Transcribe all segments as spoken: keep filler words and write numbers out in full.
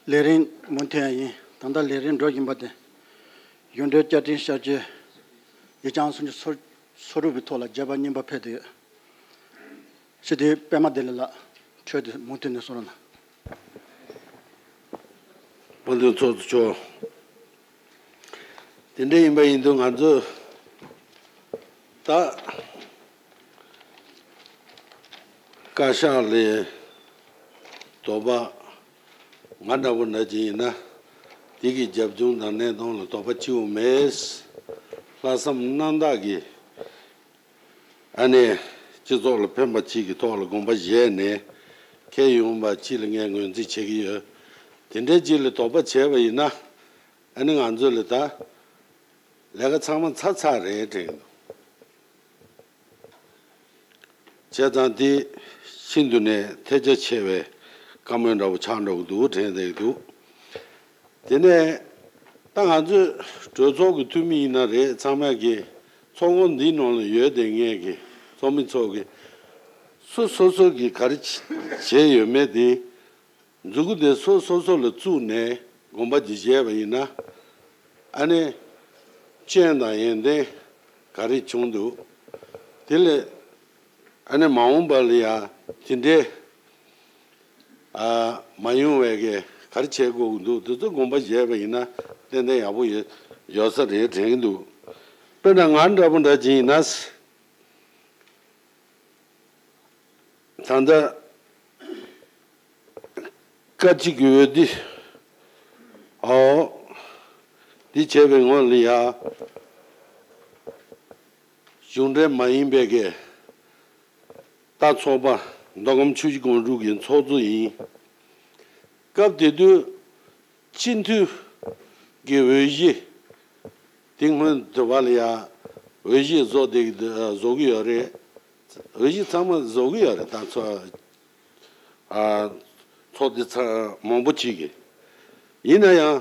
ལས་རིམ་མུ་མཐུད་ཡིན། ད་ལྟ་ལས་རིམ་འགྲོ་བཞིན་པ་དེ། གཞུང་འབྲེལ་བསྐྱར་དྲན་ཞབས་ཕྱི་ཡིག་ཆ་ཨང་སུམ་ཅུ་སོ་དྲུག་པའི་ཐོག་ལ་བརྗོད་པ་གཉིས་པ་ཕེབས་ཏེ་ཡོད། སྤྱི་འཐུས་པད་མ་བདེ་ལེགས་ལགས། འཕྲོས་ཏེ་མུ་མཐུད་ནས་གསུང་རོགས་གནང་། དཔལ་ལྡན་ཚོགས་གཙོ་མཆོག་དེ་འདྲ་ཡིན་པ་ཡིན་དུས་ང་ཚོས་ད་བཀའ་ཤག་ལ་དོགས་པ་ང་འདྲ་པོ་འདྲ་ཅིག་ཡིན་ན་དེ་གི་རྒྱབ་ལྗོངས་དང་གནས་སྟངས་ལ་དོགས་པ་ཅི་ཡང་མེད། ལྷག་བསམ་རྣམ་དག་གིས་ཨ་ནེ་སྤྱི་ཚོགས་ལ་ཕན་པ་ཅིག་གི་ཐོག་ལ་དགོངས་པ་བཞེས་ནས་ཁྱེད་ཡོང་བ་ཅིག་ལ་ངས་ངོས་འཛིན་བྱེད་ཀྱི་ཡོད། དེ་འདྲ་ཅིག་ལ་དོགས་པ་བྱས་པ་ཡིན་ན་ཨ་ནེ་ང་ཚོ་ལ་ད་ལས་ཀ་ཚང་མ་ཚར་ཚར་རེད་དྲན་གྱི་འདུག་བྱས་ཙང་དེ་ཤིན་ཏུ་ནས་ཐལ་ཆ་ཆེ་བའི་བཀའ་མོལ་འདྲ་བོ་ཆགས་འགྲོ་གི་འདུག་དྲན་བསྡད་ཀྱི་འདུག་དེ་ནས་ད་ང་ཚོས་གྲོས་ཚོགས་ཀྱི་འཐུས་མི་ཡིན་ན་རེད། ཚང་མས་ཀྱི་ཚོགས་ཁང་འདིའི་ནང་ལ་ཡོད་བསྡད་མཁན་གྱི་ཚོགས་མི་ཚོ་གི་སུ་སོ་སོ་གི་ག་རེ་བྱས་ཡོད་མེད་དེ། མཛུ་གུ་དེ་སོ་སོ་སོ་ལ་བཙུགས་ནས་དགོངས་པ་ཅིག་བཞེས་པ་ཡིན་ན། ཨ་ནི་སྐྱོན་དང་ཡོན་ཏན་ག་རེ་བྱུང་འདུག་དེ་ལས་ཨ་ནི་མ་འོངས་པ་ལ་ཡང་དེ་འདྲའི་ཨ་མ་ཡོང་བའི་གི་ག་རེ་བྱེད་དགོས་ཀྱི་འདུག་དེ་ཚོ་དགོངས་པ་བཞེས་པ་ཡིན་ན་ཏན་ཏན་ཡག་པོ་ཡོད་ཡོད་ས་རེད་དྲན་གྱི་འདུག་དཔེར་ན་ང་འདྲ་པོ་འདྲ་ཅིག་ཡིན་ན། ད་ལྟ་བཀའ་སྤྱི་གི་འོས་བསྡུ་ཨོ་འདི་བྱས་པའི་ངོས་ལ་ཡ་གཞུང་འབྲེལ་མ་ཡིན་པའི་གི་ད་ཚོགས་པ་མདོ་ཁམས་ཆུ་བཞི་སྒང་དྲུག་གི་ཚོགས་གཙོ་ཡིན། སྐབས་དེ་དུས་སྤྱི་འཐུས་ཀྱི་འོས་གཞི་དེ་སྔོན་དུ་བ་ལ་ཡ་འོས་གཞི་བཟོ་བསྡད་ཀྱི་འདུག་བཟོ་གི་ཡོད་རེད། འོས་གཞི་ཚང་མ་བཟོ་གི་ཡོད་རེད། ད་ཚོ་ཨ་ཚོགས་སྡེ་ཚང་མང་པོ་ཅིག་གིས་ཡིན་ན་ཡང་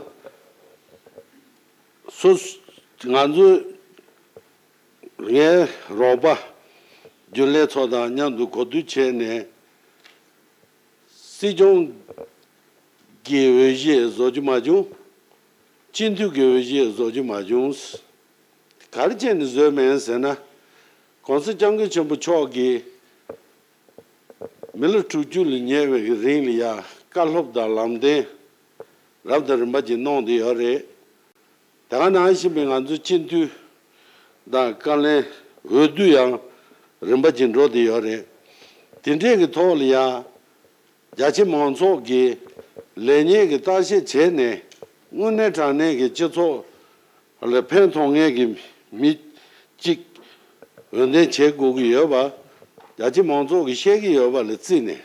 སོ་ང་ཚོས་ངའི་རོགས་པ་རྒྱུན་ལས་ཚོ་དང་མཉམ་དུ་གོ་བསྡུར་བྱས་ནས། སྲིད་སྐྱོང་གི་འོས་གཞི་བཟོ་རྒྱུ་མ་བྱུང་། སྤྱི་འཐུས་ཀྱི་འོས་གཞི་བཟོ་རྒྱུ་མ་བྱུང་། ག་རེ་བྱས་ནས་བཟོས་མེད་ཟེར་ན། ༸གོང་ས་༸སྐྱབས་མགོན་ཆེན་པོ་མཆོག་གིས་མི་ལོ་དྲུག་ཅུ་ལ་ཉེ་བའི་རིང་ལ་ཡ་བཀའ་སློབ་དང་ལམ་སྟོན་རབ་དང་རིམ་པ་ཅིག་གནང་བསྡད་ཡོད་རེད། དེ་ག་ནང་བཞིན་པའི་ང་ཚོའི་སྤྱི་འཐུས་དང་བཀའ་བློན་འོས་བསྡུ་ཡང་རིམ་པ་ཅིག་འགྲོ་བསྡད་ཡོད་རེད། དེ་འདྲས་ཀྱི་ཐོག་ལ་ཡང་རྒྱ་ཆེ་མང་ཚོགས་ཀྱི་ལེགས་ཉེས་ཀྱི་བརྟག་དཔྱད་བྱས་ནས་དངོས་གནས་དྲང་གནས་ཀྱི་སྤྱི་ཚོགས་ལ་ཕན་ཐོགས་མཁན་གྱི་མི་གཅིག་འོས་འདེམས་བྱེད་དགོས་ཀྱི་ཡོད་པ་རྒྱ་ཆེ་མང་ཚོགས་ཀྱིས་བཤད་ཀྱི་ཡོད་པ་ལ་བརྩིས་ནས།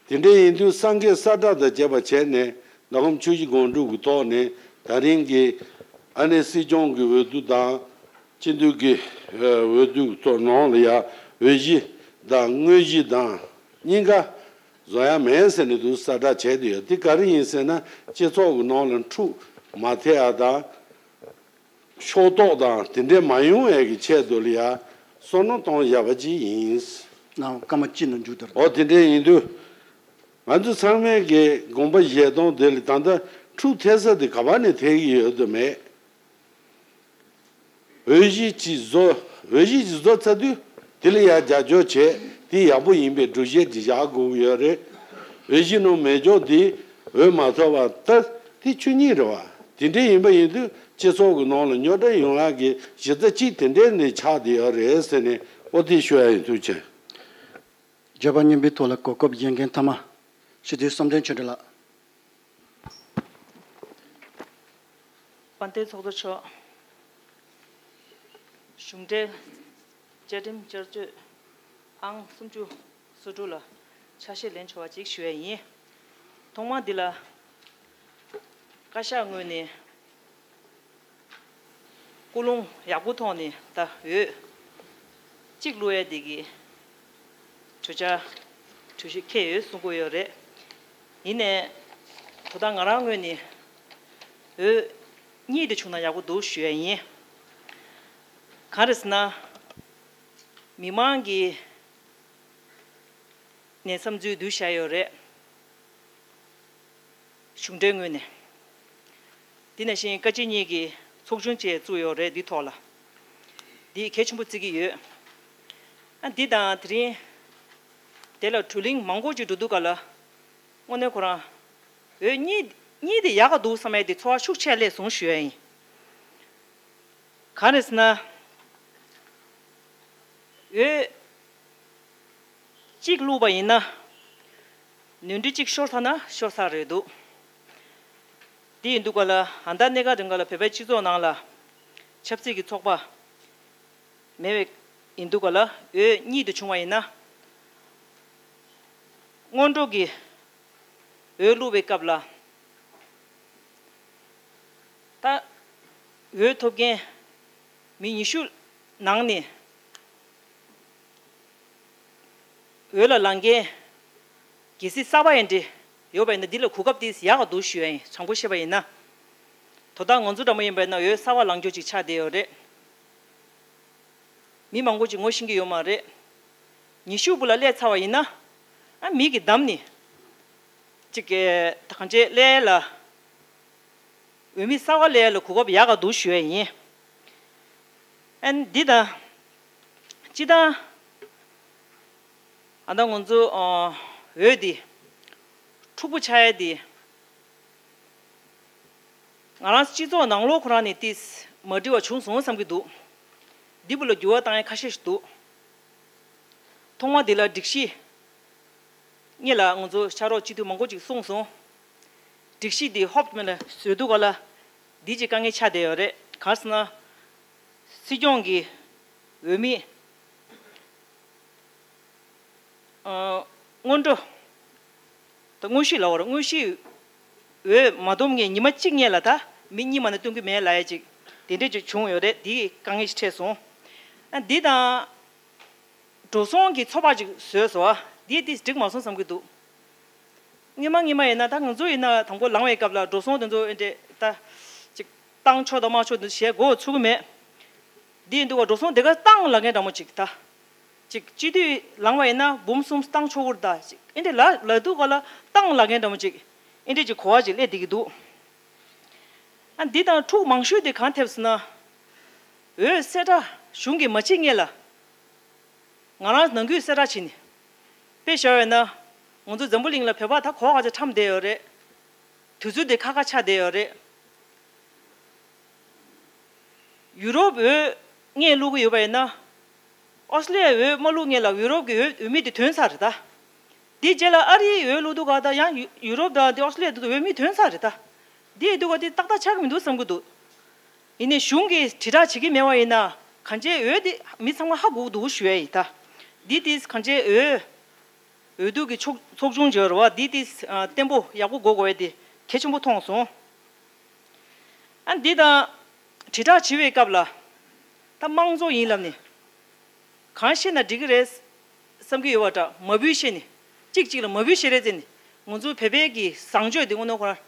དེ་འདྲ་ཡིན་དུས་གསར་འགོད་གསལ་བསྒྲགས་དང་བཅས་པ་བྱས་ནས་མདོ་ཁམས་ཆུ་བཞི་སྒང་དྲུག་གི་ཐོག་ནས་ད་རིང་གི་ཨ་ནེ་སྲིད་སྐྱོང་གི་འོས་བསྡུ་དང་སྤྱི་འཐུས་ཀྱི་འོས་བསྡུ་ཐོག་ནང་ལ་ཡང་འོས་གཞི་དང་དངོས་གཞི་དང་གཉིས་ཀ་བཟོ་ཡ་མེད་ཟེར་ནས་འདུག་གསལ་བསྒྲགས་བྱས་ཏེ་ཡོད། དེ་ག་རེ་ཡིན་ཟེར་ན་སྤྱི་ཚོགས་ཀྱི་ནང་ལ་འཁྲུག་མ་ཐེབས་ཡ་དང་། ཕྱོགས་གཏོགས་དང་དེ་འདྲས་མ་ཡོང་བའི་གི་ཆེད་དུ་ལ་ཡ་བསམ་བློ་གཏོང་བཞག་པ་ཅིག་ཡིན། ནང་སྐར་མ་གཅིག་ནང་མཇུག་བསྡུ་རེད། འོ་དེ་འདྲས་ཡིན་དུས་ང་ཚོ་ཚང་མས་གི་དགོངས་པ་བཞེས་སྟངས་དེ་ལ་ད་ལྟ་འཁྲུག་ཐེབས་ས་དེ་ག་པ་ནས་ཐེབས་ཀྱི་ཡོད་དུ་མེད། འོས་གཞི་ཅིག་བཟོ། འོས་གཞི་ཅིག་བཟོ་ཚར་དུས་དེ་ལ་ཡ་རྒྱབ་སྐྱོར་བྱས་དེ་ཡག་པོ་ཡིན་པའི་སྒྲུབ་བྱེད་ཅིག་བཞག་དགོས་ཀྱི་ཡོད་རེད། འོས་གཞི་ནང་མེད་ཀྱང་དེ་འོས་མ་ཐོབ་པ་ལྟར་དེ་ཆོས་ཉིད་རེད་བ། དེ་འདྲས་ཡིན་པ་ཡིན་དུས་སྤྱི་ཚོགས་ཀྱི་ནང་ལ་རྙོག་དྲ་ཡོང་ཡག་གི་གཞི་རྩ་གཅིག་དེ་འདྲས་ནས་ཆགས་བསྡད་ཡོད་རེད་ཟེར་ནས་ཨོ་དེ་ཞུ་ཡ་ཡིན། ཐུགས་རྗེ་ཆེ། བརྗོད་པ་གཉིས་པའི་ཐོག་ལ་གོ་སྐབས་ཡོད་མཁན་ཐ་མ་སྤྱི་འཐུས་བསམ་གཏན་ཆོས་སྒྲོན་ལགས། དཔལ་ལྡན་ཚོགས་གཙོ་མཆོག་གཞུང་འབྲེལ་བཅའ་ཁྲིམས་བསྐྱར་བཅོས་ཨང་སུམ་ཅུ་སོ་དྲུག་ལ་ཆ་ཤས་ལེན་ཆོག་པ་ཅིག་ཞུ་ཡས་ཡིན། ཐོག་མར་འདི་ལ་བཀའ་ཤག་ངོས་ནས་ཀུན་སློང་ཡག་པོ་ཐོག་ནས་ད་འོས་གཅིག་བླུག་ཡས་འདི་གི་གྲོས་འཆར་གྲོས་གཞི་འཁྱེར་ཡོད་གསུང་གི་ཡོད་རེད། ཡིན་ནའི་ད་ལྟ་ང་རང་ངོས་ནས་འོས་གཉིས་དེ་བྱུང་ན་ཡག་པོ་འདུག་ཞུ་ཡས་ཡིན། གང་རེད་ཟེར་ན། མི་མང་གི་ནས་བསམ་ཚུལ་བསྡུས་བཞག་ཡོད་རེད། གཞུང་འབྲེལ་ངོས་ནས། དེ་ནང་བཞིན་བཀའ་སྤྱི་གཉིས་ཀྱི་ཚོགས་ཆུང་བཅས་བཙུགས་ཡོད་རེད། འདི་ཐོག་ལ་འདི་གལ་ཆེན་པོ་བརྩི་གི་ཡོད། ཨ་འདི་དང་དེ་རིང་དེ་ལ་བགྲོ་གླེང་མང་པོ་ཅིག་འགྲོ་དུས་ག་ལ་དངོས་གནས་ཁོ་རང་འོས་གཉིས་གཉིས་དེ་ཡག་ག་འདུག་བསམ་ཡས་དེ་ཚོར་བ་ཤུགས་ཆེ་སླེབས་སོང་ཞུ་ཡ་ཡིན། གང་རེད་ཟེར་ན། འོས་གཅིག་བླུགས་པ་ཡིན་ན། ནོར་འཁྲུལ་གཅིག་ཤོར་ཚར་ན་ཤོར་ཚར་རེད་འདུག་དེ་ཡིན་དུས་ག་ལ་ཨ་མདའ་གནད་འགག་རིང་ག་ལ་བོད་པའི་སྤྱི་ཚོགས་ནང་ལ་ཆབ་སྲིད་ཀྱི་ཚོགས་པ་མེད་པའི་ཡིན་དུས་ག་ལ་འོས་གཉིས་དུ་བྱུང་བ་ཡིན་ན། སྔོན་འགྲོ་གི་འོས་བླུགས་པའི་སྐབས་ལ། ད་འོས་ཐོབ་མཁན་མི་ཉི་ཤུ་ནང་ནས་འོས་ལ་ལངས་མཁན་གལ་སྲིད་གསར་པ་ཡིན་འདྲ་ཡོད་པ་ཡིན་ན། འདི་ལ་གོ་སྐབས་དེ་ཡག་ག་འདུག་ཞུ་ཡ་ཡིན། དྲང་པོ་བཤད་པ་ཡིན་ན། དོ་བདག་ང་ཚོ་འདྲ་མོ་ཡིན་པ་ཡིན་ན་འོས་གསར་པ་ལངས་རྒྱུ་ཅིག་ཆགས་བསྡད་ཡོད་རེད། མི་མང་པོ་ཅིག་ངོ་ཤེས་ཀྱི་ཡོད་མ་རེད། ཉི་ཤུ་བུ་ལ་སླེབས་ཚར་བ་ཡིན་ན། ཨ་མི་གི་བདམས་ནི་ཅིག་གི་ད་གང་ཅེས་སླེབས་ལ། འོས་མི་གསར་པ་སླེབས་ལ་གོ་སྐབས་ཡག་ག་འདུག་ཞུ་ཡ་ཡིན། ཨན་འདི་དང་། སྤྱི་བཏང་ཨ་ད་ང་ཚོ་ཨ་འོས་འདི་འཁྲུག་པོ་ཆགས་ཡ་འདི། ང་རང་སྤྱི་ཚོགས་ནང་ལོགས་ཁོ་རང་ནས་ཏིས་མ་འགྲིག་པ་བྱུང་སོང་བསམ་གྱི་འདུག་འདི་བུ་ལ་འགྱུར་བ་བཏང་ཡ་ཁ་ཤས་ཤིག་འདུག་ཐོག་མ་འདི་ལ་སྒྲིག་གཞི་སྔོན་ལ་ང་ཚོ་ཕྱག་རོགས་སྤྱི་འཐུས་མང་པོ་ཅིག་གསུངས་སོང་། སྒྲིག་གཞི་འདི་ཧོབ་མེ་ལ་བཟོས་འདུག་ག་ལ། འདི་ཅིག་དཀའ་ངལ་ཆགས་བསྡད་ཡོད་རེད། གང་ཟེར་ན། སྲིད་སྐྱོང་གི་འོས་མི་ཨ་སྔོན་འགྲོ། ད་དངོས་གཞི་ལ་བར་དངོས་གཞི་འོས་མ་བསྡོམས་ངས་ཉི་མ་གཅིག་སྔོན་ལ་ད་མི་གཉིས་མ་ནས་སྟོན་གྱི་མེད་ལབ་ཡ་ཅིག་དེ་འདྲས་ཅིག་བྱུང་ཡོད་རེད། དེ་དཀའ་ངལ་ཞིག་འཕྲད་སོང་། ཨ་འདི་དང་། འགྲོ་སོང་གི་ཚོད་དཔག་ཅིག་བཟོས་སོང་། ཨ་འདི་དེ་འགྲིག་མ་སོང་བསམ་གྱི་འདུག་སྔོན་མ་སྔོན་མ་ཡིན་ན་ད་ང་ཚོ་ཡིན་ན་དང་པོ་ལངས་པའི་སྐབས་ལ་འགྲོ་སོང་དེ་ཚོ་ཨེ་འདྲས་ད་ཅིག་བཏང་ཆོག་དང་མ་ཆོག་དེ་ཞེས་མགོ་ཚུགས་ཀྱི་མེད། འདི་ཡིན་དུས་བ་འགྲོ་སོང་དེ་ག་བཏང་ལབ་མཁན་འདྲ་མོ་ཅིག་ད། ཅིག་སྤྱི་འཐུས་ལངས་པ་ཡིན་ན་འབུམ་གསུམ་བཏང་ཆོག་གི་རེད་ད། ཅིག་ཨེ་འདྲས་ལ་ལབ་དུས་ག་ལ་བཏང་ལབ་མཁན་འདྲ་མོ་ཅིག་ཨེ་འདྲས་ཅིག་གོ་བ་ཅིག་སླེབས་བསྡད་ཀྱི་འདུག་ཨ་འདི་དང་འཁྲུག་མང་ཤོས་དེ་གང་ཐེབས་ཟེར་ན། འོས་གསལ་བསྒྲགས་གཞུང་གིས་མ་བྱེད་སྔོན་ལ། ང་རང་ནང་ཁུལ་གསལ་བསྒྲགས་བྱས་ནས། དཔེ་བཞག་ཡོད་ན། ང་ཚོ་འཛམ་བུ་གླིང་ལ་བོད་པ་ད་གོ་བ་ཆ་ཁྲམ་བསྡད་ཡོད་རེད། དུས་ཚོད་དེ་ཁ་ཁ་ཆགས་བསྡད་ཡོད་རེད། ཡུ་རོབ་འོས་སྔོན་བླུག་གི་ཡོད་པ་ཡིན་ན། ཨོ་སི་ལེ་འོས་མ་བླུག་སྔོན་ལ་ཡུ་རོབ་ཀྱི་འོས་འོས་མི་དེ་ཐོན་ཚར་རེད་ད། དེ་རྗེས་ལ་ཨ་རིའི་འོས་བླུག་དུས་ག་ད་ཡང་ཡུ་ཡུ་རོབ་དང་དེ་ཨོ་སི་ལེ་དེ་འོས་མི་ཐོན་ཚར་རེད་ད། དེ་ཡི་དུས་ག་དེ་ཏག་ཏག་ཆགས་ཀྱི་མི་འདུག་བསམ་གྱི་འདུག་ཡིན་ནའི་གཞུང་གིས་དྲིལ་བསྒྲགས་བྱེད་ཀྱི་མེད་པ་ཡིན་ན་གང་ཅིའི་འོས་དེ་མི་ཚང་མ་ཧ་གོ་གི་འདུག་ཞུ་ཡ་ཡིན་ད། འདི་དེ་གང་ཅིའི་འོས། འོས་བསྡུ་གི་ཚོགས་ཚོགས་ཆུང་འབྱོར་བ་འདི་དེ་ཨ་བརྟན་པོ་ཡག་པོ་དགོས་དགོས་ཡ་དེ་གལ་ཆེན་པོ་མཐོང་སོང་། ཨ་འདི་དང་དྲིལ་བསྒྲགས་བྱེད་པའི་སྐབས་ལ་ད་དམངས་གཙོ་ཡིན་ལབ་ནས་གང་བཤད་ན་འགྲིག་གི་རེད། བསམ་གྱི་ཡོད་པ་འདྲ། མ་བུ་བཤད་ནས་གཅིག་གཅིག་ལ་མ་བུ་བཤད་རེད་ཟེར་ནས་ང་ཚོ་བོད་པའི་གི་བཟང་སྤྱོད་དེ་དངོས་གནས་ཁོ་རང་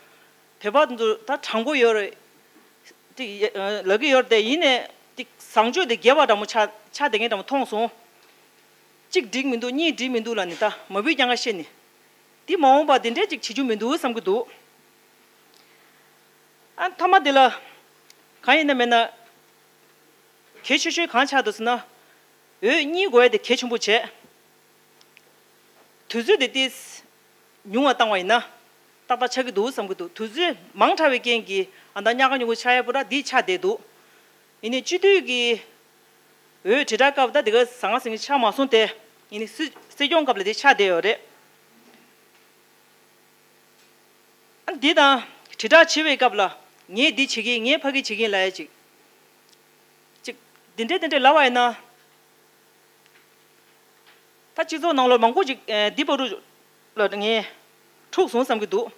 བོད་པ་དེ་ཚོ་ད་དྲང་པོ་ཡོད་རེད། དེ་ལབ་ཀྱི་ཡོད་རེད་དེ། ཡིན་ནས་དེ་བཟང་སྤྱོད་དེ་རྒྱས་པ་འདྲ་མོ་ཆགས་ཆགས་བསྡད་མཁན་འདྲ་མོ་མཐོང་སོང་། གཅིག་འགྲིག་མི་འདུག་གཉིས་འགྲིག་མི་འདུག་ལབ་ནས་ད་མ་བུ་རྐྱང་ཁ་བཤད་ནས་དེ་མ་འོངས་པ་དེ་འདྲས་ཅིག་བྱེད་རྒྱུ་མི་འདུག་བསམ་གྱི་འདུག་ཨ་མཐའ་མ་དེ་ལ་གང་ཡིན་ན་མིན་ན། གལ་ཆེ་ཤོས་གང་ཆགས་འདུག་ཟེར་ན། འོས་གཉིས་དགོས་ཡ་དེ་གལ་ཆེན་པོ་བྱས། དུས་ཚོད་དེ་ཏིས་ཉུང་བ་བཏང་བ་ཡིན་ན་ཏག་ཏག་ཆགས་ཀྱི་འདུག་བསམ་གྱི་འདུག་དུས་ཚོད་མང་དྲགས་པའི་རྐྱེན་གྱིས་ཨ་ད་ཉག་ག་ཉུག་གུ་ཆགས་ཡ་པོ་ར་འདི་ཆགས་བསྡད་འདུག་ཡིན་ནའི་སྤྱི་འཐུས་ཀྱི་འོས་དྲིལ་བསྒྲགས་སྐབས་ད་དེ་ག་ཟང་ངེ་ཟིང་ངེ་ཆགས་མ་སོང་སྟེ། ཡིན་ནའི་སྲིད་སྲིད་སྐྱོང་སྐབས་ལ་དེ་ཆགས་བསྡད་ཡོད་རེད། ཨ་འདི་དང་དྲིལ་བསྒྲགས་བྱེད་པའི་སྐབས་ལ་ངས་འདི་བྱེད་ཀྱིན་ངས་ཕ་གི་བྱེད་ཀྱིན་ལབ་ཡ་ཅིག་ཅིག་འདི་འདྲས་འདི་འདྲས་ལབ་པ་ཡིན་ན། ད་སྤྱི་ཚོགས་ནང་ལོགས་མང་པོ་ཅིག་ཨེ་འདི་བར་དུ་ལ་ངས་འཁྲུག་སོང་བསམ་གྱི་འདུག་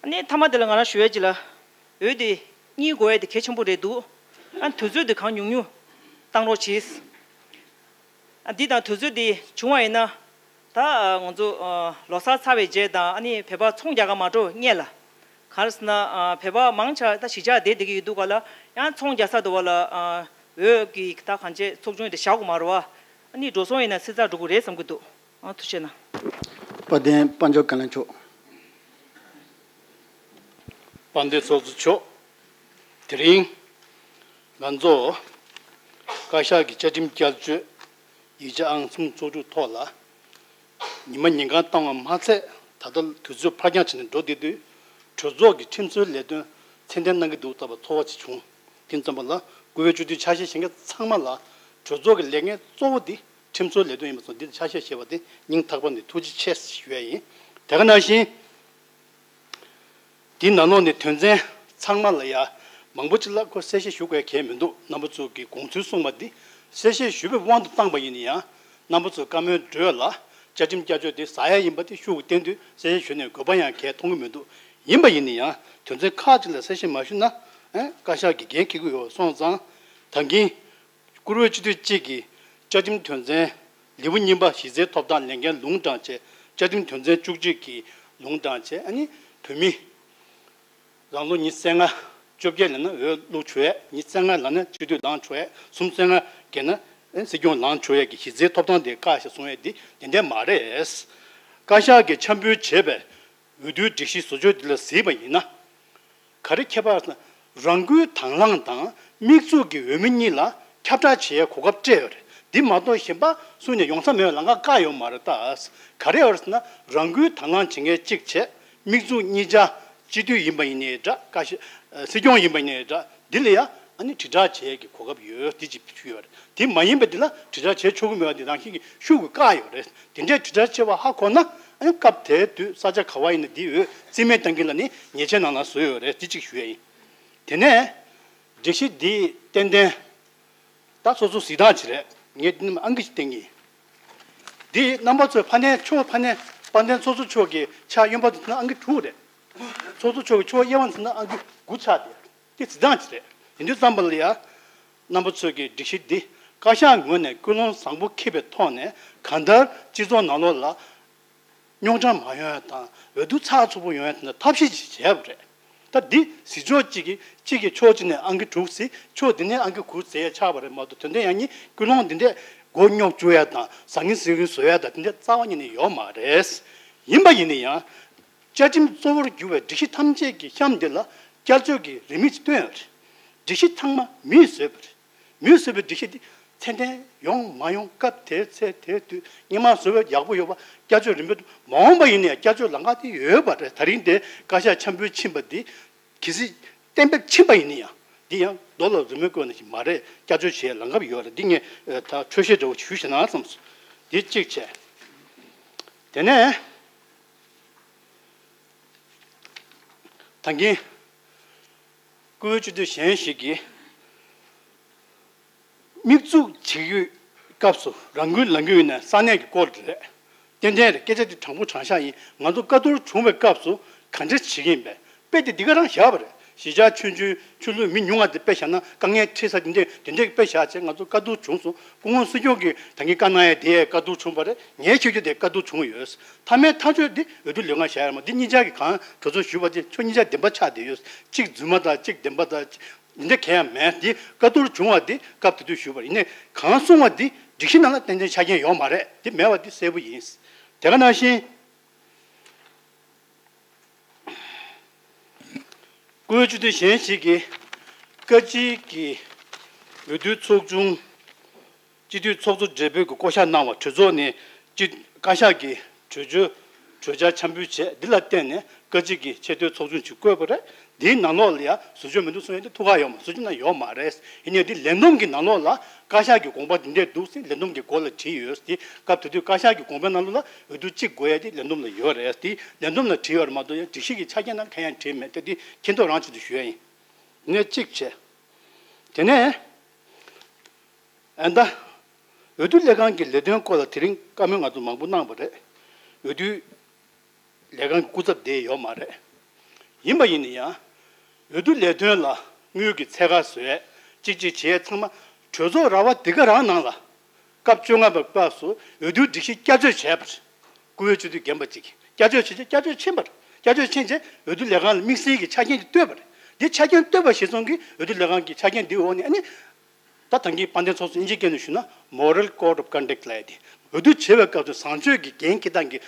ཨ་ནི་མཐའ་མ་དེ་ལ་ང་རང་ཞུ་ཡ་ཅིག་ལ། འོས་དེ་གཉིས་དགོས་ཡ་དེ་གལ་ཆེན་པོ་རེད་འདུག་ཨ་དུས་ཚོད་དེ་གང་ཉུང་ཉུང་བཏང་རོགས་གྱིས། ཨ་འདི་དང་དུས་ཚོད་འདི་བྱུང་བ་ཡིན་ན། ད་ང་ཚོ་ལོ་གསར་ཚར་བའི་རྗེས་དང་ཨ་ནི་བོད་པ་ཚོང་རྒྱག་ག་མ་འགྲོ་སྔོན་ལ། གང་ཟེར་ན་བོད་པ་མང་ཆེ་ད་གཞིས་ཆགས་བསྡད་བསྡད་ཀྱི་ཡོད་འདུག་ག་ལ། ཡང་ཚོང་རྒྱག་ས་འདུག་བ་ལ། འོས་ཀྱི་ད་གང་བྱས་ཚོགས་ཆུང་དེ་བཞག་དགོས་མ་རེད་བ། ཨ་ནི་འགྲོ་སོང་ཡིན་ན་སེ་ཚར་འགྲོ་གི་རེད་བསམ་གྱི་འདུག་ཨ་ཐུགས་རྗེ་གནང་། དཔལ་ལྡན་དཔལ་འབྱོར་བཀའ་བློན་མཆོག་དཔལ་ལྡན་ཚོགས་གཙོ་མཆོག་དེ་རིང་ང་ཚོ་བཀའ་ཤག་གི་བཅའ་ཁྲིམས་བསྐྱར་བཅོས་ཡིག་ཆ་ཨང་གསུམ་ཚོགས་དྲུག་ཐོག་ལ་ཉི་མ་ཉིན་གང་བཏང་བ་མ་ཚད། ད་ལྟ་དུས་ཚོད་ཕར་འགྱངས་བྱས་ནས་འགྲོ་བསྡད་དུས་གྲོས་ཚོགས་ཀྱི་ཁྲིམས་བཟོའི་ལས་དོན་ཚད་ལྡན་གནང་གི་འདུག་ལྟ་བུ་ཚོར་བ་ཅིག་བྱུང་། དེ་ཙམ་པ་ལ་བཀུར་འོས་སྤྱི་འཐུས་ཆ་ཤས་གཞན་ཁག་ཚང་མ་ལ་གྲོས་ཚོགས་ཀྱི་ལས་འགན་གཙོ་བོ་འདི་ཁྲིམས་བཟོའི་ལས་དོན་ཡིན་པ་སོང་འདི་ལ་ཆ་ཤས་བཞེས་པ་དེ་སྙིང་ཐག་པ་ནས་ཐུགས་རྗེ་ཆེ་ཞུ་ཡ་ཡིན། དེ་ག་ནང་བཞིན། དེའི་ནང་ལོགས་ནས་དོན་ཚན་ཚང་མ་ལ་ཡ་མང་པོ་ཅིག་ལ་ཁོ་གསལ་བཤད་ཞུ་དགོས་གལ་མི་འདུག་རྣམ་པ་ཚོ་གི་དགོངས་ཚུལ་གསུངས་པ་འདི་གསལ་བཤད་ཞུས་པའི་དབང་དུ་བཏང་པ་ཡིན་ན་ཡང་རྣམ་པ་ཚོ་བཀའ་མོལ་འགྲོས་ལ་བཅའ་ཁྲིམས་བསྐྱར་བཅོས་དེ་ཟ་ཡ་ཡིན་པ་དེ་ཤུགས་ཀྱིས་བསྟན་དུས་གསལ་བཤད་ཞུས་ནས་དགོས་པ་ཡང་གལ་མཐོང་གི་མི་འདུག་ཡིན་པ་ཡིན་ན་ཡང་དོན་ཚན་ཁག་ཅིག་ལ་གསལ་བཤད་མ་ཞུས་ན་ཨེ་བཀའ་ཤག་གི་འགན་འཁྱེར་གྱི་ཡོད་སོང་ཙང་། ད་གིན་བཀུར་འོས་སྤྱི་འཐུས་གཅིག་གིས་བཅའ་ཁྲིམས་དོན་ཚན་ལེའུ་གཉིས་པ་གཞི་རྩའི་ཐོབ་ཐང་ལས་འགན་ལུང་དྲངས་བྱས། བཅའ་ཁྲིམས་དོན་ཚན་བཅུ་གཅིག་གི་ལུང་དྲངས་བྱས། ཨ་ནི་བོད་མི་རང་ལོ་ཉི་ཤུ་རྩ་ལྔ་བཅོ་བརྒྱད་ལ་ན་འོས་བླུག་ཆོག་ཡས། ཉི་ཤུ་རྩ་ལྔ་ལ་ན་སྤྱི་འཐུས་ལངས་ཆོག་ཡས། སུམ་ཅུ་རྩ་ལྔ་བརྒལ་ན་སྲིད་སྐྱོང་ལངས་ཆོག་ཡས་ཀྱི་གཞི་རྩའི་ཐོབ་ཐང་དེ་བཀག་བཞག་སོང་ཡས་འདི་དེ་འདྲས་མ་རེད། བཀའ་ཤག་གིས་འཆར་འབུལ་བྱས་པའི་འོས་བསྡུའི་སྒྲིག་གཞི་བཟོ་བཅོས་འདི་ལ་གཟིགས་པ་ཡིན་ན། ག་རེ་ཁྱད་པར་ཟེར་ན། རང་འགུལ་དང་བླངས་དང་དམིགས་འཛུགས་ཀྱི་འོས་མི་གཉིས་ལ་ཁྱབ་བསྒྲགས་བྱེད་ཡའི་གོ་སྐབས་སྤྲད་ཡོད་རེད། འདི་མ་གཏོགས་གཞན་པ་སུ་ནས་ཡོང་ས་མེད་པའི་ལམ་ཁ་བཀག་ཡོད་མ་རེད་ད། ག་རེ་ཡོད་རེད་ཟེར་ན། རང་འགུལ་དང་བླངས་བྱེད་མཁན་གཅིག་བྱས། དམིགས་འཛུགས་གཉིས་ཆ་སྤྱི་འཐུས་ཡིན་པ་ཡིན་ནའི་འདྲ། བཀའ་ཤག་སྲིད་སྐྱོང་ཡིན་པ་ཡིན་ནའི་འདྲ། འདི་ལ་ཡང་ཨ་ནི་དྲིལ་བསྒྲགས་བྱེད་ཡས་ཀྱི་གོ་སྐབས་ཡོད། འདི་ཅིག་ཞུས་ཡོད་རེད། དེ་མ་ཡིན་པ་འདི་ལ་དྲིལ་བསྒྲགས་བྱེད་ཆོག་གི་མེད་པ་འདི་རང་བཞིན་གྱིས་ཤུགས་ཀྱིས་བཀག་ཡོད་རེད། དེ་འདྲའི་དྲིལ་བསྒྲགས་བྱེད་པ་ཧ་གོ་ན་ཨ་ནི་སྐབས་དེའི་དུས་ས་ཆ་ག་བ་ཡིན་ན་འདི་འོས་རྩིས་མེད་བཏང་གི་ལ་ནི་ཉེས་ཆད་ནང་ལ་བཟོས་ཡོད་རེད། འདི་གཅིག་ཞུ་ཡས་ཡིན། དེ་ནས་སྒྲིག་གཞི་འདི་ཏན་ཏན་ད་སོ་སོ་གཟིགས་སྟངས་ཅིག་རེད། ངས་འདི་ནི་ཨང་ཀི་ཞིག་བསྟན་གི་ཡིན། འདི་རྣམ་པ་ཚོས་ཕ་ནས་ཕྱོགས་ཕ་ནས་དཔལ་ལྡན་ཚོགས་གཙོ་མཆོག་གི་ཕྱག་གཡོན་པ་དེ་ན་ཨང་ཀི་དྲུག་རེད། ཚོགས་གཙོ་མཆོག་གི་ཕྱོགས་གཡས་པ་དེ་ན་ཨང་ཀི་དགུ་ཆགས་ཏེ། དེ་གཟིགས་སྟངས་ཅིག་རེད། ཡིན་དུས་ཙམ་པ་ལ་ཡ། རྣམ་པ་ཚོས་ཀྱི་སྒྲིག་གཞི་འདི་བཀའ་ཤག་ངོས་ནས་ཀུན་སློང་བཟང་པོ་འཁྱེར་བའི་ཐོག་ནས་གང་ལྟར་སྤྱི་ཚོགས་ནང་ལོགས་ལ་རྙོག་དྲ་མ་ཡོང་ཡ་དང་འོས་བསྡུ་ཚགས་ཚུད་པོ་ཡོང་ཡ་དེ་འདྲ་ཐབས་ཤེས་ཅིག་བྱས་པ་རེད། ད་འདི་གཟིགས་ཕྱོགས་གཅིག་གིས་གཅིག་གིས་ཕྱོགས་གཅིག་ནས་ཨང་ཀི་དྲུག་གཟིགས། ཕྱོགས་འདི་ནས་ཨང་ཀི་དགུ་གཟིགས་ཡ་ཆགས་པ་རེད་མ་གཏོགས། དོན་དེ་ཡང་ནི་ཀུན་སློང་འདི་འདྲས་མགོ་རྙོག་བཅུག་ཡ་དང་ཟང་ངེ་ཟིང་ངེ་བཟོ་ཡ་དང་དེ་འདྲས་རྩ་བ་ཉིད་ནས་ཡོད་མ་རེད། ཡིན་པ་ཡིན་ན་ཡང་། བཅའ་ཁྲིམས་གཙོ་བོར་གྱུར་བའི་སྒྲིག་གཞི་ཐམས་ཅད་ཀྱི་གཤམ་འདི་ལ་བསྐྱར་བཅོས་ཀྱི་རེའུ་མིག་ཅིག་བཏོན་ཡོད་རེད། སྒྲིག་གཞི་ཚང་མ་མིས་བཟོས་པ་རེད། མིས་བཟོས་པའི་སྒྲིག་གཞི་འདི་ཚད་ལྡན་ཡོང་མ་ཡོང་སྐབས་དེའི་ཚེ་དེའི་དུས་སྔོན་མ་བཟོས་པ་ཡག་པོ་ཡོད་པ་བསྐྱར་བཅོས་རིམ་པས་མ་འོངས་པ་ཡིན་ན་ཡང་བསྐྱར་བཅོས་ལམ་ཁ་དེ་ཡོད་པ་རེད། ད་རིང་དེ་བཀའ་ཤག་འཆར་འབུལ་ཕྱིན་པ་འདི་གལ་སྲིད་གཏན་འབེབས་ཕྱིན་པ་ཡིན་ན་ཡང་འདི་ཡང་རྡོ་ལ་རི་མོ་བརྐོས་ནང་བཞིན་མ་རེད། བསྐྱར་བཅོས་བྱེད་ཡ་ལམ་ཁ་ཡོད་རེད། འདི་ངས་ད་འཕྲོས་བཤད་འདྲ་བོ་ཞུས་ཤེ་ན་བསམས་སོང་། འདི་གཅིག་བྱས། དེ་ནས། ད་གིན། བཀུར་འོས་སྤྱི་འཐུས་གཞན་ཞིག་གིས། དམིགས་འཛུགས་བྱེད་ཀྱི་སྐབས་སུ་རང་འགུལ་ལངས་ཀྱི་ཡོད་ན་ས་གནས་ཀྱི་སྐོར་རེད། ཏན་ཏན་རེད། སྐད་ཆ་དེ་དྲང་པོ་དྲང་བཞག་ཡིན། ང་ཚོ་བཀའ་བསྡུར་བྱུང་བའི་སྐབས་སུ་ག་འདྲ་བྱེད་ཀྱི་ཡིན་པས། དཔེ་དེ་འདི་ག་རང་བཞག་པ་རེད། གཞིས་ཆགས་ཆུང་ཆུང་ཆོས་ལུགས་མི་ཉུང་བ་དེ་དཔེ་བཞག་ན་དཀའ་ངལ་འཕྲད་ས་དེ་འདྲས་དེ་འདྲས་དཔེ་བཞག་བྱས། ང་ཚོ་བཀའ་བསྡུར་བྱུང་སོང་། སྐུ་ངོ་སྲིད་སྐྱོང་གིས་ད་གིན་བཀའ་གནང་ཡས་དེ་བཀའ་བསྡུར་བྱུང་བ་རེད། ངས་ཤེས་རྒྱུ་དེ་བཀའ་བསྡུར་བྱུང་ཡོད། མཐའ་མའི་ཐག་གཅོད་འདི་འོས་བསྡུ་ལས་ཁང་བཞག་ཡོད་མ་རེད། འདི་གཉིས་ཆ་གི་གང་གྲོས་ཚོགས་ཞུས་པ་དེ་ཁྱོད་གཉིས་ཆ་བདེན་པ་ཆགས་བསྡད་ཡོད། གཅིག་རྫུན་མ་དང་གཅིག་བདེན་པ་དང་འདི་འདྲ་གང་ཡང་མེད། འདི་བཀའ་བསྡུར་བྱུང་བ་འདི་སྐབས་དེ་དུས་ཞུས་པ་རེད། ཡིན་ནའི་གང་གསུངས་པ་འདི་སྒྲིག་གཞི་ནང་ལ་ཏན་ཏན་ཆ་རྐྱེན་ཡོད་མ་རེད། འདི་མེད་པ་འདི་གསལ་པོ་ཡིན། དེ་ག་ནང་བཞིན། བཀུར་འོས་སྤྱི་འཐུས་གཞན་ཞིག་གིས་བཀའ་སྤྱི་གི་འོས་བསྡུའི་ཚོགས་ཆུང་། སྤྱི་འཐུས་ཚོགས་གཙོ་སྦྲེལ་པོས་ཀྱི་བསྐོ་བཞག་གནང་བ་གྲོས་ཚོགས་ནས་སྤྱི་བཀའ་ཤག་གིས་གྲོས་ཆོད་གྲོས་འཆར་འཆར་འབུལ་བྱས། འདི་ལ་བརྟེན་ནས་བཀའ་སྤྱི་གི་ཆེས་མཐོའི་ཚོགས་ཆུང་ཞིག་བསྐོས་པ་རེད། འདིའི་ནང་ལོགས་ལ་ཡང་བཟོ་བཅོས་མི་འདུག་གསུང་ཡས་འདི་ཐུགས་ཁག་ཡོད་མ། བཟོ་བཅོས་ནང་ཡོད་མ་རེད། ཡིན་ནའི་འདི་ལས་བསྡོམས་ཀྱི་ནང་ལོགས་ལ་བཀའ་ཤག་གི་དགོངས་པ་འདི་འདྲས་འདུག་ཟེར་ལས་བསྡོམས་ཀྱི་མགོ་ལ་བྲིས་ཡོད། དེ་སྐབས་དེ་དུས་བཀའ་ཤག་གི་དགོངས་པའི་ནང་ལོགས་ལ་འོས་བསྡུ་གཅིག་དགོས་ཡ་དེ་ལས་བསྡོམས་ལ་ཡོད་རེད། དེ་ལས་བསྡོམས་ལ་བྲིས་ཡོད་རེད་མ་གཏོགས་ཡང་སྒྲིག་གཞི་གི་ཆ་རྐྱེན་ནང་གང་ཡང་བྲིས་མེད། དེ་དེ་མཁྱེན་རྟོགས་རང་ཆེད་དུ་ཞུ་ཡ་ཡིན། ངས་གཅིག་བྱས། དེ་ནས། ཨ་ད། འོས་བསྡུ་ལས་ཁང་གི་ལས་དོན་སྐོར་ལ་དེ་རིང་བཀའ་མོལ་ང་ཚོ་མང་པོ་གནང་བ་རེད། འོས་བསྡུ་ལས་ཁང་གི་སྐུ་ཚབ་བསྡད་ཡོད་མ་རེད། ཡིན་པ་ཡིན་ན་ཡང་། འོས་བསྡུ་ལས་དོན་ལ་དངུལ་གྱི་ཚད་བཀག་བཟོས། གཅིག་གཅིག་བྱས་ཚང་མ་གྲོས་ཚོགས་ར་བ་འདི་ག་རང་ནང་ལ། སྐབས་བཅོ་ལྔ་པའི་སྐབས་སུ་འོས་བསྡུའི་སྒྲིག་གཞི་བསྐྱར་བཅོས་བྱས་པ་རེད། བཀུར་འོས་སྤྱི་འཐུས་རྒན་པ་གཅིག་གིས་བསྐྱར་བཅོས་བྱས་རྗེས་བསྐྱར་བཅོས་ཕྱིན་པ་རེད། བསྐྱར་བཅོས་ཕྱིན་རྗེས་འོས་བསྡུ་ལས་ཁང་ལ་དམིགས་བསལ་གྱི་ཆ་རྐྱེན་དེ་བཏོད་པ་རེད། འདི་ཆ་རྐྱེན་བཏོད་པ་གཞིར་བཟུང་གིས་འོས་བསྡུ་ལས་ཁང་གི་ཆ་རྐྱེན་འདིའི་འོག་ནས་ཨ་ནི། ད་ད་གིན་དཔལ་ལྡན་ཚོགས་གཙོས་དབྱིན་ཇིའི་སྐད་ནང་ཞུས་ན་Moral Code of Conduct ལབ་ཡ་དེ། འོས་བསྡུ་བྱེད་པའི་སྐབས་སུ་བཟང་སྤྱོད་ཀྱི་འགན་འཁྱེར་སྟངས་ཀྱི་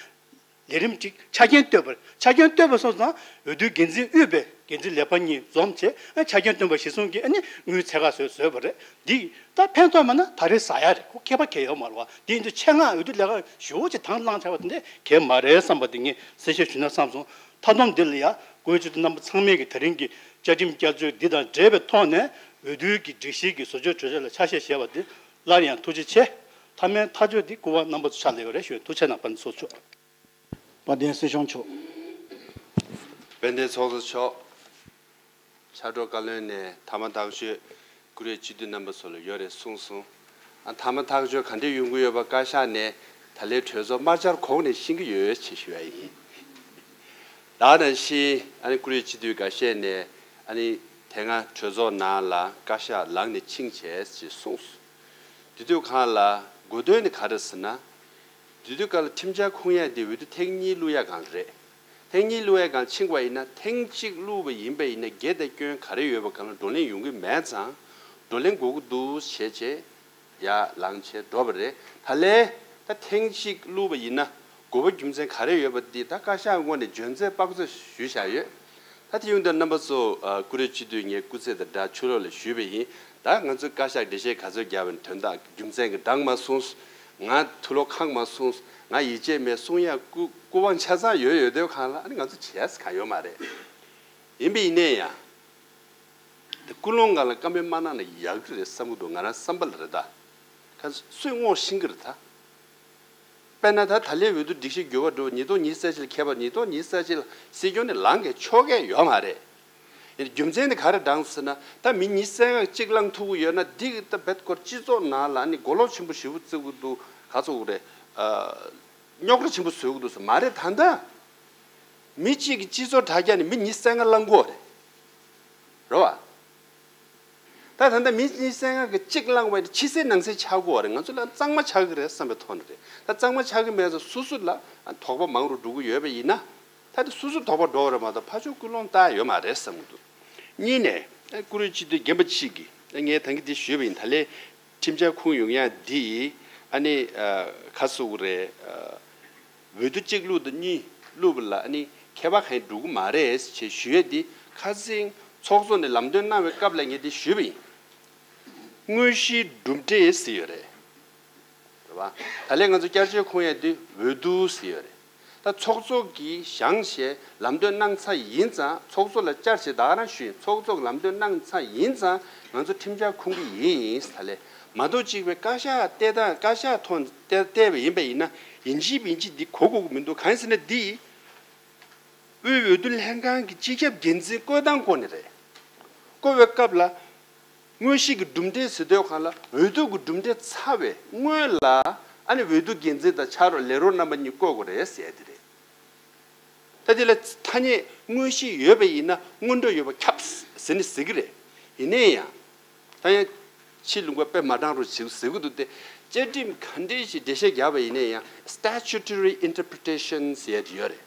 ལས་རིམ་གཅིག་ཆ་རྐྱེན་བཏོད་པ་རེད། ཆ་རྐྱེན་བཏོད་པ་སོང་ཙང་འོས་བསྡུ་འགན་འཛིན་དབུས་པའི་འགན་འཛིན་ལས་པ་གཉིས་འཛོམས་བྱས། ཨ་ཆ་རྐྱེན་བཏོན་པ་གཞིར་བཟུང་གིས་ཨ་ནི་དངུལ་ཚད་བཀག་བཟོས་བཟོས་པ་རེད། འདི་ད་ཕན་ཐོགས་མེད་ན་ད་རེས་ཟ་ཡ་རེད། ཁོ་ཁྱད་པར་གང་ཡང་ཡོད་མ་རེད་བ། འདི་ཡིན་དུས་ཆེད་མངགས་འོས་བསྡུ་ལས་ཀ་ཞེ་པོ་ཅིག་དང་བླངས་བྱས་པ་དེ་འདྲ་གང་ཡང་མ་རེད་བསམ་པ་དེ་ངས་གསལ་བཤད་ཞུ་ན་བསམ་སོང་། མཐའ་སྡོམ་འདི་ལ་ཡ་བཀུར་འོས་སྤྱི་འཐུས་རྣམ་པ་ཚང་མས་ཀྱི་དེ་རིང་གི་བཅའ་ཁྲིམས་བསྐྱར་བཅོས་འདི་དང་འབྲེལ་བའི་ཐོག་ནས་འོས་བསྡུའི་གི་སྒྲིག་གཞི་གི་བཟོ་བཅོས་གྲོས་ཆོད་ལ་ཆ་ཤས་བཞེས་པ་འདི་སླར་ཡང་ཐུགས་རྗེ་ཆེ། མཐའ་མའི་ཐག་གཅོད་འདི་སྐུ་པར་རྣམ་པ་ཚོ་ཕྱག་ལས་ཡོད་རེད་ཞུ། ཐུགས་རྗེ་གནང་། དཔལ་ལྡན་ཚོགས་གཙོ། དཔལ་ལྡན་སྲིད་སྐྱོང་མཆོག་དཔལ་ལྡན་ཚོགས་གཙོ་མཆོག་ཕྱག་རོགས་བཀའ་བློན་ནས་མཐའ་མ་ཐག་གཅོད་བཀུར་འོས་སྤྱི་འཐུས་རྣམ་པ་ཚོ་ལ་ཡོད་རེད་གསུངས་སོང་། ཨ་མཐའ་མ་ཐག་གཅོད་ག་འདྲས་ཡོང་གི་ཡོད་པ་བཀའ་ཤག་ནས་ད་ལན་གྲོས་ཚོགས་དམར་འབྱར་གོང་ནས་ཤེས་ཀྱི་ཡོད་ཅེས་ཞུ་ཡ་ཡིན། ད་ནང་བཞིན་ཨ་ནི་བཀུར་འོས་སྤྱི་འཐུས་འགའ་ཤས་ནས་ཨ་ནི་དེ་སྔ་གྲོས་ཚོགས་ནང་ལ་བཀའ་ཤག་ལངས་ནས་ཕྱིན་བྱས་ཅེས་གསུངས་སོང་། དེ་དུས་སྒང་ལ་གོ་དོན་ནི་ག་རེ་ཟེར་ན། དེ་དུས་སྐབས་ལ་ཁྲིམས་འཆར་ཁུངས་ཡས་དེ་འོས་བསྡུ་ཐེངས་གཉིས་བླུག་ཡ་སྒང་ལ་རེད། ཐེངས་གཉིས་བླུག་ཡ་སྒང་ཕྱིན་པ་ཡིན་ན་ཐེངས་གཅིག་བླུགས་པ་ཡིན་པ་ཡིན་ན་དགེ་དང་སྐྱོན་ག་རེ་ཡོད་པ་སྒང་ལ་བགྲོ་གླེང་ཡོང་གི་མེད་ཙང་བགྲོ་གླེང་དགོས་ཀྱི་འདུག་བྱས་བྱས་ཡར་ལངས་བྱས་འགྲོ་བ་རེད། ད་ལན་ད་ཐེངས་གཅིག་བླུགས་པ་ཡིན་ན་དགོས་པ་རྒྱུ་མཚན་ག་རེ་ཡོད་པ་འདི་ད་བཀའ་ཤག་ངོས་ནས་འཇོན་ཚད་དཔག་ཚོད་ཞུས་བཞག་ཡོད། ད་དེ་ཡོང་དུས་རྣམ་པ་ཚོ་ཨ་བཀུར་འོས་སྤྱི་འཐུས་ངའི་སྐུ་ཚེ་དང་འདྲ་ཕྱི་ལོགས་ལ་ཞུས་པ་ཡིན། ད་ང་ཚོས་བཀའ་ཤག་འགྲེལ་བཤད་ག་ཚོད་རྒྱབ་པ་ཡིན་དོན་དག་རྒྱུ་མཚན་གྱི་འདང་མ་གསུངས། ང་ཐུགས་ལོག་ཁག་མ་གསུངས། ང་ཡིད་ཆེས་མེད་གསུང་ཡ་སྐུ་སྐུ་དབང་ཆ་ཚང་ཡོད་ཡོད་དུས་སྒང་ལ་ཨ་ནི་ང་ཚོ་བྱས་ས་གང་ཡོད་མ་རེད། ཡིན་པ་ཡིན་ནའི་ཡང་། དེ་ཀུན་སློང་སྒང་ལ་བཀའ་མོལ་མ་གནང་ན་ཡག་གི་རེད་བསམ་གྱི་འདུག་ང་རང་བསམ་པ་ལ་རེད་ད། ཁ་སང་སུས་བསྔོགས་ཤེས་ཀྱི་རེད་ད། དཔེར་ན་ད་ད་ལན་འོས་བསྡུ་སྒྲིག་གཞི་འགྱུར་བ་འགྲོ་ཉིས་སྟོང་ཉི་ཤུ་རྩ་གཅིག་ལ་ཁེལ་བ་ཉིས་སྟོང་ཉི་ཤུ་རྩ་གཅིག་ལ་སྲིད་སྐྱོང་ནས་ལངས་མཁན་ཆོག་མཁན་ཡོད་མ་རེད། ཡིན་རྒྱུ་མཚན་དེ་ག་རེ་དྲངས་ཟེར་ན་ད་མི་ཉི་ཤུ་རྩ་ལྔ་གཅིག་ལངས་ཐུབ་ཀྱི་ཡོད་ན་འདི་གི་ད་བེད་སྐོར་སྤྱི་ཚོགས་ནང་ལ་ནི་གོ་ལོག་ཆེན་པོ་ཞེ་པོ་བརྩི་གི་འདུག་ག་ཚོད་རེད། རྙོག་དྲ་ཆེན་པོ་བཟོ་གི་འདུག་ཟེར་མ་རེད་ད་ལྟ། མི་གཅིག་གིས་སྤྱི་ཚོགས་དྲ་རྒྱ་ནས་མི་ཉི་ཤུ་རྩ་ལྔ་བླང་དགོས་རེད། རེད་བ། ད་ད་ལྟ་མི་ཉི་ཤུ་རྩ་ལྔ་གིས་གཅིག་བླངས་པ་ཡིན་ན་ཕྱི་གསལ་ནང་གསལ་ཆགས་དགོས་རེད། ང་ཚོ་ལ་གཙང་མ་ཆགས་ཀྱི་རེད་བསམ་པའི་ཐོག་ནས་རེད། ད་གཙང་མ་ཆགས་ཀྱི་མེད་ཙང་སོ་སོ་ལ་དོགས་པ་མང་རུ་འགྲོ་གི་ཡོད་པ་ཡིན་ན། ད་དེ་སོ་སོ་དོགས་པ་འགྲོ་བ་རེད་མ་གཏོགས་ཕར་ཕྱོགས་ཀུན་སློང་བཏང་ཡོད་མ་རེད་བསམ་གྱི་འདུག་གཉིས་ནས་ཨ་བཀུར་འོས་སྤྱི་འཐུས་རྒན་པ་གཅིག་གིས་ངས་ད་གིན་འདི་ཞུས་པ་ཡིན། ད་ལན་ཁྲིམས་འཆར་ཁུངས་ཡོང་ཡ་འདི་ཨ་ནི་ཨ་ག་ཟེར་དགོས་རེད། ཨ་འོས་བསྡུ་གཅིག་བླུགས་དང་གཉིས་བླུགས་པ་ལ་ཨ་ནི་ཁྱད་པར་གང་ཡང་འགྲོ་གི་མ་རེད་ཅེས་ཞུ་ཡས་འདི་ཁ་སང་ཚོགས་གཙོ་ནས་ལམ་སྟོན་གནང་བའི་སྐབས་ལ་ངས་འདི་ཞུས་པ་ཡིན། དངོས་གཞིའི་གྲུབ་འབྲས་ཟེར་ཡོད་རེད། རེད་བ། ད་ལན་ང་ཚོ་བསྐྱར་བཅོས་ཁུངས་ཡས་འདི་འོས་བསྡུ་ཟེར་ཡོད་རེད། ད་ཚོགས་གཙོ་གིས་བཞེངས་བྱས་ལམ་སྟོན་གནང་ཚར་ཡིན་ཙང་ཚོགས་གཙོ་ལ་བཅར་བྱས་ད་ག་རང་ཞུས་ཡིན། ཚོགས་གཙོ་གིས་ལམ་སྟོན་གནང་ཚར་ཡིན་ཙང་ང་ཚོ་ཁྲིམས་འཆར་ཁུངས་ཀྱི་ཡིན་ད་ལན། མ་གཏོགས་གཅིག་པའི་བཀའ་ཤག་བལྟས་སྟངས་བཀའ་ཤག་ཐོག་བལྟས་བལྟས་པ་ཡིན་པ་ཡིན་ན་ཡིན་གཅིག་མིན་གཅིག་འདི་གོ་དགོས་ཀྱི་མི་འདུག་གང་ཡིན་ཟེར་ན་འདི་དབུས་འོས་བསྡུ་ལྷན་ཁང་གི་སྤྱི་ཁྱབ་འགན་འཛིན་བསྐོ་སྟངས་སྐོར་ནས་རེད། བསྐོ་བའི་སྐབས་ལ་དངོས་གཞི་གི་གྲུབ་འབྲས་ཟེར་དུས་སྒང་ལ་འོས་བསྡུ་གི་གྲུབ་འབྲས་ཚར་བའི་སྔོན་ལ་ཨ་ནི་འོས་བསྡུ་འགན་འཛིན་དང་ཕྱག་རོགས་ལས་རོགས་རྣམ་པ་གཉིས་བསྐོ་དགོས་རེད་ཟེར་ཡ་དེ་རེད། ད་དེ་ལ་ཐ་སྙད་དངོས་གཞི་ཡོད་པ་ཡིན་ན་སྔོན་འགྲོ་ཡོད་པ་ཁྱབ་ཟེར་ནས་ཟེར་གི་རེད། ཡིན་ནའི་ཡང་ད་ཡང་ཕྱི་ལུང་པ་དཔེ་མ་དྲང་རུ་ཟེར་ཟེར་གི་འདུག་སྟེ། བཅའ་ཁྲིམས་ག་འདྲས་ཤིག་འགྲེལ་བཤད་རྒྱག་པ་ཡིན་ནའི་ཡང་statutory interpretation ཟེར་ཡ་དེ་ཡོད་རེད།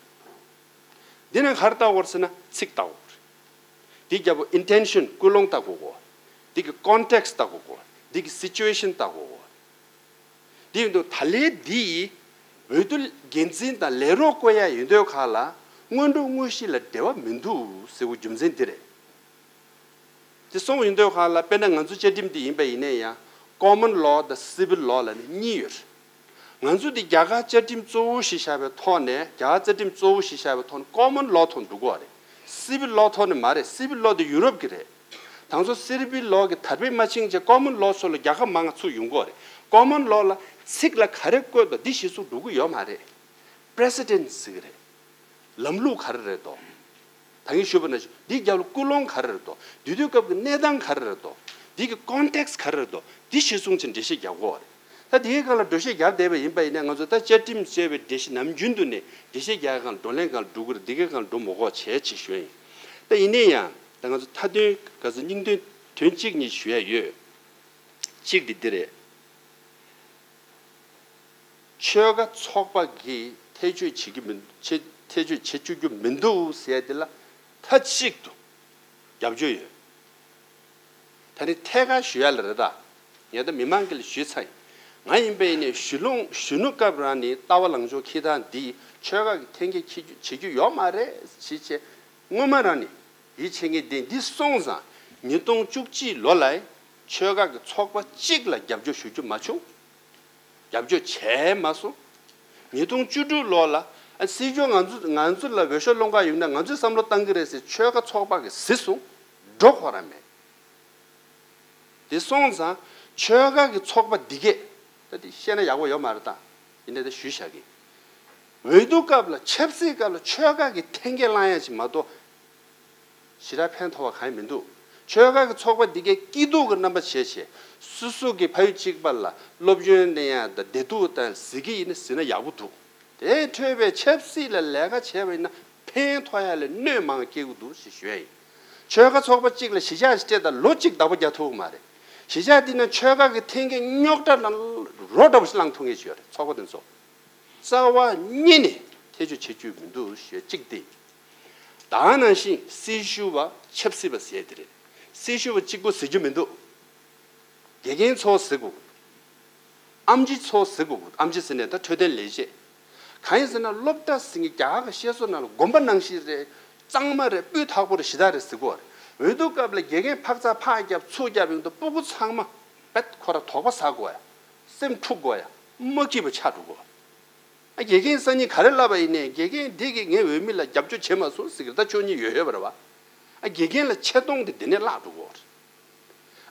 འདི་ནང་ག་རེ་ལྟ་དགོས་རེད་ཟེར་ན་ཚིག་ལྟ་དགོས་རེད། འདི་རྒྱལ་པོ་intention ཀུན་སློང་ལྟ་དགོས་གོ། འདི་གི་context ལྟ་དགོས་གོ། འདི་གི་situation ལྟ་དགོས་གོ། འདི་ཡིན་དུས་ད་ལན་འདི་འོས་བསྡུ་འགན་འཛིན་དང་ལས་རོགས་བསྐོ་ཡ་ཡིན་དུས་སྒང་ལ་སྔོན་འགྲོ་དངོས་གཞི་ལ་འབྲེལ་བ་མི་འདུག་ཟེར་བའི་རྒྱུ་མཚན་འདི་རེད། དེ་སོང་ཡིན་དུས་སྒང་ལ་དཔེར་ན་ང་ཚོ་བཅའ་ཁྲིམས་འདི་ཡིན་པ་ཡིན་ནའི་ཡང་common law དང་civil law ལ་ནི་གཉིས་ཡོད་རེད། ང་ཚོ་འདི་རྒྱ་གར་བཅའ་ཁྲིམས་གཙོ་བོ་ཞིག་བཞག་པའི་ཐོག་ནས་རྒྱ་གར་རྩ་ཁྲིམས་གཙོ་བོ་ཞིག་བཞག་པའི་ཐོག་ནས་common law ཐོག་འགྲོ་གི་རེད། civil law ཐོག་ནས་མ་རེད། civil law དེ་ཡུ་རོབ་ཀྱི་རེད། དང་ཚོ་civil law གི་དར་སྤེལ་མ་ཕྱིན་ཆད་common law ཚོ་ལ་རྒྱལ་ཁབ་མང་ང་ཚུར་ཡོང་གི་རེད། common law ལ་ཚིག་ལ་ག་རེ་བཀོད་པ་འདི་གཞིར་བཟུང་འགྲོ་གི་ཡོད་མ་རེད། precedent ཟེར་གི་རེད། ལམ་ལུགས་ག་རེ་རེད་དོ། ད་གིན་ཞུས་པ་ནང་བཞིན་འདིའི་རྒྱབ་ལ་ཀུན་སློང་ག་རེ་རེད་དོ། དེ་དུས་སྐབས་ཀྱི་གནས་སྟངས་ག་རེ་རེད་དོ། འདི་གི་context ག་རེ་རེད་དོ། འདི་གཞིར་བཟུང་བྱས་འགྲེལ་བཤད་རྒྱག་དགོས་པ་རེད། ད་དེའི་སྒང་ལ་འགྲེལ་བཤད་རྒྱག་བསྡད་པ་ཡིན་པ་ཡིན་ན་ང་ཚོ་ད་བཅའ་ཁྲིམས་ཟེར་བའི་འགྲེལ་བཤད་ནམ་རྒྱུན་དུ་ནས་འགྲེལ་བཤད་རྒྱག་སྒང་ལ་བགྲོ་གླེང་སྒང་ལ་འགྲོ་གི་རེད། འདི་གའི་སྒང་ལ་འགྲོ་མ་དགོས་བྱས་ཅེས་ཞུ་ཡ་ཡིན། ད་ཡིན་ནའི་ཡང་ད་ང་ཚོ་མཐའ་དོན་ག་ཚོད་སྙིང་དོན་དོན་གཅིག་གཉིས་ཞུ་ཡ་ཡོད། གཅིག་འདི་འདི་རེད། ཆོལ་ཁ་ཚོགས་པ་གིས་ཐེ་བྱུས་བྱེད་ཀྱི་མི་ཆེ་ཐེ་བྱུས་བྱེད་བཅུག་རྒྱུ་མི་འདུག་ཟེར་ཡ་དེ་ལ་མཐའ་གཅིག་ཏུ་རྒྱབ་སྐྱོར་ཡོད། ད་ནི་ཐད་ཀར་ཞུ་ཡ་ལ་རེད་ད། ངས་ད་མི་མང་གི་ལ་ཞུས་ཚར་ཡིན། ང་ཡིན་པས་ནས་གཞིས་ལུང་གཞོན་ནུ་སྐབས་རང་ནས་ལྟ་བ་ལངས་ཕྱོགས་འཁྱེར་སྟངས་འདི་ཆོལ་ཁ་གི་འཐེན་འཁྱེར་བྱེད་རྒྱུ་བྱེད་རྒྱུ་ཡོད་མ་རེད་ཞེས་བྱས། སྔོན་མ་རང་ནས་ཡིད་ཆེས་མཁན་དེ་འདི་སོང་ཙང་ཉིས་སྟོང་བཅུ་གཅིག་ལོ་ལ་ཆོལ་ཁ་གི་ཚོགས་པ་གཅིག་ལ་རྒྱབ་སྐྱོར་ཞུ་རྒྱུ་མ་བྱུང་། རྒྱབ་སྐྱོར་བྱས་མ་སོང་། ཉིས་སྟོང་བཅུ་དྲུག་ལོ་ལ་ཨ་སྲིད་སྐྱོང་ང་ཚོ་ང་ཚོ་ལ་འོས་ཤོག་སློང་ག་ཡོང་ན་ང་ཚོས་བསམ་བློ་བཏང་གི་རེད་ཟེར་ཆོལ་ཁ་ཚོགས་པ་གིས་གཟིགས་སོང་། འགྲོ་ཁོ་རང་མེད། དེ་སོང་ཙང་ཆོལ་ཁ་གི་ཚོགས་པ་འདི་གས་ད་དེ་བཤད་ན་ཡག་པོ་ཡོད་མ་རེད་ད། ཡིན་ནའི་ད་ཞུས་བཞག་གི། འོས་བསྡུ་སྐབས་ལ་ཆབ་སྲིད་སྐབས་ལ་ཆོལ་ཁ་གི་འཐེན་འཁྱེར་བསླང་ཡ་ཅིག་མ་གཏོགས་ཞེ་དྲག་ཕན་ཐོགས་པ་གང་ཡང་མི་འདུག་ཆོལ་ཁ་གི་ཚོགས་པ་འདི་གས་སྐྱིད་སྡུག་གི་རྣམ་པ་བྱས་བྱས་སོ་སོ་གི་ཕ་ཡུལ་གཅིག་པ་ལ་སློབ་སྦྱོང་གནང་ཡ་དང་བདེ་སྡུག་དང་གཟིགས་ཀྱི་ཡིན་ན་གཟིགས་ན་ཡག་པོ་འདུག་དེ་འཕྲོས་པའི་ཆབ་སྲིད་ལ་ལས་ཀ་བྱས་པ་ཡིན་ན་ཕན་ཐོགས་ཡ་ལས་གནོད་མང་སྐྱེལ་གྱི་འདུག་ཞེས་ཞུ་ཡ་ཡིན། ཆོལ་ཁ་ཚོགས་པ་གཅིག་ལ་གཞིས་ཆགས་ཤིག་སྤྲད་དང་ལོ་གཅིག་བདག་པོ་རྒྱག་ཐུབ་ཀྱི་མ་རེད། གཞིས་ཆགས་འདི་ན་ཆོལ་ཁ་གི་འཐེན་འཁྱེར་རྙོག་དྲ་ནང་རོ་འདྲ་པོ་ཞིག་བསླངས་ཐུབ་མཁན་ཞིག་ཡོད་རེད། ཚོགས་པ་དེ་ཚོ་རྩ་བ་ཉིད་ནས་ཐེ་བྱུས་བྱེད་རྒྱུ་མི་འདུག་ཞེས་གཅིག་སྟེ། ད་ནང་བཞིན་སྲི་ཞུ་བ་ཆབ་སྲིད་པ་ཟེར་དེ་རེད། སྲི་ཞུ་བ་གཅིག་པོ་ཟེར་རྒྱུ་མི་འདུག་དགེ་རྒན་ཚོ་ཟེར་དགོས། ཨེམ་ཆི་ཚོ་ཟེར་དགོས། ཨེམ་ཆི་ཟེར་ནས་ད་འཕྲོད་བསྟེན་ལས་བྱེད། གང་ཡིན་ཟེར་ན་སློབ་གྲྭ་ཟེར་མཁན་རྒྱ་གར་གྱི་བཤད་སྲོལ་ནང་ལ་དགོན་པ་ནང་བཞིན་རེད། གཙང་མ་རེད། སྤུས་དག་པོ་རེད། ཞེ་དྲག་རེད་ཟེར་གོ་རེད། འོས་བསྡུ་སྐབས་ལ་དགེ་རྒན་འཕག་འཚག་ཕར་བརྒྱབ་ཚུར་བརྒྱབ་ཡོང་དུས་སྤུ་གུ་ཚང་མ་བེད་ཁོ་ར་དོགས་པ་ཟ་དགོས་ཡ། སེམས་འཁྲུག་དགོས་ཡ། མ་སྐྱིད་པ་ཆགས་འགྲོ་གོ་ཨ་དགེ་རྒན་སང་ཉིན་ག་རེ་ལབ་པ་ཡིན་ནའི་དགེ་རྒན་འདི་གིས་ངའི་འོས་མི་ལ་རྒྱབ་སྐྱོར་བྱེད་མ་སོང་ཟེར་གི་ད་ཆོས་ཉིད་ཡོད་ཡོད་པ་རེད་བ། ཨ་དགེ་རྒན་ལ་ཆེ་མཐོང་དེ་འདི་ནས་བརླག་འགྲོ་གོ་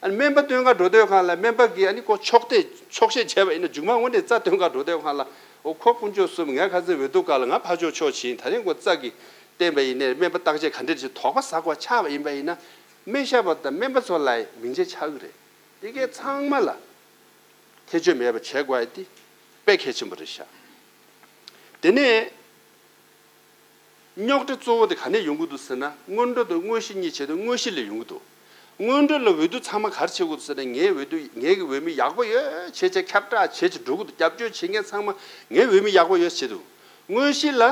ཨ་ནི་སྨན་པ་སྟོན་ག་འགྲོ་དུས་སྒང་ལ་སྨན་པ་གིས་ཨ་ནི་ཁོ་ཕྱོགས་འདེགས་ཕྱོགས་ཞེན་བྱས་པ་ཡིན་ན་མཇུག་མ་དངོས་གནས་རྩ་སྟོན་ག་འགྲོ་དུས་སྒང་ལ་འོ་ཁོ་དཀོན་མཆོག་གསུམ་ངས་ཁ་སང་འོས་བསྡུ་སྒང་ལ་ང་ཕར་ཕྱོགས་ཕྱོགས་ཕྱིན། ད་རིང་ཁོ་རྩ་གིས་བསྟན་པ་ཡིན་ནའི་སྨན་པ་བརྟག་དཔྱད་ག་འདྲ་ཞིག་དོགས་པ་ཟ་དགོས་ཆགས་པ་ཡིན་པ་ཡིན་ན་སྨན་ཞབས་པ་དང་སྨན་པ་ཚོ་ལ་མིང་ཆད་ཆགས་ཀྱི་རེད། དེ་གས་ཚང་མ་ལ་ཐེ་བྱུས་མེད་པ་བྱེད་དགོས་ཡ་དེ་དཔེ་གལ་ཆེན་པོ་རེད་ཤག་དེ་ནས། རྙོག་དྲ་གཙོ་བོ་དེ་ག་ནས་ཡོང་གི་འདུག་ཟེར་ན་སྔོན་འགྲོ་དང་དངོས་གཞི་གཉིས་བྱས་ཏེ་དངོས་གཞི་ལས་ཡོང་གི་འདུག་སྔོན་འགྲོ་ལ་འོས་བསྡུ་ཚང་མ་ག་རེ་བྱེད་དགོས་འདུག་ཟེར་ན་ངའི་འོས་བསྡུ་ངའི་གི་འོས་མི་ཡག་པོ་ཡོད་བྱས་བྱས་ཁྱབ་བསྒྲགས་བྱས་བྱས་འགྲོ་གི་འདུག་རྒྱབ་སྐྱོར་བྱེད་མཁན་ཚང་མ་ངའི་འོས་མི་ཡག་པོ་ཡོད་བྱས་འདུག་དངོས་གཞི་ལ་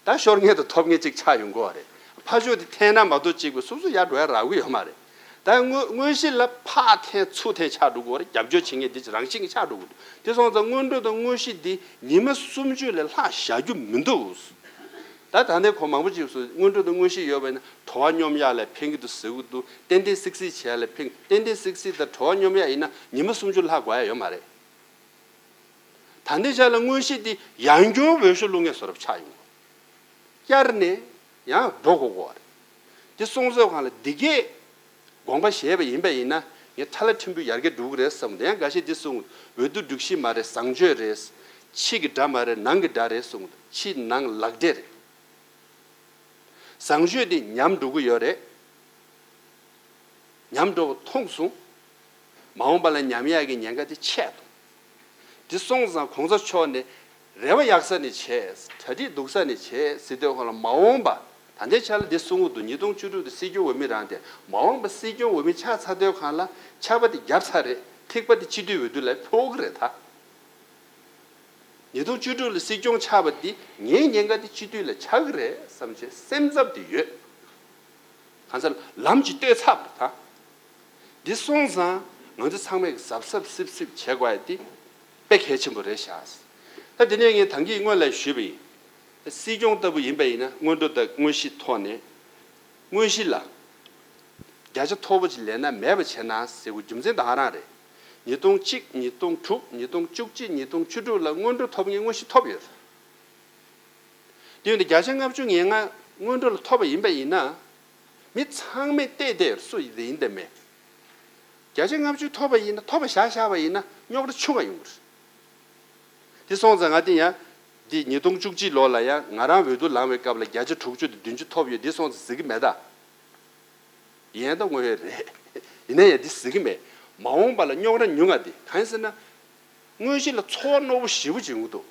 ད་ཤོར་མཁན་དང་ཐོབ་མཁན་གཅིག་ཆགས་ཡོང་གི་ཡོད་རེད། ཕར་ཕྱོགས་དེ་འཐེན་ན་མ་གཏོགས་གཅིག་པུ་སོ་སོ་ཡར་འགྲོ་ཡ་རག་གི་ཡོད་མ་རེད། ད་དངོས་དངོས་གཞི་ལ་ཕར་འཐེན་ཚུར་འཐེན་ཆགས་འགྲོ་གི་ཡོད་རེད། རྒྱབ་སྐྱོར་བྱེད་མཁན་དེ་རང་བཞིན་གྱིས་ཆགས་འགྲོ་གི་འདུག་དེ་སོང་ཙང་སྔོན་འགྲོ་དང་དངོས་གཞི་འདི་ཉི་མ་སུམ་ཅུ་ལས་ལྷག་བཞག་རྒྱུ་མི་འདུག་ད་ད་ལྟའི་གོ་མང་པོ་ཅིག་སུ་སྔོན་འགྲོ་དང་དངོས་གཞི་ཡོད་པ་ཡིན་ན་བྲོ་བ་སྙོམས་ཡག་ལ་ཕན་གྱི་འདུག་ཟེར་གྱི་འདུག་ཏན་ཏན་སིག་སིག་བྱེད་ཡག་ལ་ཕན། ཏན་ཏན་སིག་སིག་དང་བྲོ་བ་སྙོམས་ཡག་ཡིན་ན་ཉི་མ་སུམ་ཅུ་ལྷག་དགོས་ཡ་ཡོད་མ་རེད། ད་ལྟའི་ཆ་ལ་དངོས་གཞི་འདི་ཡང་བསྐྱར་འོས་ཤོག་བླུག་མཁན་བཟོ་འདྲ་ཆགས་ཡོང་གི། བསྐྱར་ནས་ཡང་འགྲོ་དགོས་ཀྱི་ཡོད་རེད། དེ་སོང་ཙང་སྒང་ལ་འདི་གས་དགོངས་པ་བཞེས་པ་ཡིན་པ་ཡིན་ན་ངས་ཁྲ་ལ་ཕྲན་བུ་ཡར་རྒྱས་འགྲོ་གི་རེད་བསམ། དེ་ཡང་འགའ་ཤས་འདི་གསུངས། འོས་བསྡུ་སྒྲིག་གཞི་མ་རེད། བཟང་སྤྱོད་རེད། ཕྱི་གི་དགྲ་མ་རེད། ནང་གི་དགྲ་རེད་གསུངས། ཕྱི་ནང་ལག་འབྲེལ་རེད། བཟང་སྤྱོད་འདི་ཉམས་འགྲོ་གི་ཡོད་རེད། ཉམས་འགྲོ་བ་མཐོང་སོང་། མ་འོངས་པ་ལ་ཉམས་ཡག་གི་ཉེན་ཁ་དེ་ཆད་འདུག་དེ་སོང་ཙང་གོང་ས་མཆོག་ནས་རེ་བ་ཡག་ས་ནས་བྱས། གྲ་སྒྲིག་སྡུག་ས་ནས་བྱས་ཟེར་དུས་སྒང་ལ་མ་འོངས་པ་ད་ལྟའི་ཆ་ལ་འདི་གསུང་གི་འདུག་ཉིས་སྟོང་བཅུ་དྲུག་དེ་སྲིད་སྐྱོང་འོས་མི་རང་དེ་མ་འོངས་པ་སྲིད་སྐྱོང་འོས་མི་ཆགས་ཚར་དུས་སྒང་ལ་ཆར་པ་དེ་བརྒྱབ་ཚར་རེད། ཐིགས་པ་དེ་སྤྱི་འཐུས་འོས་བསྡུ་ལ་ཕོག་གི་རེད་ད། ཉིས་སྟོང་བཅུ་དྲུག་ལ་སྲིད་སྐྱོང་ཆགས་པ་འདི་ངའི་ཉེན་ཁ་འདི་སྤྱི་འཐུས་ལ་ཆགས་ཀྱི་རེད་བསམ་བྱས་སེམས་འཚབ་དེ་ཡོད། གང་ཟེར་ལམ་གྱི་བལྟས་ཚར་བ་དང་། འདི་སོང་ཙང་ང་ཚོ་ཚང་མས་གཟབ་གཟབ་སིབ་སིབ་བྱེད་དགོས་ཡ་འདི་དཔེ་གལ་ཆེན་པོ་རེད་ཤག་ད་དེ་ནས་ངས་ད་གིན་སྔོན་ལ་ཞུས་པ་ཡིན། སྲིད་སྐྱོང་ལྟ་བུ་ཡིན་པ་ཡིན་ན་སྔོན་འགྲོ་དང་དངོས་གཞི་ཐོག་ནས། དངོས་གཞི་ལ། བརྒྱ་ཆ་མཐོ་པོ་ཅིག་ལེན་ན་མེད་པ་བྱས་ན་ཟེར་དགོས་རྒྱུ་མཚན་ད་ག་རང་རེད། ཉིས་སྟོང་གཅིག་ཉིས་སྟོང་དྲུག་ཉིས་སྟོང་བཅུ་གཅིག་ཉིས་སྟོང་བཅུ་དྲུག་ལ་སྔོན་འགྲོ་ཐོབ་མཁན་དངོས་གཞི་ཐོབ་ཡོད། དེ་ཡོད་དུས་བརྒྱ་ཆ་ལྔ་བཅུ་ང་ལྔ་སྔོན་འགྲོ་ལ་ཐོབ་པ་ཡིན་པ་ཡིན་ན། མི་ཚང་མས་བལྟས་བལྟས་སུ་ཡིན་དེ་ཡིན་དེ་མེད། བརྒྱ་ཆ་ལྔ་བཅུ་ཐོབ་པ་ཡིན་ན་ཐོབ་པ་བཞག་བཞག་པ་ཡིན་ན་རྙོག་དྲ་ཆུང་བ་ཡོང་གི་རེད། དེ་སོང་ཙང་ང་དེ་ཡང་། འདི་ཉིས་སྟོང་བཅུ་གཅིག་ལོ་ལ་ཡང་ང་རང་འོས་བསྡུ་ལངས་པའི་སྐབས་ལ་བརྒྱ་ཆ་དྲུག་ཅུ་དང་བདུན་ཅུ་ཐོབ་ཡོད་འདི་སོང་ཙང་ཟེར་གི་མེད་ད། ཡིན་ད་དངོས་ཡོད་རེད། ཡིན་ན་ཡང་འདི་ཟེར་གི་མེད། མ་འོངས་པ་ལ་རྙོག་དྲ་ཉུང་ང་འདི་གང་ཡིན་ཟེར་ན། དངོས་གཞི་ལ་ཚོར་བ་རྣོ་པོ་ཞེ་པོ་ཅིག་ཡོང་གི་འདུག་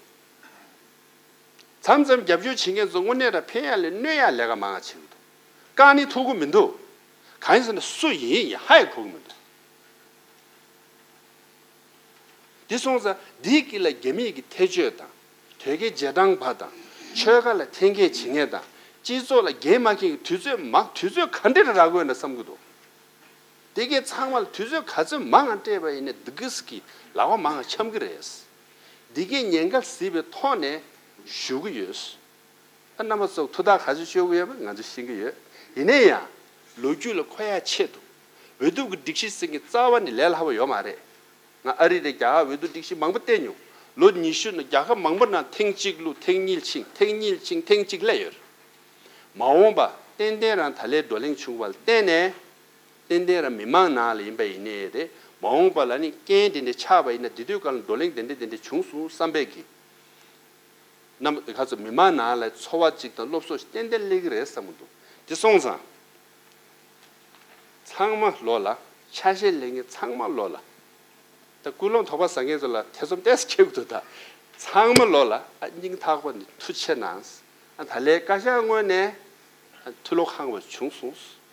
མཚམས་མཚམས་རྒྱབ་སྐྱོར་བྱེད་མཁན་ཚོ་དངོས་གནས་རང་ཕན་ཡ་ལས་གནོད་ཡ་ལས་ཀ་མང་ང་བྱེད་ཀྱི་འདུག་བཀག་ནི་ཐུབ་ཀྱི་མི་འདུག་གང་ཡིན་ཟེར་ན་སུ་ཡིན་ཡིན་ཧ་ཡང་གོ་གི་མི་འདུག་དེ་སོང་ཙང་འདིའི་དཀྱིལ་ལ་རྒྱ་མིའི་གི་ཐེ་བྱུས་དང་། དོལ་རྒྱལ་རྗེས་འབྲང་པ་དང་། ཆོལ་ཁ་ལ་འཐེན་འཁྱེར་བྱེད་མཁན་དང་། སྤྱི་ཚོགས་ལ་འགན་མ་འཁྱེར་གྱི་དུས་ཚོད་མང་དུས་ཚོད་ག་འདྲ་རག་དགོས་ན་བསམ་གྱི་འདུག་དེ་གས་ཚང་མ་ལ་དུས་ཚོད་ག་ཚོད་མང་ང་སྤྲད་པ་ཡིན་ན་འདི་གས་ཀྱི་ལག་པ་མང་ང་འཆམ་གི་རེད། འདི་གས་ཉེན་ཁ་གཟིགས་པའི་ཐོག་ནས་ཞུ་གི་ཡོད། ཨ་རྣམ་པ་ཚོ་ཐུགས་ཐག་ག་ཚོད་གཅོད་གི་ཡོད་པ་ང་ཚོ་ཤེས་ཀྱི་ཡོད། ཡིན་ན་ཡང་ལོ་རྒྱུས་ལ་འཁོད་ཡ་ཆེད་དུ་འོས་བསྡུ་གི་སྒྲིག་གཞི་ཟེར་མཁན་རྩ་བ་ནས་ལས་སླ་པོ་ཡོད་མ་རེད། ང་ཨ་རི་ནས་རྒྱ་གར་འོས་བསྡུ་སྒྲིག་གཞི་མང་པོ་བལྟས་མྱོང་། ལོ་ཉི་ཤུ་ནང་རྒྱལ་ཁབ་མང་པོ་ནང་ཐེངས་གཅིག་བླུགས། ཐེངས་གཉིས་ཕྱིན། ཐེངས་གཉིས་ཕྱིན། ཐེངས་གཅིག་སླེབས་ཡོད་རེད། མ་འོངས་པ་ཏན་ཏན་རང་ད་ལན་བགྲོ་གླེང་བྱུང་བ་ལ་བརྟེན་ནས། ཏན་ཏན་རང་མི་མང་ནང་ལ་ཡིན་པ་ཡིན་ནའི་རེད། མ་འོངས་པ་ལ་ནི་རྐྱེན་དེ་འདྲ་ཆགས་པ་ཡིན་ན་དེ་དུས་སྐབས་ལ་བགྲོ་གླེང་དེ་འདྲ་དེ་འདྲ་བྱུང་སོང་བསམ་པའི་གི། རྣམ་ག་ཚོད་མི་མང་ནང་ལ་ཚོར་བ་གཅིག་དང་སློབ་གསོ་ཞིག་ཏན་ཏན་སླེབས་ཀྱི་རེད་བསམ་གྱི་འདུག་དེ་སོང་ཙང་། ཚང་མ་བློ་ལ། ཆ་ཤས་ལེན་མཁན་ཚང་མ་བློ་ལ། ད་ཀུན་སློང་དོགས་པ་ཟ་མཁན་ཚོ་ལ་ཐེ་ཚོམ་ཏོག་ཙམ་སྐྱེ་གི་འདུག་ད་ཚང་མ་བློ་ལ་ཨ་སྙིང་ཐག་པ་ནས་ཐུགས་རྗེ་གནང་། ཨ་ད་ལན་བཀའ་ཤག་ངོས་ནས་ཨ་ཐུགས་བློ་ཁེངས་པ་བྱུང་སོང་།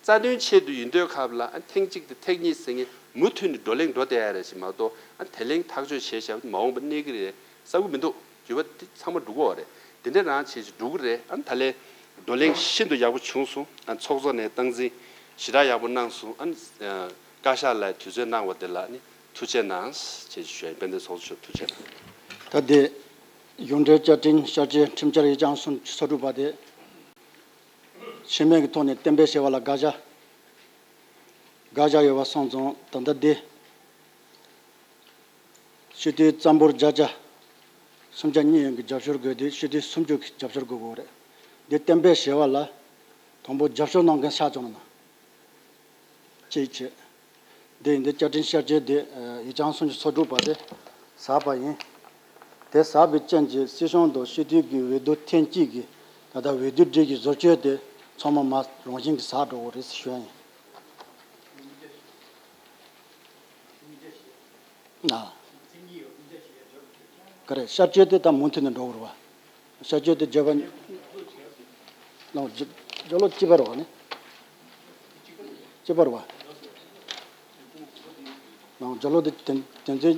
རྩ་དོན་ཆེད་དུ་ཡིན་དུས་སྐབས་ལ་ཨ་ཐེངས་གཅིག་དང་ཐེངས་གཉིས་ཟེར་མཁན་མུ་མཐུད་ནས་བགྲོ་གླེང་འགྲོ་བསྡད་ཡ་རེད་ཞེས་མ་གཏོགས། ཨ་དེ་ལན་ཐག་གཅོད་བྱས་བཞག་མ་འོངས་པ་གནས་ཀྱི་རེད་བསམ་གྱི་མི་འདུག་འགྱུར་བ་འདི་ཚང་མ་འགྲོ་གི་ཡོད་རེད། དེ་འདྲ་རང་བྱེད་ཅིག་འགྲོ་གི་རེད། ཨ་ད་ལན་བགྲོ་གླེང་ཤིན་ཏུ་ཡག་པོ་བྱུང་སོང་། ཨ་ཚོགས་གཙོ་ནས་སྟངས་འཛིན་ཞེ་དྲག་ཡག་པོ་གནང་སོང་། ཨ་བཀའ་ཤག་ལ་དུས་ཚོད་གནང་བ་དེ་ལ་ནི་ཐུགས་རྗེ་གནང་ཞེས་ཞུ་ཡ་ཡིན། དཔལ་ལྡན་ཚོགས་གཙོ་མཆོག་ཐུགས་རྗེ་གནང་། ད་དེ་གཞུང་འབྲེལ་བསྐྱར་སྐྲུན་བསྐྱར་བཅོས་ཁྲིམས་འཆར་ཡིག་ཆ་ཨང་སུམ་ཅུ་སོ་དྲུག་པ་དེ་ཕྱི་མིག་གི་ཐོག་ནས་གཏན་འབེབས་བྱས་པ་ལ་དགག་བྱ། དགག་བྱ་ཡོད་པ་སོང་ཙང་ད་ལྟ་འདི། སྤྱི་འཐུས་རྩ་འབོར་བརྒྱ་ཆ་སུམ་ཆ་གཉིས་ཡན་གྱི་རྒྱབ་སྐྱོར་དགོས་དུས་སྤྱི་འཐུས་སུམ་ཅུ་གི་རྒྱབ་སྐྱོར་དགོས་དགོས་རེད། འདི་གཏན་འབེབས་བྱས་པ་ལ་དང་པོ་རྒྱབ་སྐྱོར་གནང་མཁན་ཆགས་བྱུང་ན་གཅིག་བྱས། འདི་ཡིན་འདི་བསྐྱར་སྐྲུན་བསྐྱར་བཅོས་འདི་ཡིག་ཆ་ཨང་སུམ་ཅུ་སོ་དྲུག་པ་དེ་ཟགས་པ་ཡིན། དེ་ཟགས་པའི་རྐྱེན་གྱིས་སྲིད་གཞུང་དང་སྤྱི་འཐུས་ཀྱི་འོས་བསྡུ་ཐེངས་གཅིག་གི་ད་ལྟ་འོས་བསྡུ་སྒྲིག་གཞི་བཟོ་བཅོས་དེ་ཚང་མ་མ་རང་བཞིན་གྱིས་ཟགས་འགྲོ་གི་རེད་ཟེར་ཞུ་ཡ་ཡིན། ཨ། ག་རེ་བསྐྱར་བཅོས་དེ་ད་མུ་མཐུད་ནས་འགྲོ་གི་རེད་བ། བསྐྱར་བཅོས་དེ་བརྗོད་པ། ནང་བརྗོད་བརྗོད་ལོ་གཅིག་པ་རེད་བ་ནི། གཅིག་པ་རེད་བ། ནང་བརྗོད་ལོ་དེ་དོན་དོན་ཚན་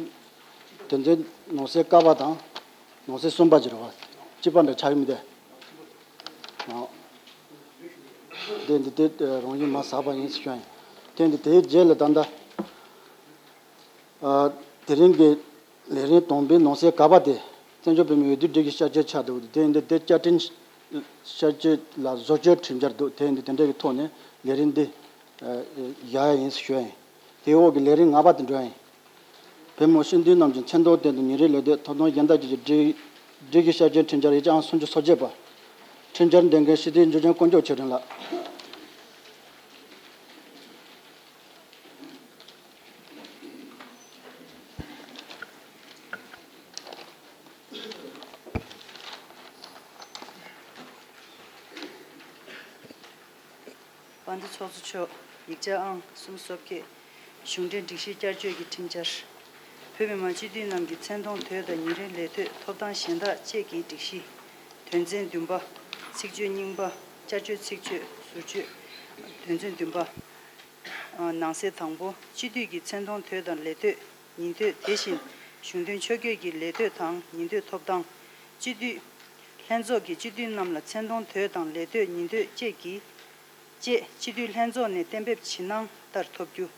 དོན་ཚན་ནང་གསེས་ཀ་པ་དང་ནང་གསེས་གསུམ་པ་གཅིག་རེད་བ། གཅིག་པ་འདྲ་ཆགས་ཡོད་མི་དེ། ནང་། དེ་འདི་དེ་རང་བཞིན་མ་ཟགས་པ་ཡིན་ཞུ་ཡ་ཡིན། དེ་འདི་དེའི་རྗེས་ལ་ད་ལྟ། ཨ། དེ་རིང་གི་ལས་རིམ་དང་པོའི་ནང་གསེས་ག་པ་དེ་བཙན་བྱོལ་བོད་མིའི་འོས་བསྡུ་སྒྲིག་གཞི་བསྐྱར་བཅོས་ཆགས་འདུག་དེ་འདི་དེ་བསྐྱར་སྐྲུན་བསྐྱར་བཅོས་ལ་བཟོ་བཅོས་ཁྲིམས་འཆར་འདུག་དེ་འདི་དེ་འདྲ་གི་ཐོག་ནས་ལས་རིམ་འདི་བཞག་ཡ་ཡིན་ཞུ་ཡ་ཡིན། དེའི་འོག་གི་ལས་རིམ་ལྔ་པ་དེ་འགྲོ་ཡ་ཡིན། བོད་མི་སྤྱི་འཐུས་རྣམས་ཀྱི་མཚན་མཐོང་དོན་དུ་ཉིན་རེའི་ལས་དོན་ཐོབ་ཐང་གཞན་དག་བཅས་ཀྱི་སྒྲིག་སྒྲིག་གཞི་བསྐྱར་བཅོས་ཁྲིམས་འཆར་ཡིག་ཆ་ཨང་སུམ་ཅུ་སོ་བརྒྱད་པ། ཁྲིམས་འཆར་འདོན་མཁན་སྤྱི་འཐུས་འཇུ་ཆེན་དཀོན་མཆོག་ཆོས་སྒྲོན་ལགས། དཔལ་ལྡན་ཚོགས་གཙོ་མཆོག་ཡིག་ཆ་ཨང་གསུམ་སོ་བརྒྱད། གཞུང་འབྲེལ་སྒྲིག་གཞི་བསྐྱར་བཅོས་ཀྱི་ཁྲིམས་འཆར། བོད་མི་མང་སྤྱི་འཐུས་རྣམས་ཀྱི་མཚན་མཐོང་དོད་དང་ཉིན་རེའི་ལས་དོད་ཐོབ་ཐང་གཞན་དག་བཅས་ཀྱི་སྒྲིག་གཞི། དོན་ཚན་བདུན་པ། ཚིག་བརྗོད་རྙིང་པ། བསྐྱར་བཅོས་ཚིག་བརྗོད་ཟུར་བརྗོད། དོན་ཚན་བདུན་པ། ནང་གསེས་དང་པོ། སྤྱི་འཐུས་ཀྱི་མཚན་མཐོང་དོད་དང་ལས་དོད། ཉིན་དོད་དེ་བཞིན་གཞུང་དོན་ཆོས་བརྒྱུད་ཀྱི་ལས་དོད་དང་ཉིན་དོད་ཐོབ་ཐང་། སྤྱི་འཐུས་ལྷན་ཚོགས་ཀྱིས་སྤྱི་འཐུས་རྣམས་ལ་མཚན་མཐོང་དོད་དང་ལས་དོད་ཉིན་དོད་བཅས་ཀྱི་བཅས་སྤྱི་འཐུས་ལྷན་ཚོགས་ནས་གཏན་འབེབས་ཇི་གནང་ལྟར་ཐོབ་རྒྱུ།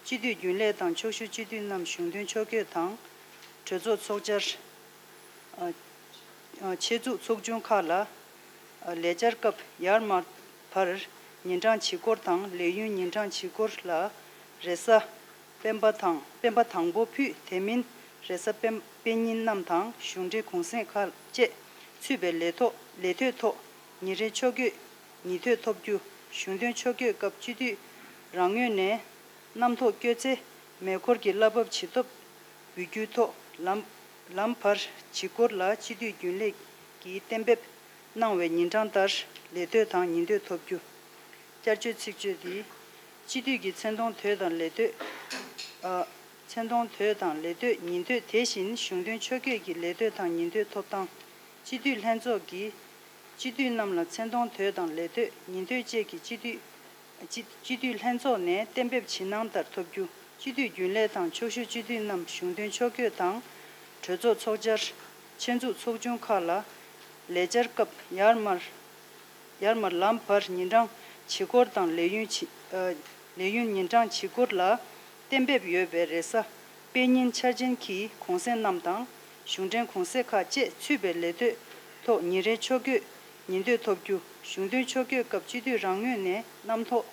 སྤྱི་འཐུས་རྒྱུན་ལས་དང་ཕྱོགས་བཞུགས་སྤྱི་འཐུས་རྣམས་གཞུང་དོན་ཕྱོགས་བསྐྱོད་དང་། གྲོས་ཚོགས་ཚོགས་བཅར། ཨ། ཨ། ཆེད་འཛུགས་ཚོགས་ཆུང་ཁག་ལ། ཨ། ལས་བཅར་སྐབས་ཡར་མར་བར་ཉིན་གྲངས་གཅིག་སྐོར་དང་ལས་ཡུན་ཉིན་གྲངས་གཅིག་སྐོར་ལ་རེས་གཟའ་སྤེན་པ་དང་སྤེན་པ་དང་པོ་ཕུད། དེ་མིན་རེས་གཟའ་སྤེན་དཔེ་རྙིང་རྣམས་དང་གཞུང་འབྲེལ་གུང་སེང་ཁག་བཅས་ཚུད་པའི་ལས་ཐོག་ལས་དོད་ཐོག་ཉིན་རེའི་ཕྱོགས་བསྐྱོད་ཉིན་དོད་ཐོབ་རྒྱུ། གཞུང་དོན་ཕྱོགས་བསྐྱོད་སྐབས་སྤྱི་འཐུས་རང་ངོས་ནས་གནམ་ཐོག་བསྐྱོད་ཚེ་མེ་འཁོར་གྱི་གླ་འབབ་ཇི་ཐོབ་འབུལ་རྒྱུའི་ཐོག་ལམ་ལམ་བར་གཅིག་སྐོར་ལ་སྤྱི་འཐུས་རྒྱུན་ལས་ཀྱིས་གཏན་འབེབས་གནང་བའི་ཉིན་གྲངས་ལྟར་ལས་དོད་དང་ཉིན་དོད་ཐོབ་རྒྱུ། བསྐྱར་བཅོས་ཚིག་བརྗོད་འདི། སྤྱི་འཐུས་ཀྱི་མཚན་མཐོང་དོད་དང་ལས་དོད། ཨ། མཚན་མཐོང་དོད་དང་ལས་དོད་ཉིན་དོད་དེ་བཞིན་གཞུང་དོན་ཕྱོགས་བསྐྱོད་ཀྱི་ལས་དོད་དང་ཉིན་དོད་ཐོབ་ཐང་། སྤྱི་འཐུས་ལྷན་ཚོགས་ཀྱིས་སྤྱི་འཐུས་རྣམས་ལ་མཚན་མཐོང་དོད་དང་ལས་དོད་ཉིན་དོད་བཅས་ཀྱི་སྤྱི་འཐུས་སྤྱི་སྤྱི་འཐུས་ལྷན་ཚོགས་ནས་གཏན་འབེབས་ཇི་གནང་ལྟར་ཐོབ་རྒྱུ། སྤྱི་འཐུས་རྒྱུན་ལས་དང་ཕྱོགས་བཞུགས་སྤྱི་འཐུས་རྣམས་གཞུང་དོན་ཕྱོགས་བསྐྱོད་དང་། གྲོས་ཚོགས་ཚོགས་བཅར། ཆེད་འཛུགས་ཚོགས་ཆུང་ཁག་ལ་ལས་བཅར་སྐབས་ཡར་མར་ཡར་མར་ལམ་བར་ཉིན་གྲངས་གཅིག་སྐོར་དང་ལས་ཡུན་ཇི་ཨ་ ལས་ཡུན་ཉིན་གྲངས་བྱིས་སྐོར་ལ་གཏན་འབེབས་ཡོད་པའི་རེས་གཟའ་སྤེན་ཉིན་འཆར་ཅན་གྱི་གུང་སེང་རྣམས་དང་གཞུང་འབྲེལ་གུང་སེང་ཁག་བཅས་ཚུད་པའི་ལས་དོད་ཐོག་ཉིན་རེའི་ཕྱོགས་བསྐྱོད་ཉིན་དུ་ཐོབ་རྒྱུ། གཞུང་དོན་ཕྱོགས་བསྐྱོད་སྐབས་སྤྱི་འཐུས་རང་ངོས་ནས་གནམ་ཐོག་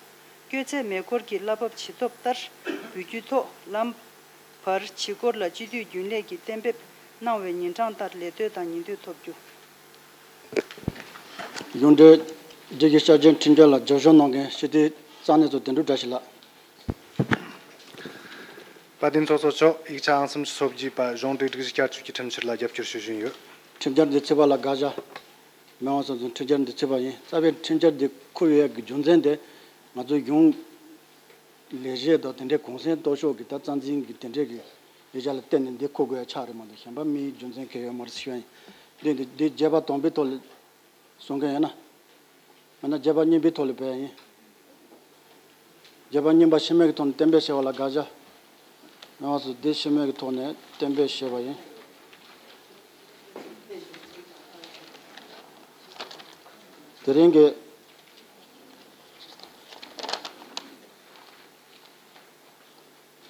བསྐྱོད་ཚད་མེ་འཁོར་གྱི་གླ་འབབ་ཇི་ཐོབ་ལྟར་འབུལ་རྒྱུའི་ཐོག་ལམ་བར་བྱིས་སྐོར་ལ་སྤྱི་འཐུས་རྒྱུན་ལས་ཀྱིས་གཏན་འབེབས་གནང་བའི་ཉིན་གྲངས་ལྟར་ལས་དོད་དང་ཉིན་དུ་ཐོབ་རྒྱུ། གཞུང་འབྲེལ་སྒྲིག་གཞི་བསྐྱར་བཅོས་ཁྲིམས་འཆར་ལ་རྒྱབ་སྐྱོར་གནང་མཁན་སྤྱི་འཐུས་རྩ་གནད་ཚོ་དོན་གྲུབ་བཀྲ་ཤིས་ལགས། དཔལ་ལྡན་ཚོགས་གཙོ་མཆོག་ཡིག་ཆ་ཨང་སུམ་ཅུ་སོ་བརྒྱད་པ་གཞུང་འབྲེལ་སྒྲིག་གཞི་བསྐྱར་བཅོས་ཀྱི་ཁྲིམས་འཆར་ལ་རྒྱབ་སྐྱོར་ཞུ་བཞིན་ཡོད། ཁྲིམས་འཆར་འདི་ཚུད་པ་ལ་དགག་བྱ་མེད་པ་སོང་ཙང་ཁྲིམས་འཆར་འདི་ཚུད་པ་ཡིན། རྩ་བའི་ཁྲིམས་འཆར་འདི་འཁུར་ཡས་ཀྱི་རྒྱུ་མཚན་དེ་ང་ཚོའི་གཞུང་ལས་བྱེད་དང་དེ་འདྲའི་གུང་སེང་གཏོང་ཕྱོགས་ཀྱི་ད་རྩ་འཛིན་གྱི་དེ་འདྲའི་གི་ལས་བྱ་ལ་བརྟེན་ནས་འདི་འཁུར་དགོས་ཡ་ཆགས་རེད་མ་གཏོགས་གཞན་པ་མིའི་རྒྱུ་མཚན་གང་ཡང་ཡོད་མ་རེད་ཟེར་ཞུ་ཡ་ཡིན། འདི་འདི་འདི་བརྗོད་པ་དང་པོའི་ཐོག་ལ་གསུང་མཁན་ཡིན་ན། མིན་ན་བརྗོད་པ་གཉིས་པའི་ཐོག་ལ་བས་ཡིན། བརྗོད་པ་གཉིས་པ་ཤེས་མེད་ཀྱི་ཐོག་ནས་གཏན་འབེབས་བྱས་པ་ལ་དགག་བྱ་མེད་པ་སོང་འདི་ཤེས་མེད་ཀྱི་ཐོག་ནས་གཏན་འབེབས་བྱས་པ་ཡིན། དེ་རིང་གི་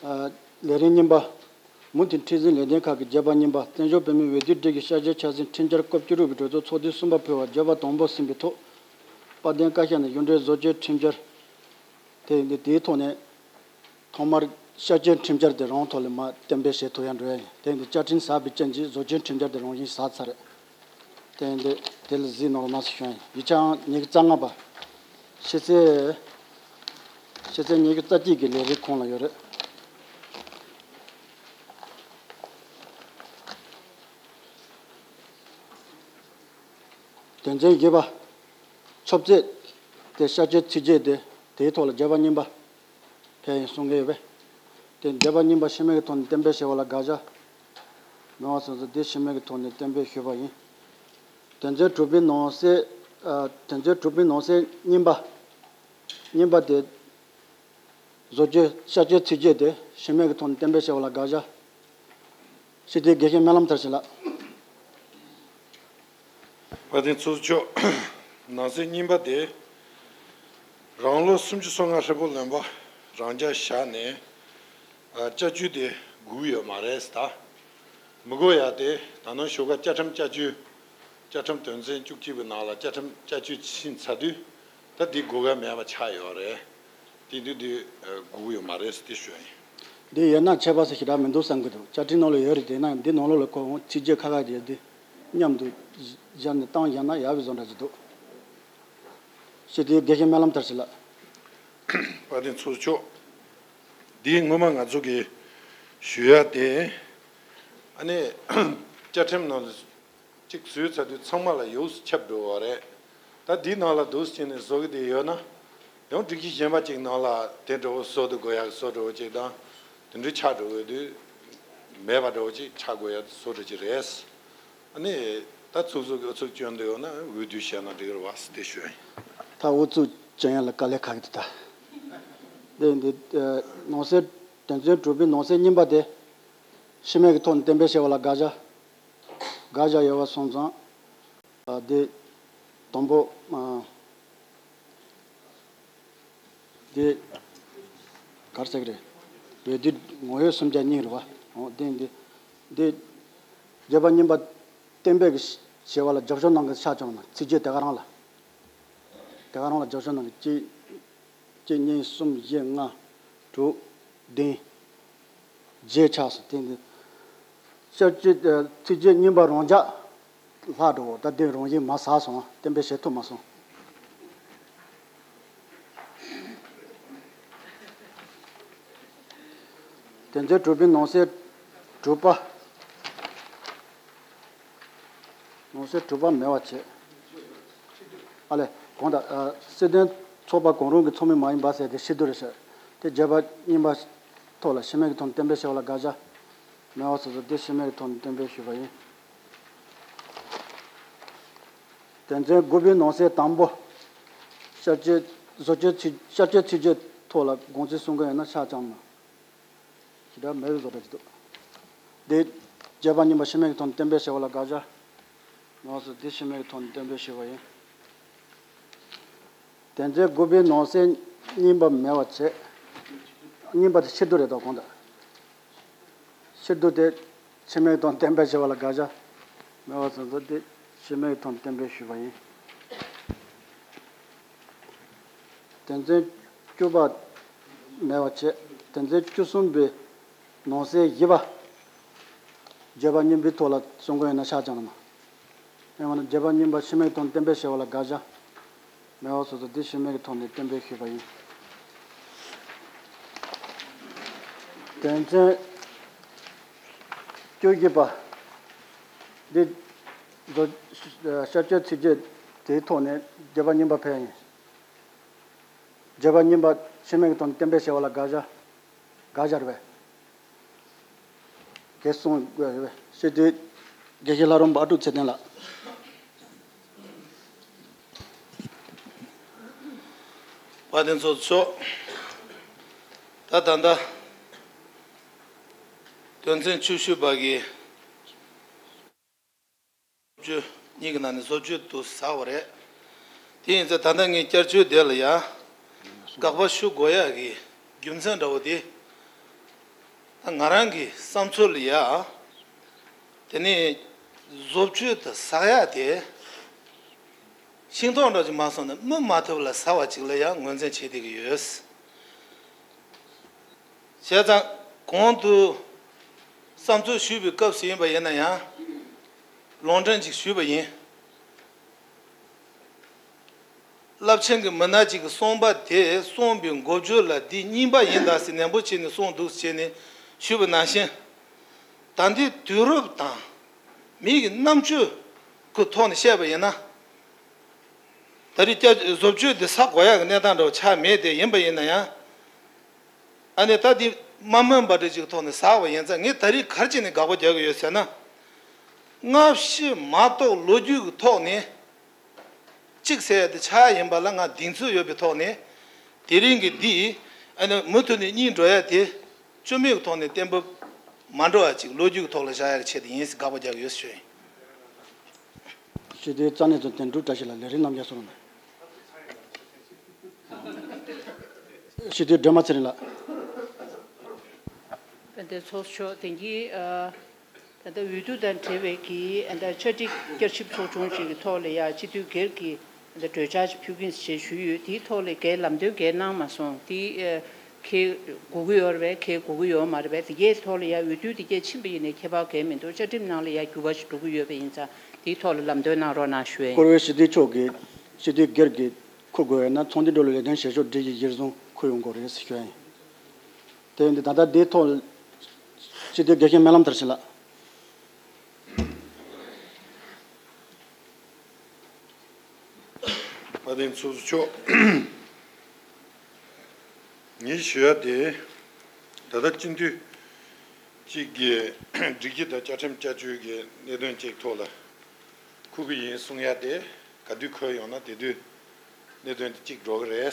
ཨ། ལས་རིམ་གཉིས་པ། མུ་མཐུད་ཁྲིམས་འཛིན་ལས་དོན་ཁག་གི་བརྗོད་པ་གཉིས་པ། བཙན་བྱོལ་བོད་མིའི་འོས་བསྡུའི་སྒྲིག་གཞི་བསྐྱར་བཅོས་འཆར་ཟིན་ཁྲིམས་འཆར་སྐབས་བཅུ་དྲུག་པའི་གྲོས་ཚོགས་ཚོགས་དུས་གསུམ་པ་ཕུད་པ་བརྗོད་པ་དང་པོ་ཟིན་པའི་ཐོག་དཔལ་ལྡན་བཀའ་ཤག་ནས་གཞུང་འབྲེལ་བཟོ་བཅོས་ཁྲིམས་འཆར་དེ་ཡིན་ཏེ། དེའི་ཐོག་ནས་ཐོག་མར་བསྐྱར་བཅོས་ཁྲིམས་འཆར་དེ་རང་ཐོག་ལ་མར་གཏན་འབེབས་བྱེད་ཐུབ་ཡ་འགྲོ་ཡ་ཡིན། དེ་ཡིན་ཏེ་བཅའ་ཁྲིམས་ཟབ་པའི་རྐྱེན་གྱིས་བཟོ་བཅོས་ཁྲིམས་འཆར་དེ་རང་བཞིན་ཟབ་ཚར་རེད། དེ་ཡིན་ཏེ་དེ་ལ་གཟིགས་གནང་རོགས་གནང་ཞུ་ཡ་ཡིན། ཡིག་ཆ་ཨང་ཉི་ཤུ་རྩ་ལྔ་པ། ཕྱི་ཚེས། ཕྱི་ཚེས་ཉི་ཤུ་རྩ་གཅིག་གི་ལས་རིམ་ཁོངས་ལ་ཡོད་རེད། དོན་ཚན་བརྒྱད་པ། ཆབ་སྲིད་དེ་བསྐྱར་བཅོས་ཚིག་བརྗོད་དེ་དེའི་ཐོག་ལ་བརྗོད་པ་གཉིས་པ་ཕེབས་ཡིན་གསུང་གི་ཡོད་པས། དེ་བརྗོད་པ་གཉིས་པ་ཤེས་མེད་ཀྱི་ཐོག་ནས་གཏན་འབེབས་བྱས་པ་ལ་དགག་བྱ་མེད་པ་སོང་ཙང་དེ་ཤེས་མེད་ཀྱི་ཐོག་ནས་གཏན་འབེབས་ཞུས་པ་ཡིན། དོན་ཚན་དྲུག་པའི་ནང་གསེས། ཨ། དོན་ཚན་དྲུག་པའི་ནང་གསེས་གཉིས་པ། གཉིས་པ་དེ། བཟོ་བཅོས་བསྐྱར་བཅོས་ཚིག་བརྗོད་དེ་ཤེས་མེད་ཀྱི་ཐོག་ནས་གཏན་འབེབས་བྱས་པ་ལ་དགག་བྱ། སྤྱི་འཐུས་དགེ་བཤེས་སྨོན་ལམ་མཐར་ཕྱིན་ལགས། དཔལ་ལྡན་ཚོགས་གཙོ་མཆོག་ནང་གསེས་གཉིས་པ་དེ། རང་ལོ་སུམ་ཅུ་སོ་ལྔ་ཧྲིལ་པོ་ལོན་པ་རང་འཇགས་བཞག་ནས། ཨ། བསྐྱར་བཅོས་དེ་དགོས་ཡོད་མ་རེད་ད། མི་དགོས་ཡ་དེ་ད་ནང་ཞོགས་ཀ་བཅའ་ཁྲིམས་བསྐྱར་བཅོས། བཅའ་ཁྲིམས་དོན་ཚན་བཅུ་གཅིག་པའི་ནང་ལ་བཅའ་ཁྲིམས་བསྐྱར་བཅོས་ཕྱིན་ཚར་དུས་ད་འདི་དགོས་ག་མེད་པ་ཆགས་ཡོད་རེད། དེ་དུས་འདི་དགོས་ཡོད་མ་རེད་ཟེར་དེ་ཞུ་ཡ་ཡིན། འདི་ཡོད་ན་ཁྱད་པར་ཟེར་ཞེ་དྲག་མི་འདུག་བསམ་གྱི་འདུག་བཅའ་ཁྲིམས་ནང་ལ་ཡོད་རེད། དེ་ན་འདི་ནང་ལོགས་ལ་ཁོ་ཚིག་བརྗོད་ཁ་ཁ་དེ་འདི་མཉམ་དུ་སྦྱར་ནས་བཏང་བཞག་ན་ཡག་པའི་བཟོ་འདྲ་ཅིག་འདུག་སྤྱི་འཐུས་དགེ་བཤེས་སྨོན་ལམ་མཐར་ཕྱིན་ལགས། དཔལ་ལྡན་ཚོགས་གཙོ་མཆོག་འདི་སྔོན་མ་ང་ཚོ་གིས་ཞུ་ཡ་དེ། ཨ་ནི་བཅའ་ཁྲིམས་ནང་ལ་གཅིག་བཟོས་ཚར་དུས་ཚང་མ་ལ་ཡོངས་སུ་ཁྱབ་འགྲོ་བ་རེད། ད་འདི་ནང་ལ་འདུག་སེ་བྱས་ནས་བཟོ་གི་དེ་ཡོད་ན། ཡང་སྒྲིག་གཞི་གཞན་པ་ཅིག་ནང་ལ་དེ་འདྲ་བོ་བཟོ་དུ་དགོས་ཡག་བཟོ་འདྲ་བོ་ཅིག་དང་། དེ་འདྲ་ཆགས་འགྲོ་གི་དུས། མེད་པ་འདྲ་བོ་ཅིག་ཆགས་དགོས་ཡག་བཟོ་འདྲ་ཅིག་རེད། ཨ་ནི། ད་ཚོགས་གཙོ་གི་ཨུ་ཚུགས་སྐྱོན་འདོད་ཡོད་ན་འོས་བསྡུ་བྱས་ན་འགྲིག་རེད་བ་ཟེར་དེ་ཞུ་ཡ་ཡིན། ད་ཨུ་ཚུགས་སྐྱོན་ཡ་ལ་དཀའ་ལས་ཁག་གི་འདུག་ད། དེ་འདི། ཨ། ནང་གསེས། དོན་ཚན་དྲུག་པའི་ནང་གསེས་གཉིས་པ་དེ། ཤེས་མེད་ཀྱི་ཐོག་ནས་གཏན་འབེབས་བྱས་པ་ལ་དགག་བྱ། དགག་བྱ་ཡོད་པ་སོང་ཙང་། ཨ། དེ། དང་པོ། ཨ། དེ། ག་རེ་ཟེར་གི་རེད། འོས་བསྡུ་ངོ་ཡོད་སུམ་བརྒྱ་གཉིས་རེད་བ། འོ་དེ་འདི། འདི། བརྗོད་པ་གཉིས་པ་གཏན་འབེབས་ཀྱི་བྱས་པ་ལ་རྒྱབ་སྐྱོར་གནང་གི་ཆ་བཞག་ན་ཚིག་བརྗོད་དེ་ག་རང་ལ། དེ་ག་རང་ལ་རྒྱབ་སྐྱོར་གནང་གི་གཅིག་གཅིག་གཉིས་གསུམ་བཞི་ལྔ་དྲུག་བདུན་བརྒྱད་ཆགས་སོང་། དེ་འདི། བསྐྱར་བཅོས། ཨ། ཚིག་བརྗོད་གཉིས་པ་རང་འཇགས་ལྷག་འགྲོ། ད་དེ་རང་བཞིན་མར་ཟག་སོང་། གཏན་འབེབས་བྱེད་ཐུབ་མ་སོང་། དོན་ཚན་དྲུག་པའི་ནང་གསེས་དྲུག་པ། ནང་གསེས་དྲུག་པ་མེད་པ་བྱས། ཨ་ལས། གང་ལྟར། ཨ། སྲིད་དོན་ཚོགས་པ་གང་རུང་གི་ཚོགས་མི་མ་ཡིན་པ་ཟེར་དེ་ཕྱིར་བསྡུ་རེད་ཟེར། དེ་བརྗོད་པ་གཉིས་པ་ཐོག་ལ་ཤེས་མེད་ཀྱི་ཐོག་ནས་གཏན་འབེབས་བྱས་པ་ལ་དགག་བྱ་མེད་པ་སོང་ཙང་དེ་ཤེས་མེད་ཀྱི་ཐོག་ནས་གཏན་འབེབས་ཞུས་པ་ཡིན། དོན་ཚན་དགུ་པའི་ནང་གསེས་དང་པོ། བསྐྱར་བཅོས། བཟོ་བཅོས་ཚིག་བསྐྱར་བཅོས་ཚིག་བརྗོད་ཐོག་ལ་དགོངས་ཚུལ་གསུང་གི་ཡོད་ན་ཆ་ཚང་མ། ཞེ་དྲག་མེད་པའི་བཟོ་འདྲ་ཅིག་འདུག་འདི་བརྗོད་པ་གཉིས་པ་ཤེས་མེད་ཀྱི་ཐོག་ནས་གཏན་འབེབས་བྱས་པ་ལ་དགག་བྱ། ནང་སོ་འདི་ཤེས་མེད་ཀྱི་ཐོག་ནས་གཏན་འབེབས་ཞུས་པ་ཡིན། དོན་ཚན་དགུ་པའི་ནང་གསེས་གཉིས་པ་མེད་པ་བྱས། གཉིས་པ་དེ་ཕྱིར་བསྡུ་རེད་དོ་གོང་དུ། ཕྱིར་བསྡུ་དེ་ཕྱི་མའི་དོན་གཏན་འབེབས་བྱེད་པ་ལ་དགག་བྱ། མེད་པ་སོང་ཙང་དེ་ཕྱི་མའི་དོན་གཏན་འབེབས་ཞུས་པ་ཡིན། དོན་ཚན་བཅུ་པ་མེད་པ་བྱས། དོན་ཚན་བཅུ་གསུམ་པའི་ནང་གསེས་བཞི་པ། བརྗོད་པ་གཉིས་པའི་ཐོག་ལ་གསུང་གི་ཡོད་ན་ཆ་ཚང་ལ་མ། ཡང་ན་བརྗོད་པ་གཉིས་པ་ཕྱི་མའི་དོན་གཏན་འབེབས་བྱས་པ་ལ་དགག་བྱ། མེད་པ་སོང་ཙང་འདི་ཕྱི་མའི་ཐོག་ནས་གཏན་འབེབས་ཞུས་པ་ཡིན། དོན་ཚན་བཅུ་བཞི་པ། འདི་བཟོ། ཤར་བསྐྱོད་ཚིག་བརྗོད་དེའི་ཐོག་ནས་བརྗོད་པ་གཉིས་པ་ཕེབས་ཡིན། བརྗོད་པ་གཉིས་པ་ཕྱི་མའི་དོན་གཏན་འབེབས་བྱས་པ་ལ་དགག་བྱ། དགག་བྱ་རེད་པས། གལ་གསུང་དགོས་རེད་པས། སྤྱི་འཐུས་དགེ་བཤེས་ལྷ་རམས་པ་ཨ་ཀྲུག་ཚེ་བརྟན་ལགས། དཔལ་ལྡན་ཚོགས་གཙོ་མཆོག་ད་ད་ལྟ་དོན་ཚན་བཅུ་བཞི་པ་གི་བཅུ་གཉིས་ཀྱི་ནང་ནས་བཟོ་བཅོས་དུ་ཟག་པ་རེད། དེ་ཡིན་ཙང་ད་ལྟ་ངས་བསྐྱར་བཅོས་དེ་ལ་ཡ་དགག་པ་ཞུ་དགོས་ཡག་གི་རྒྱུ་མཚན་འདྲ་བོ་དེ། ད་ང་རང་གི་བསམ་ཚུལ་ལ་ཡ། དེ་ནས་བཟོ་བཅོས་དུ་ཟག་ཡག་དེ། ཤིང་ཏོག་འདྲ་ཅིག་མ་སོང་ན་སྨིན་མ་ཐུབ་ལ་ཟག་པ་ཅིག་ལ་ཡང་ངོས་འཛིན་བྱེད་བསྡད་ཀྱི་ཡོད། བྱས་ཙང་གོང་དུ་བསམ་ཚུལ་ཞུས་པའི་སྐབས་སུ་ཡིན་པ་ཡིན་ན་ཡང་ལུང་འདྲེན་ཅིག་ཞུས་པ་ཡིན། རླབས་ཆེན་གྱི་མི་སྣ་ཅིག་གིས་གསུངས་པ་དེ་གསུངས་པའི་འགོ་བརྗོད་ལ་འདི་རྙིང་པ་ཡིན་ད་ཟེར་ནན་པོ་བྱས་ནས་གསུངས་འདུག་ཟེར་ནས་ཞུས་པ་ནང་བཞིན། ད་འདི་དུས་རབས་དང་མི་གི་རྣམ་དཔྱོད་ཀྱི་ཐོག་ནས་བཤད་པ་ཡིན་ན། ད་རེས་བསྐྱར་བཟོ་བཅོས་འདི་ཟ་དགོས་ཡག་གི་གནས་སྟངས་འདྲ་བོ་ཆགས་མེད་དེ། ཡིན་པ་ཡིན་ན་ཡང་། ཨ་ནི་ད་འདི་མ་སྨིན་པ་འདྲ་ཅིག་གི་ཐོག་ནས་ཟག་པ་ཡིན་ཙང་ངས་ད་རེས་ག་རེ་བྱས་ནས་དགག་པ་རྒྱག་གི་ཡོད་ཟེར་ན། སྔ་ཕྱི་མ་གཏོགས་ལོ་རྒྱུས་ཀྱི་ཐོག་ནས་གཅིག་ཟེར་ཡ་དེ་ཆགས་ཡིན་པ་ལ་ང་གདེང་ཚོད་ཡོད་པའི་ཐོག་ནས། དེ་རིང་གི་འདི་ཨ་ནི་མུ་མཐུད་ནས་རྙིང་འགྲོ་ཡ་དེ་བཅོས་མའི་ཐོག་ནས་གཏན་འབེབས་མ་འགྲོ་བ་ཅིག་ལོ་རྒྱུས་ཀྱི་ཐོག་ལ་བཞག་ཡ་གི་ཆེད་དུ་ཡིན་ཟེར་དགག་པ་རྒྱག་གི་ཡོད་ཞུ་ཡིན། སྤྱི་འཐུས་རྩ་གནས་ཚོ་དོན་གྲུབ་བཀྲ་ཤིས་ལགས། ལས་རིམ་རྣམ་རྒྱལ་སོང་། སྤྱི་འཐུས་སྒྲོལ་མ་ཚེ་རིང་ལགས། དཔལ་ལྡན་ཚོགས་གཙོ་མཆོག་དེང་གི་ཨ། ད་ལྟ་འོས་བསྡུ་དང་འབྲེལ་བའི་གི་ཨ་ད་བཅའ་སྒྲིག་བསྐྱར་ཞིབ་ཚོགས་ཆུང་ཞིག་གི་ཐོག་ལ་ཡ་སྤྱི་འཐུས་སྒེར་གྱི་ཨ་ད་གྲོས་འཆར་ཞིག་ཕུལ་གྱིན་ཞེས་ཞུས་ཡོད། དེའི་ཐོག་ལ་གའི་ལམ་སྟོན་གའི་གནང་མ་སོང་། དེ་ཨ་ཁེལ་དགོས་ཀྱི་ཡོད་རེད་པས། ཁེལ་དགོས་ཀྱི་ཡོད་མ་རེད་པས། དེ་གའི་ཐོག་ལ་ཡ་འོས་བསྡུ་དེ་གའི་ཕྱིན་པ་ཡིན་ནའི་ཁྱད་པར་གའི་མི་འདུག་བཅའ་ཁྲིམས་ནང་ལ་ཡ་འགྱུར་བ་ཞིག་འགྲོ་གི་ཡོད་པ་ཡིན་ཙང་དེའི་ཐོག་ལ་ལམ་སྟོན་གནང་རོགས་གནང་ཞུ་ཡ་ཡིན། བཀུར་འོས་སྤྱི་འཐུས་མཆོག་གིས་སྤྱི་འཐུས་སྒེར་གྱིས་འཁུར་དགོས་ཡོད་ན་ཚོགས་འདུའི་འགྲོ་ལུགས་ལས་དོན་བྱེད་ཕྱོགས་སྒྲིག་གཞི་གཞིར་བཟུང་འཁུར་ཡོང་དགོས་རེད་ཞུ་ཡ་ཡིན། དེ་ཡིན་དུས་ད་ལྟ་འདིའི་ཐོག་སྤྱི་འཐུས་དགེ་བཤེས་སྨོན་ལམ་མཐར་ཕྱིན་ལགས། དཔལ་ལྡན་ཚོགས་གཙོ་མཆོག་ངས་ཞུ་ཡ་དེ། ད་ལྟ་སྤྱི་འཐུས་གཅིག་གིས་སྒྲིག་གཞི་དང་བཅའ་ཁྲིམས་བསྐྱར་བཅོས་ཀྱི་གནད་དོན་གཅིག་ཐོག་ལ་འཁུར་གྱི་ཡིན་གསུང་ཡ་དེ་ག་དུས་འཁོད་ཡོང་ན་དེ་དུས་གནད་དོན་དེ་གཅིག་འགྲོ་གི་རེད།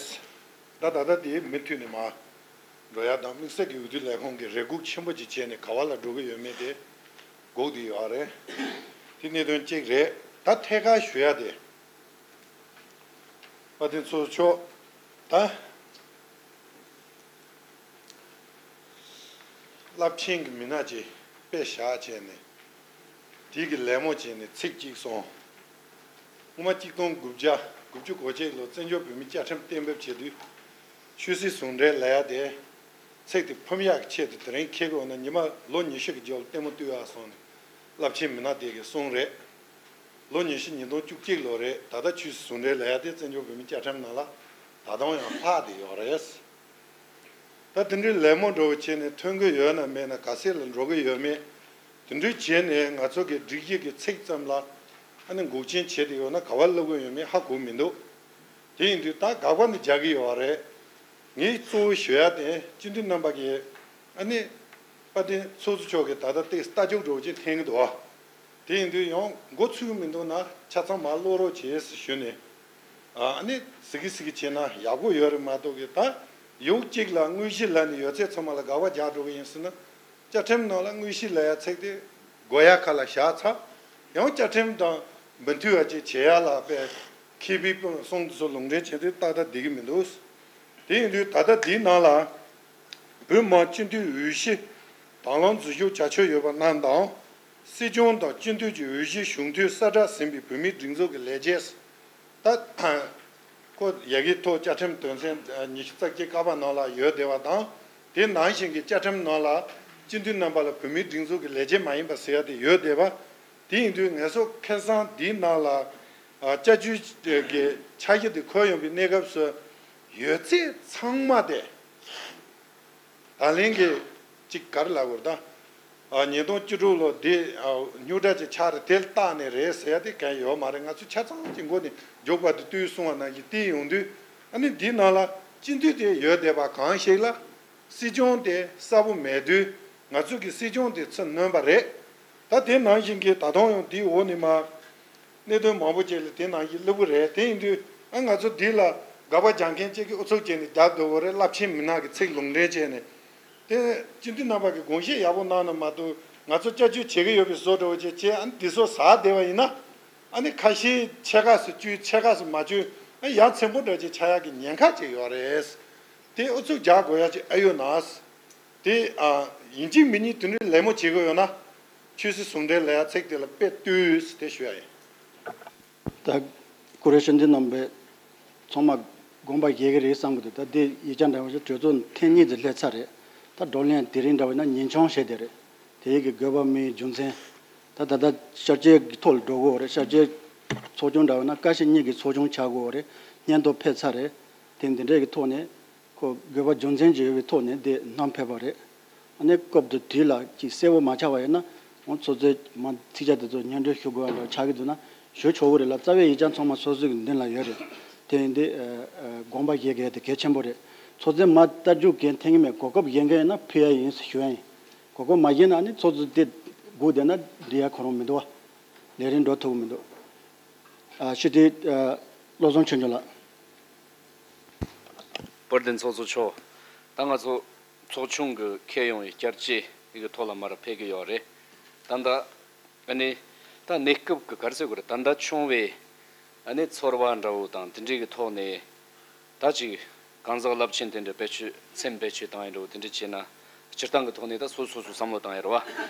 ད་ད་ལྟ་དེ་མུ་མཐུད་ནས་མ་འགྲོ་ཡ་དང་། དམིགས་བསལ་གྱི་འོས་བསྡུ་ལས་ཁུངས་ཀྱིས་རེ་སྒུག་ཆེན་པོ་ཅིག་བྱས་ནས་ག་བ་ལ་འགྲོ་གི་ཡོད་མེད་དེ་སྒུག་བསྡད་ཡོད་རེད། དེ་གནད་དོན་གཅིག་རེད། ད་ཐད་ཀར་ཞུ་ཡ་དེ། དཔལ་ལྡན་ཚོགས་གཙོ་མཆོག་ད་རླབས་ཆེན་གྱི་མི་སྣ་ཅིག་དཔེ་བཞག་བྱས་ནས་དེ་གི་ལད་མོ་བྱས་ནས་ཚིག་གཅིག་གསུངས། སྔོན་མ་གཅིག་སྟོང་དགུ་བརྒྱ་དགུ་བཅུ་གོ་གཅིག་ལོ་བཙན་བྱོལ་བོད་མིའི་བཅའ་ཁྲིམས་གཏན་འབེབས་བྱེད་དུས་ཆོས་སྲིད་ཟུང་འབྲེལ་ལབ་ཡ་དེ་ཚིག་དེ་ཕུམ་ཡག་གི་ཆེད་དུ་དེ་རིང་འཁེལ་དགོས་ན་ཉི་མ་ལོ་ཉི་ཤུ་གི་རྗེས་ལ་ལྟད་མོ་ལྟོས་ཡག་སོང་ནས་རླབས་ཆེན་མི་སྣ་དེ་གིས་གསུངས་རེད། ལོ་ཉི་ཤུ་ཉིས་སྟོང་བཅུ་གཅིག་ལོ་རེད། ད་ལྟ་ཆོས་སྲིད་ཟུང་འབྲེལ་ལབ་ཡ་དེ་བཙན་བྱོལ་བོད་མིའི་བཅའ་ཁྲིམས་ནང་ལ་ད་དུང་ཡང་ལྷག་བསྡད་ཡོད་རེད། ད་དེ་འདྲའི་ལད་མོ་འདྲ་བོ་བྱས་ནས་ཐོན་གི་ཡོད་ན་མེད་ན། ག་ཚོད་ལ་འགྲོ་གི་ཡོད་མེད། དེ་འདྲའི་བྱས་ནས་ང་ཚོ་གི་སྒྲིག་གཞི་གི་ཚིག་ཙམ་ལ་ཨ་ནི་འགོག་རྐྱེན་བྱས་བསྡད་ཡོད་ན་ག་བ་སླེབས་གི་ཡོད་མེད་ཧ་གོ་མི་འདུག་དེ་ཡིན་དུས་ད་དགག་པ་འདི་རྒྱག་གི་ཡོད་རེད། ངས་གཙོ་བོ་ཞུ་ཡ་དེ་སྤྱི་འཐུས་རྣམ་པ་གིས་ཨ་ནི་དཔལ་ལྡན་ཚོགས་གཙོ་མཆོག་གིས་ད་ལྟ་ཏོག་ཙམ་ལྟ་རྒྱུག་འདྲ་བོ་ཅིག་འཐེན་གི་འདུག་དེ་ཡིན་དུས་ཡང་མགོ་ཚོས་མི་འདུག་ན་ཆ་ཚང་མར་ཀློག་རོགས་བྱེད་ཞུས་ནས། ཨ་ནི་ཟི་གི་ཟི་གི་བྱས་ན་ཡག་པོ་ཡོད་རེད་མ་གཏོགས་གི། ད་ཡོག་གཅིག་ལ་དངོས་གཞི་ལབ་ནས་ཡོད་ཚད་ཚང་མ་ལ་དགག་པ་རྒྱག་འགྲོ་གི་ཡིན་ཟེར་ན། བཅའ་ཁྲིམས་ནང་ལ་དངོས་གཞི་ལབ་ཡ་ཚིག་དེ་དགོས་ཡ་ཁ་ལ་བཞག་ཚར། ཡང་བཅའ་ཁྲིམས་དང་མི་མཐུན་པ་ཅིག་བྱེད་ཡ་ལ་དཔེ་མཁས་པའི་གསུང་དེ་ཚོ་ལུང་འདྲེན་བྱེད་དུས་ཏག་ཏག་བསྡད་གི་མི་འདུག་དེ་ཡིན་དུས་ད་ལྟ་འདིའི་ནང་ལ། བོད་མི་སྤྱི་འཐུས་འོས་གཞི་དང་བླངས་འཛུལ་ཞུགས་བྱ་ཆོག་ཡོད་པ་རྣམས་དང་། སྲིད་སྐྱོང་དང་སྤྱི་འཐུས་ཀྱི་འོས་གཞི་གཞུང་དོན་གསལ་བསྒྲགས་ཟིན་པའི་བོད་མིའི་སྒྲིག་འཛུགས་ཀྱི་ལས་བྱེད། ད་ཁོ་ཡ་གིའི་ཐོག་བཅའ་ཁྲིམས་དོན་ཚན་ཉི་ཤུ་རྩ་གཅིག་ཀ་པ་ནང་ལ་ཡོད་བསྡད་པ་དང་། དེ་ནང་བཞིན་གྱི་བཅའ་ཁྲིམས་ནང་ལ་སྤྱི་འཐུས་རྣམ་པ་ལ་བོད་མིའི་སྒྲིག་འཛུགས་ཀྱི་ལས་བྱེད་མ་ཡིན་པ་ཟེར་ཡ་དེ་ཡོད་བསྡད་པ། དེ་ཡིན་དུས་ངེད་ཚོ་ཁ་སང་འདིའི་ནང་ལ་ཨ་བཅའ་བརྒྱུད་ཀྱི་འཆར་གཞི་དེ་འཁོད་ཡོང་པའི་གནས་སྐབས་སུ་ཡོད་ཚད་ཚང་མ་དེ། ད་ལན་གྱི་གཅིག་ག་རེ་ལབ་དགོས་རེད་ད། ཨ་ཉིས་སྟོང་བཅུ་དྲུག་ལོ་འདི་ཨ་རྙོག་དྲ་ཅིག་ཆགས་རེད། དེ་ལ་བརྟག་ནས་རེད་ཟེར་ཡ་དེ་གང་ཡོད་མ་རེད། ང་ཚོས་ཆ་ཚང་གི་མགོ་ནས་མགྱོགས་པ་དུ་བཏུས་གསུང་བ་ནང་བཞིན་བལྟས་ཡོང་དུས། ཨ་ནི་འདི་ནང་ལ་སྤྱི་འཐུས་དེ་ཡོད་བསྡད་པ་གང་ཞིག་ལ་སྲིད་སྐྱོང་དེ་གསལ་པོ་མེད་དུས། ང་ཚོ་གི་སྲིད་སྐྱོང་དེ་ཚུར་གནོན་པ་རེད། ད་དེ་ནང་བཞིན་གྱི་ད་དུང་ཡང་འདིའི་འོག་ནས་མ། གནད་དོན་མང་པོ་ཅིག་ལ་དེ་ནང་བཞིན་སླེབས་ཀྱི་རེད། དེ་ཡིན་དུས་ཨ་ང་ཚོ་འདི་ལ་དགག་པ་རྒྱག་མཁན་ཅིག་གིས་ཨུ་ཚུགས་བྱས་ནས་རྒྱབ་སྡོད་དགོས་རེད། རླབས་ཆེན་མི་སྣ་གི་ཚིག་ལུང་འདྲེན་བྱས་ནས། དེ་སྤྱི་འཐུས་རྣམ་པ་གིས་དགོངས་བཞེས་ཡག་པོ་གནང་ན་མ་གཏོགས། ང་ཚོ་བསྐྱར་བཅོས་བྱེད་ཀྱི་ཡོད་པའི་བཟོ་འདྲ་བོ་ཅིག་བྱས། ཨ་ནི་འདི་ཚོ་ཟ་བསྡད་པ་ཡིན་ན། ཨ་ནི་ཁ་ཤས་ཕྱེད་ཀ་ཙམ་བཅོས། ཕྱེད་ཀ་ཙམ་མ་བཅོས། ཨ་ཡ་མཚན་པོ་འདྲ་ཅིག་ཆགས་ཡག་གི་ཉེན་ཁ་ཅིག་ཡོད་རེད། དེ་ཨུ་ཚུགས་རྒྱག་དགོས་ཡ་ཅིག་ཨེ་ཡོད་ན། དེ་ཨ་ཡིན་གཅིག་མིན་གཉིས་དེ་འདྲའི་ལད་མོ་བྱེད་ཀྱི་ཡོད་ན། ཆོས་སྲིད་ཟུང་འབྲེལ་ལབ་ཡ་ཚིག་དེ་ལ་དཔེ་ལྟོས་དེ་ཞུ་ཡ་ཡིན། ད་ཀུ་རེ་ཤོད་འདི་རྣམ་པས་ཚང་མ་དགོངས་པ་བཞེས་ཀྱི་རེད་བསམ་གྱི་འདུག་ད་དེ་ཡིག་ཆ་འདྲ་བ་ཞིག་གྲོས་ཚོགས་ཐེངས་གཉིས་ཙམ་སླེབས་ཚར་རེད། ད་བགྲོ་གླེང་དེ་རིང་འདྲ་བ་ན་ཉིན་ཆུང་བྱས་བསྡད་རེད། དེ་ཡི་གི་དགོས་པ་མིའི་རྒྱུ་མཚན། ད་ད་ལྟ་བསྐྱར་བཅོས་ཀྱི་ཐོག་ལ་འགྲོ་དགོས་རེད། བསྐྱར་བཅོས་ཚོགས་ཆུང་འདྲ་བ་ན་ཀ་ཤི་གཉིས་ཀྱི་ཚོགས་ཆུང་ཆགས་དགོས་རེད། སྙན་ཐོ་ཕེབས་ཚར་རེད། དེ་འདི་འདྲའི་གི་ཐོག་ནས། ཁོ་དགོས་པ་རྒྱུ་མཚན་ཅིག་ཡོད་པའི་ཐོག་ནས་དེ་བསྣམས་ཕེབས་པ་རེད། ཨ་ནི་སྐབས་དེ་དུས་ལ་ཅིག་གསལ་པོ་མ་ཆགས་པ་ཡིན་ན། འོ་ཚོགས་གཙོས་མ་ཚིག་ཆ་དེ་ཚོ་སྙན་སྒྲོན་ཞུ་དགོས་པ་འདྲ་ཆགས་ཀྱི་འདུག་ན་ཞུ་ཆོག་གི་རེད་ལ། རྩ་བའི་ཡིག་ཆ་ཚང་མ་སོ་སོའི་གི་མདུན་ལ་ཡོད་རེད། དེ་ཡིན་དུས་ཨ་ཨ་དགོངས་པ་བཞེས་དགོས་དེ་གལ་ཆེན་པོ་རེད། ཚོགས་གཙོས་མ་ལྟ་རྒྱུ་གལ་འཐེན་གི་མེད། གོ་སྐབས་ཡིན་མཁན་ཡིན་ན་ཕུལ་ཡ་ཡིན་ཞུ་ཡ་ཡིན། གོ་སྐབས་མ་བཞེས་ན་ཨ་ནི་ཚོགས་གཙོས་དེ་སྒུག་བསྡད་ན་འགྲིག་ཡ་ཁོ་རང་མི་འདུག་བ། ལས་རིམ་འགྲོ་ཐུབ་གི་མི་འདུག་ཨ་ཞུ་དེ་ཨ་བློ་བཟང་ཆོས་འབྱོར་ལགས། དཔལ་ལྡན་ཚོགས་གཙོ་མཆོག་ད་ང་ཚོ་ཚོགས་ཆུང་གི་ཁྱེར་ཡོང་བའི་བསྐྱར་བཅོས་ཀྱི་ཐོག་ལ་མར་ཕེབས་ཀྱི་ཡོད་རེད། ད་ལྟ་ཨ་ནི་ད་གནས་སྐབས་ཀྱི་ག་རེ་ཟེར་དགོས་རེད། ད་ལྟ་བྱུང་བའི་ཨ་ནི་ཚོར་བ་འདྲ་བོ་དང་དེ་འདྲའི་གི་ཐོག་ནས། ད་ཅིག་གང་ཟག་རླབས་ཆེན་དེ་འདྲ་བེད་སྤྱོད་མཚན་བེད་སྤྱོད་བཏང་ཡིན་འགྲོ་དེ་འདྲ་བྱས་ན། སྤྱིར་བཏང་གི་ཐོག་ནས་ད་སོ་སོ་སོ་བསམ་བློ་བཏང་ཡ་རེད་བ།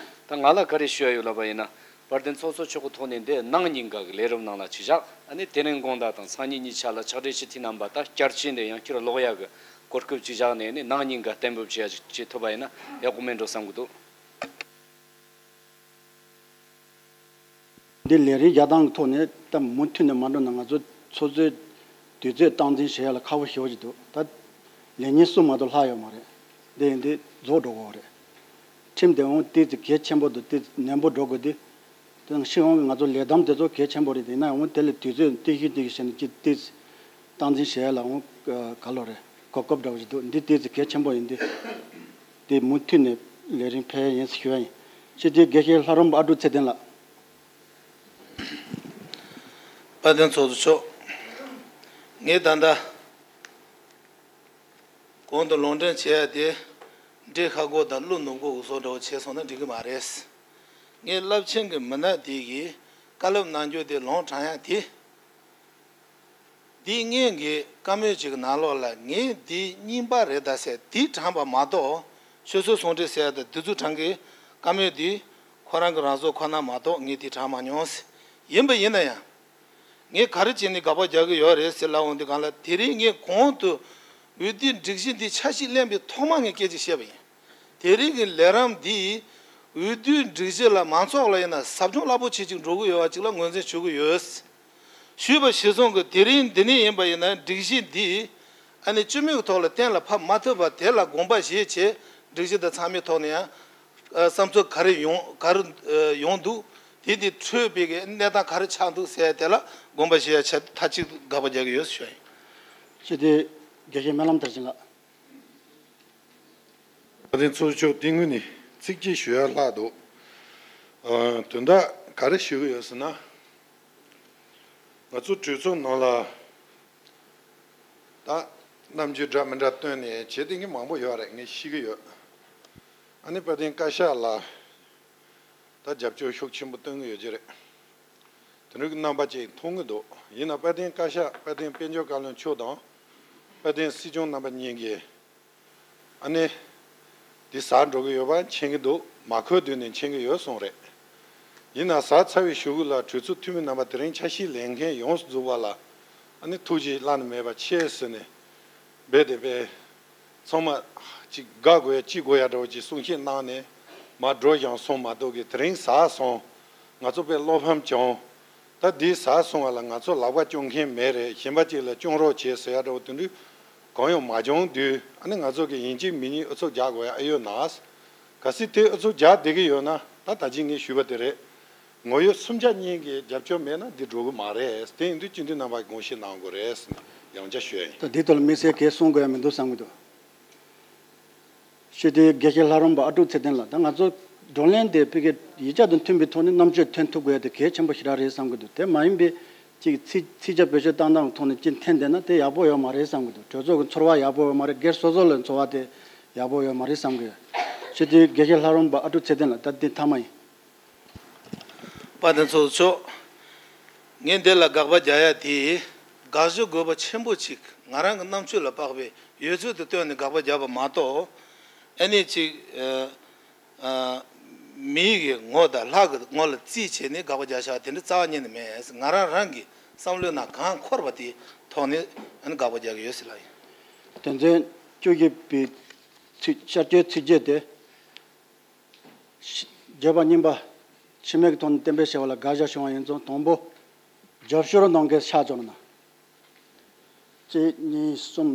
ད་ང་ལ་ག་རེ་ཞུ་ཡ་ཡོད་ལབ་པ་ཡིན་ན། དཔལ་ལྡན་ཚོགས་གཙོ་མཆོག་གི་ཐོག་ནས་འདི་གནངས་ཉིན་འགའ་གི་ལས་རིམ་ནང་ལ་ཅིག་བཞག་ཨ་ནི་དེ་རིང་དགོང་དག་དང་སང་ཉིན་གཉིས་ཆ་ལ་ཕྱག་སྦྲེལ་སྤྱི་འཐུས་རྣམ་པ་ད་བསྐྱར་བཅོས་འདི་ཡང་བསྐྱར་ཀློག་ཡ་གི་གོ་སྐབས་ཅིག་བཞག་ནས་ནི་གནངས་ཉིན་འགའ་གཏན་འབེབས་བྱེད་ཡ་ཅིག་བྱེད་ཐུབ་པ་ཡིན་ན་ཡག་པོ་མེད་འགྲོ་བསམ་གི་འདུག་འདི་ལས་རིམ་བཞག་སྟངས་ཀྱི་ཐོག་ནས་ད་མུ་མཐུད་ནས་མ་འགྲོ་ན་ང་ཚོ་ཚོགས་གཙོའི་དུས་ཚོད་སྟངས་འཛིན་བྱེད་ཡ་ལ་ཁག་པོ་ཞེ་པོ་ཅིག་འདུག་ད་ལས་ཉིན་གསུམ་མ་གཏོགས་ལྷག་ཡོད་མ་རེད། འདི་ཡིན་དུས་རྫོགས་འགྲོ་གི་རེད། ཁྲིམས་དེ་འོང་ཏོག་ཙམ་གལ་ཆེན་པོ་འདུག་ཏོག་ཙམ་ནན་པོ་འགྲོ་དགོས་དུས། དེ་ནང་བཞིན་འོང་གི་ང་ཚོ་ལས་དམ་དེ་ཚོ་གལ་ཆེན་པོ་རེད། དེ་ཡིན་ན་ཡང་དེ་ལ་དུས་ཚོད་ཏིག་ཤིག་ཏིག་ཤིག་བྱས་ནས་ཅིག་ཏོག་ཙམ་སྟངས་འཛིན་བྱེད་ཡ་ལ་འོང་ག་ལོ་རེད། གོ་སྐབས་འདྲ་བོ་ཞིག་འདུག་འདི་ཏོག་ཙམ་གལ་ཆེན་པོ་ཡིན་དུས། དེ་མུ་མཐུད་ནས་ལས་རིམ་འཕེལ་ཡ་ཡིན་ཞུ་ཡ་ཡིན། སྤྱི་འཐུས་དགེ་བཤེས་ལྷ་རམས་པ་ཨ་ཀྲུག་ཚེ་བརྟན་ལགས། དཔལ་ལྡན་ཚོགས་གཙོ་མཆོག་ངས་ད་ལྟ་གོང་དུ་ལུང་འདྲེན་བྱས་ཏེ། འདྲེ་ཁ་སྒོ་དང་ཀླུ་ནུབ་སྒོ་གི་བཟོ་འདྲ་བོ་བྱས་སོང་ན་འགྲིག་གི་མ་རེད། ངས་རླབས་ཆེན་གྱི་མི་སྣ་དེ་གིས་བཀའ་སློབ་གནང་རྒྱུ་དེ་ལུང་དྲངས་ཡ་དེ། འདི་ངེད་ཀྱི་བཀའ་མོལ་ཅིག་ནང་ལོགས་ལ་ངས་འདི་རྙིང་པ་རེད་ད་ཟེར་དེ་དྲངས་པ་མ་གཏོགས། ཆོས་སྲིད་ཟུང་འབྲེལ་ཟེར་ཡ་དང་འདི་ཚོ་དྲངས་ཀྱི་བཀའ་མོལ་འདི་ཁོ་རང་གི་རང་བཟོ་ཁོ་ན་མ་གཏོགས་ངས་འདི་དྲངས་མ་མྱོང་། ཡིན་པ་ཡིན་ན་ཡང་། ངས་ག་རེ་བྱས་ནས་དགག་པ་རྒྱག་གི་ཡོད་རེད་ཟེར་ལབ་འོང་དུས་སྒང་ལ། དེ་རིང་ངས་གོང་དུ་འོས་བསྡུའི་སྒྲིག་གཞི་འདི་ཆ་ཤས་ལེན་པའི་ཐོག་མ་ངས་སྐད་ཆ་བཤད་པ་ཡིན། དེ་རིང་གི་ལས་རིམ་འདིས་འོས་བསྡུའི་སྒྲིག་གཞི་ལ་མང་ཚོགས་ལ་ཡིན་ན་ཟབ་སྦྱོང་རླབས་པོ་ཆེ་ཅིག་འགྲོ་གི་ཡོད་པ་ཅིག་ལ་ངོས་འཛིན་ཞུ་གི་ཡོད། ཞུས་པ་གཞིར་བཟུང་གིས་དེ་རིང་འདི་ནས་ཡིན་པ་ཡིན་ན་སྒྲིག་གཞི་འདི་ཨ་ནི་སྤྱི་མོས་ཀྱི་ཐོག་ལ་གཏན་ལ་ཕབ་མ་ཐུབ་པ་དེ་ལ་དགོངས་པ་བཞེས་བྱས། སྒྲིག་གཞི་དང་ཚང་མའི་ཐོག་ནས་ཡང་ཨ་བསམ་ཚུལ་ག་རེ་ཡོང་ག་རེ་ཨ་ཡོང་འདུག་དེ་དེ་འཕྲོས་པའི་གི་གནས་སྟངས་ག་རེ་ཆགས་འདུག་ཟེར་དེ་ལ་དགོངས་པ་བཞེས་ཡ་ཆེད་མཐའ་གཅིག་དགག་པ་རྒྱག་གི་ཡོད་ཞུ་ཡ་ཡིན། སྤྱི་འཐུས་དགེ་བཤེས་སྨོན་ལམ་མཐར་ཕྱིན་ལགས། དཔལ་ལྡན་ཚོགས་གཙོ་མཆོག་དེ་སྔོན་ནས་ཚིག་གཅིག་ཞུ་ཡ་ལྷག་འདུག་ཨ་དོན་དག་ག་རེ་ཞུ་གི་ཡོད་ཟེར་ན། ང་ཚོ་གྲོས་ཚོགས་ནང་ལ་ད་རྣམ་འགྱུར་འདྲ་མི་འདྲ་སྟོན་ནས་བྱེད་བསྡད་མཁན་མང་པོ་ཡོད་རེད། ངས་ཤེས་ཀྱི་ཡོད། ཨ་ནི་དཔལ་ལྡན་བཀའ་ཤག་ལ་ད་རྒྱབ་སྐྱོར་ཤུགས་ཆེན་པོ་སྟོན་གྱི་ཡོད་ཀྱི་རེད། དེ་འདྲ་གི་རྣམ་པ་ཅིག་མཐོང་གི་འདུག་ཡིན་ན་དཔལ་ལྡན་བཀའ་ཤག་དཔལ་ལྡན་དཔལ་འབྱོར་བཀའ་བློན་མཆོག་དང་། དཔལ་ལྡན་སྲིད་སྐྱོང་རྣམ་པ་གཉིས་ཀྱིས་ཨ་ནི་ འདི་ཟ་འགྲོ་གི་ཡོད་པ་མཁྱེན་གྱི་འདུག་མ་ཁོལ་དུས་ནས་མཁྱེན་གྱི་ཡོད་གསུངས་རེད། ཡིན་ན་ཟ་ཚར་བའི་གཞུག་གུ་ལ་གྲོས་ཚོགས་འཐུས་མི་རྣམ་པ་དེ་རིང་འཆར་གཞི་ལེན་མཁན་ཡོངས་སུ་རྫོགས་པ་ལ་ཨ་ནི་ཐུགས་རྗེ་བླ་ན་མེད་པ་ཆེ་ཟེར་ནས་འབད་དེ་འབད། ཚང་མ་ཅིག་དགའ་དགོས་ཡ་ཅིག་དགོས་ཡ་འདྲ་བོ་ཅིག་གསུང་བཤད་གནང་ནས་མར་འགྲོ་ཀྱང་སོང་མ་གཏོགས་ཀྱི་དེ་རིང་ཟ་སོང་། ང་ཚོ་དཔེ་བློ་ཕམ་བྱུང་། ད་འདི་ཟ་སོང་བ་ལ་ང་ཚོ་ལག་པ་བཅོམ་མཁན་མེད་རེད། གཞན་པ་ཅིག་ལ་བཅོམ་རོགས་བྱེད་ཟེར་ཡ་འདྲ་བོ་དེ་འདྲ་གང་ཡང་མ་བྱུང་དུས་ཨ་ནི་ང་ཚོ་གི་ཡིན་གཅིག་མིན་གཉིས་ཨུ་ཚུགས་རྒྱག་དགོས་ཡ་ཨེ་ཡོད་ན། གལ་སྲིད་དེ་ཨུ་ཚུགས་རྒྱག་བསྡད་ཀྱི་ཡོད་ན་ད་ད་ཅི་ངས་ཞུས་པ་དེ་རེད། ངོ་ཡོད་སུམ་ཆ་གཉིས་ཀྱི་རྒྱབ་སྐྱོར་མེད་ན་འདི་འགྲོ་གི་མ་རེད། དེ་ཡིན་དུས་སྤྱི་འཐུས་རྣམ་པ་དགོངས་བཞེས་གནང་དགོས་རེད་ཟེར་ནས་ཡང་བསྐྱར་ཞུ་ཡ་ཡིན། ད་འདི་ཐོག་ལ་དམིགས་བསལ་གས་གསུང་དགོས་ཡ་མི་འདུག་བསམ་གྱི་འདུག་སྤྱི་འཐུས་དགེ་བཤེས་ལྷ་རམས་པ་ཨ་ཀྲུག་ཚེ་བརྟན་ལགས། ད་ང་ཚོ་བགྲོ་གླེང་དེ་ཕ་གིའི་ཡིག་ཆ་དང་མཐུན་པའི་ཐོག་ནས་རྣམ་དཔྱོད་འཐེན་ཐུབ་དགོས་ཡ་དེ་གལ་ཆེན་པོ་ཞེ་དྲག་རེད་བསམ་གྱི་འདུག་དེ་མ་ཡིན་པའི་ཅིག་ཚིག་ཚིག་ཆ་བེད་སྤྱོད་བཏང་སྟངས་ཐོག་ནས་ཅིག་འཐེན་བསྡད་ན་དེ་ཡག་པོ་ཡོད་མ་རེད་བསམ་གྱི་འདུག་གྲོས་ཚོགས་ཀྱི་ཚོར་བ་ཡག་པོ་ཡོད་མ་རེད། སྒེར་སོ་སོ་ལ་ཚོར་བ་དེ་ཡག་པོ་ཡོད་མ་རེད་བསམ་གྱི་ཡོད། སྤྱི་འཐུས་དགེ་བཤེས་ལྷ་རམས་པ་ཨ་ཀྲུག་ཚེ་བརྟན་ལགས། ད་འདི་མཐའ་མ་ཡིན། དཔལ་ལྡན་ཚོགས་གཙོ། ངས་འདི་ལ་དགག་པ་རྒྱག་ཡ་དེ། དགག་ཞུ་དགོས་པ་ཆེན་པོ་ཅིག་ང་རང་གི་རྣམ་དཔྱོད་ལ་དཔག་པའི་ཡོད་ཚད་དུ་བཏོན་ནས་དགག་པ་རྒྱག་པ་མ་གཏོགས། ཨ་ནི་ཅིག་ཨ། ཨ། མིའི་གི་ངོ་དང་ལྷ་གི་ངོ་ལ་རྩིས་བྱས་ནས་དགག་པ་རྒྱག་བྱ་དེ་འདྲ་རྩ་བ་ཉིད་ནས་མེད། ང་རང་རང་གི་བསམ་བློའི་ནང་གང་འཁོར་བ་དེ་ཐོག་ནས་ཨ་ནི་དགག་པ་རྒྱག་གི་ཡོད་ཟེར་ལབ་ཡིན། དོན་ཚན་བཅུ་བཞི་པའི་ཚིག་ཤར་བསྐྱོད་ཚིག་བརྗོད་དེ། བརྗོད་པ་གཉིས་པ། ཕྱི་མིག་གི་ཐོག་ནས་གཏན་འབེབས་བྱས་པ་ལ་དགག་བཞག་བྱུང་བ་ཡིན་ཙང་དང་པོ། རྒྱབ་སྐྱོར་གནང་མཁན་ཕྱག་བཅོ་ན། གཅིག་གཉིས་གསུམ།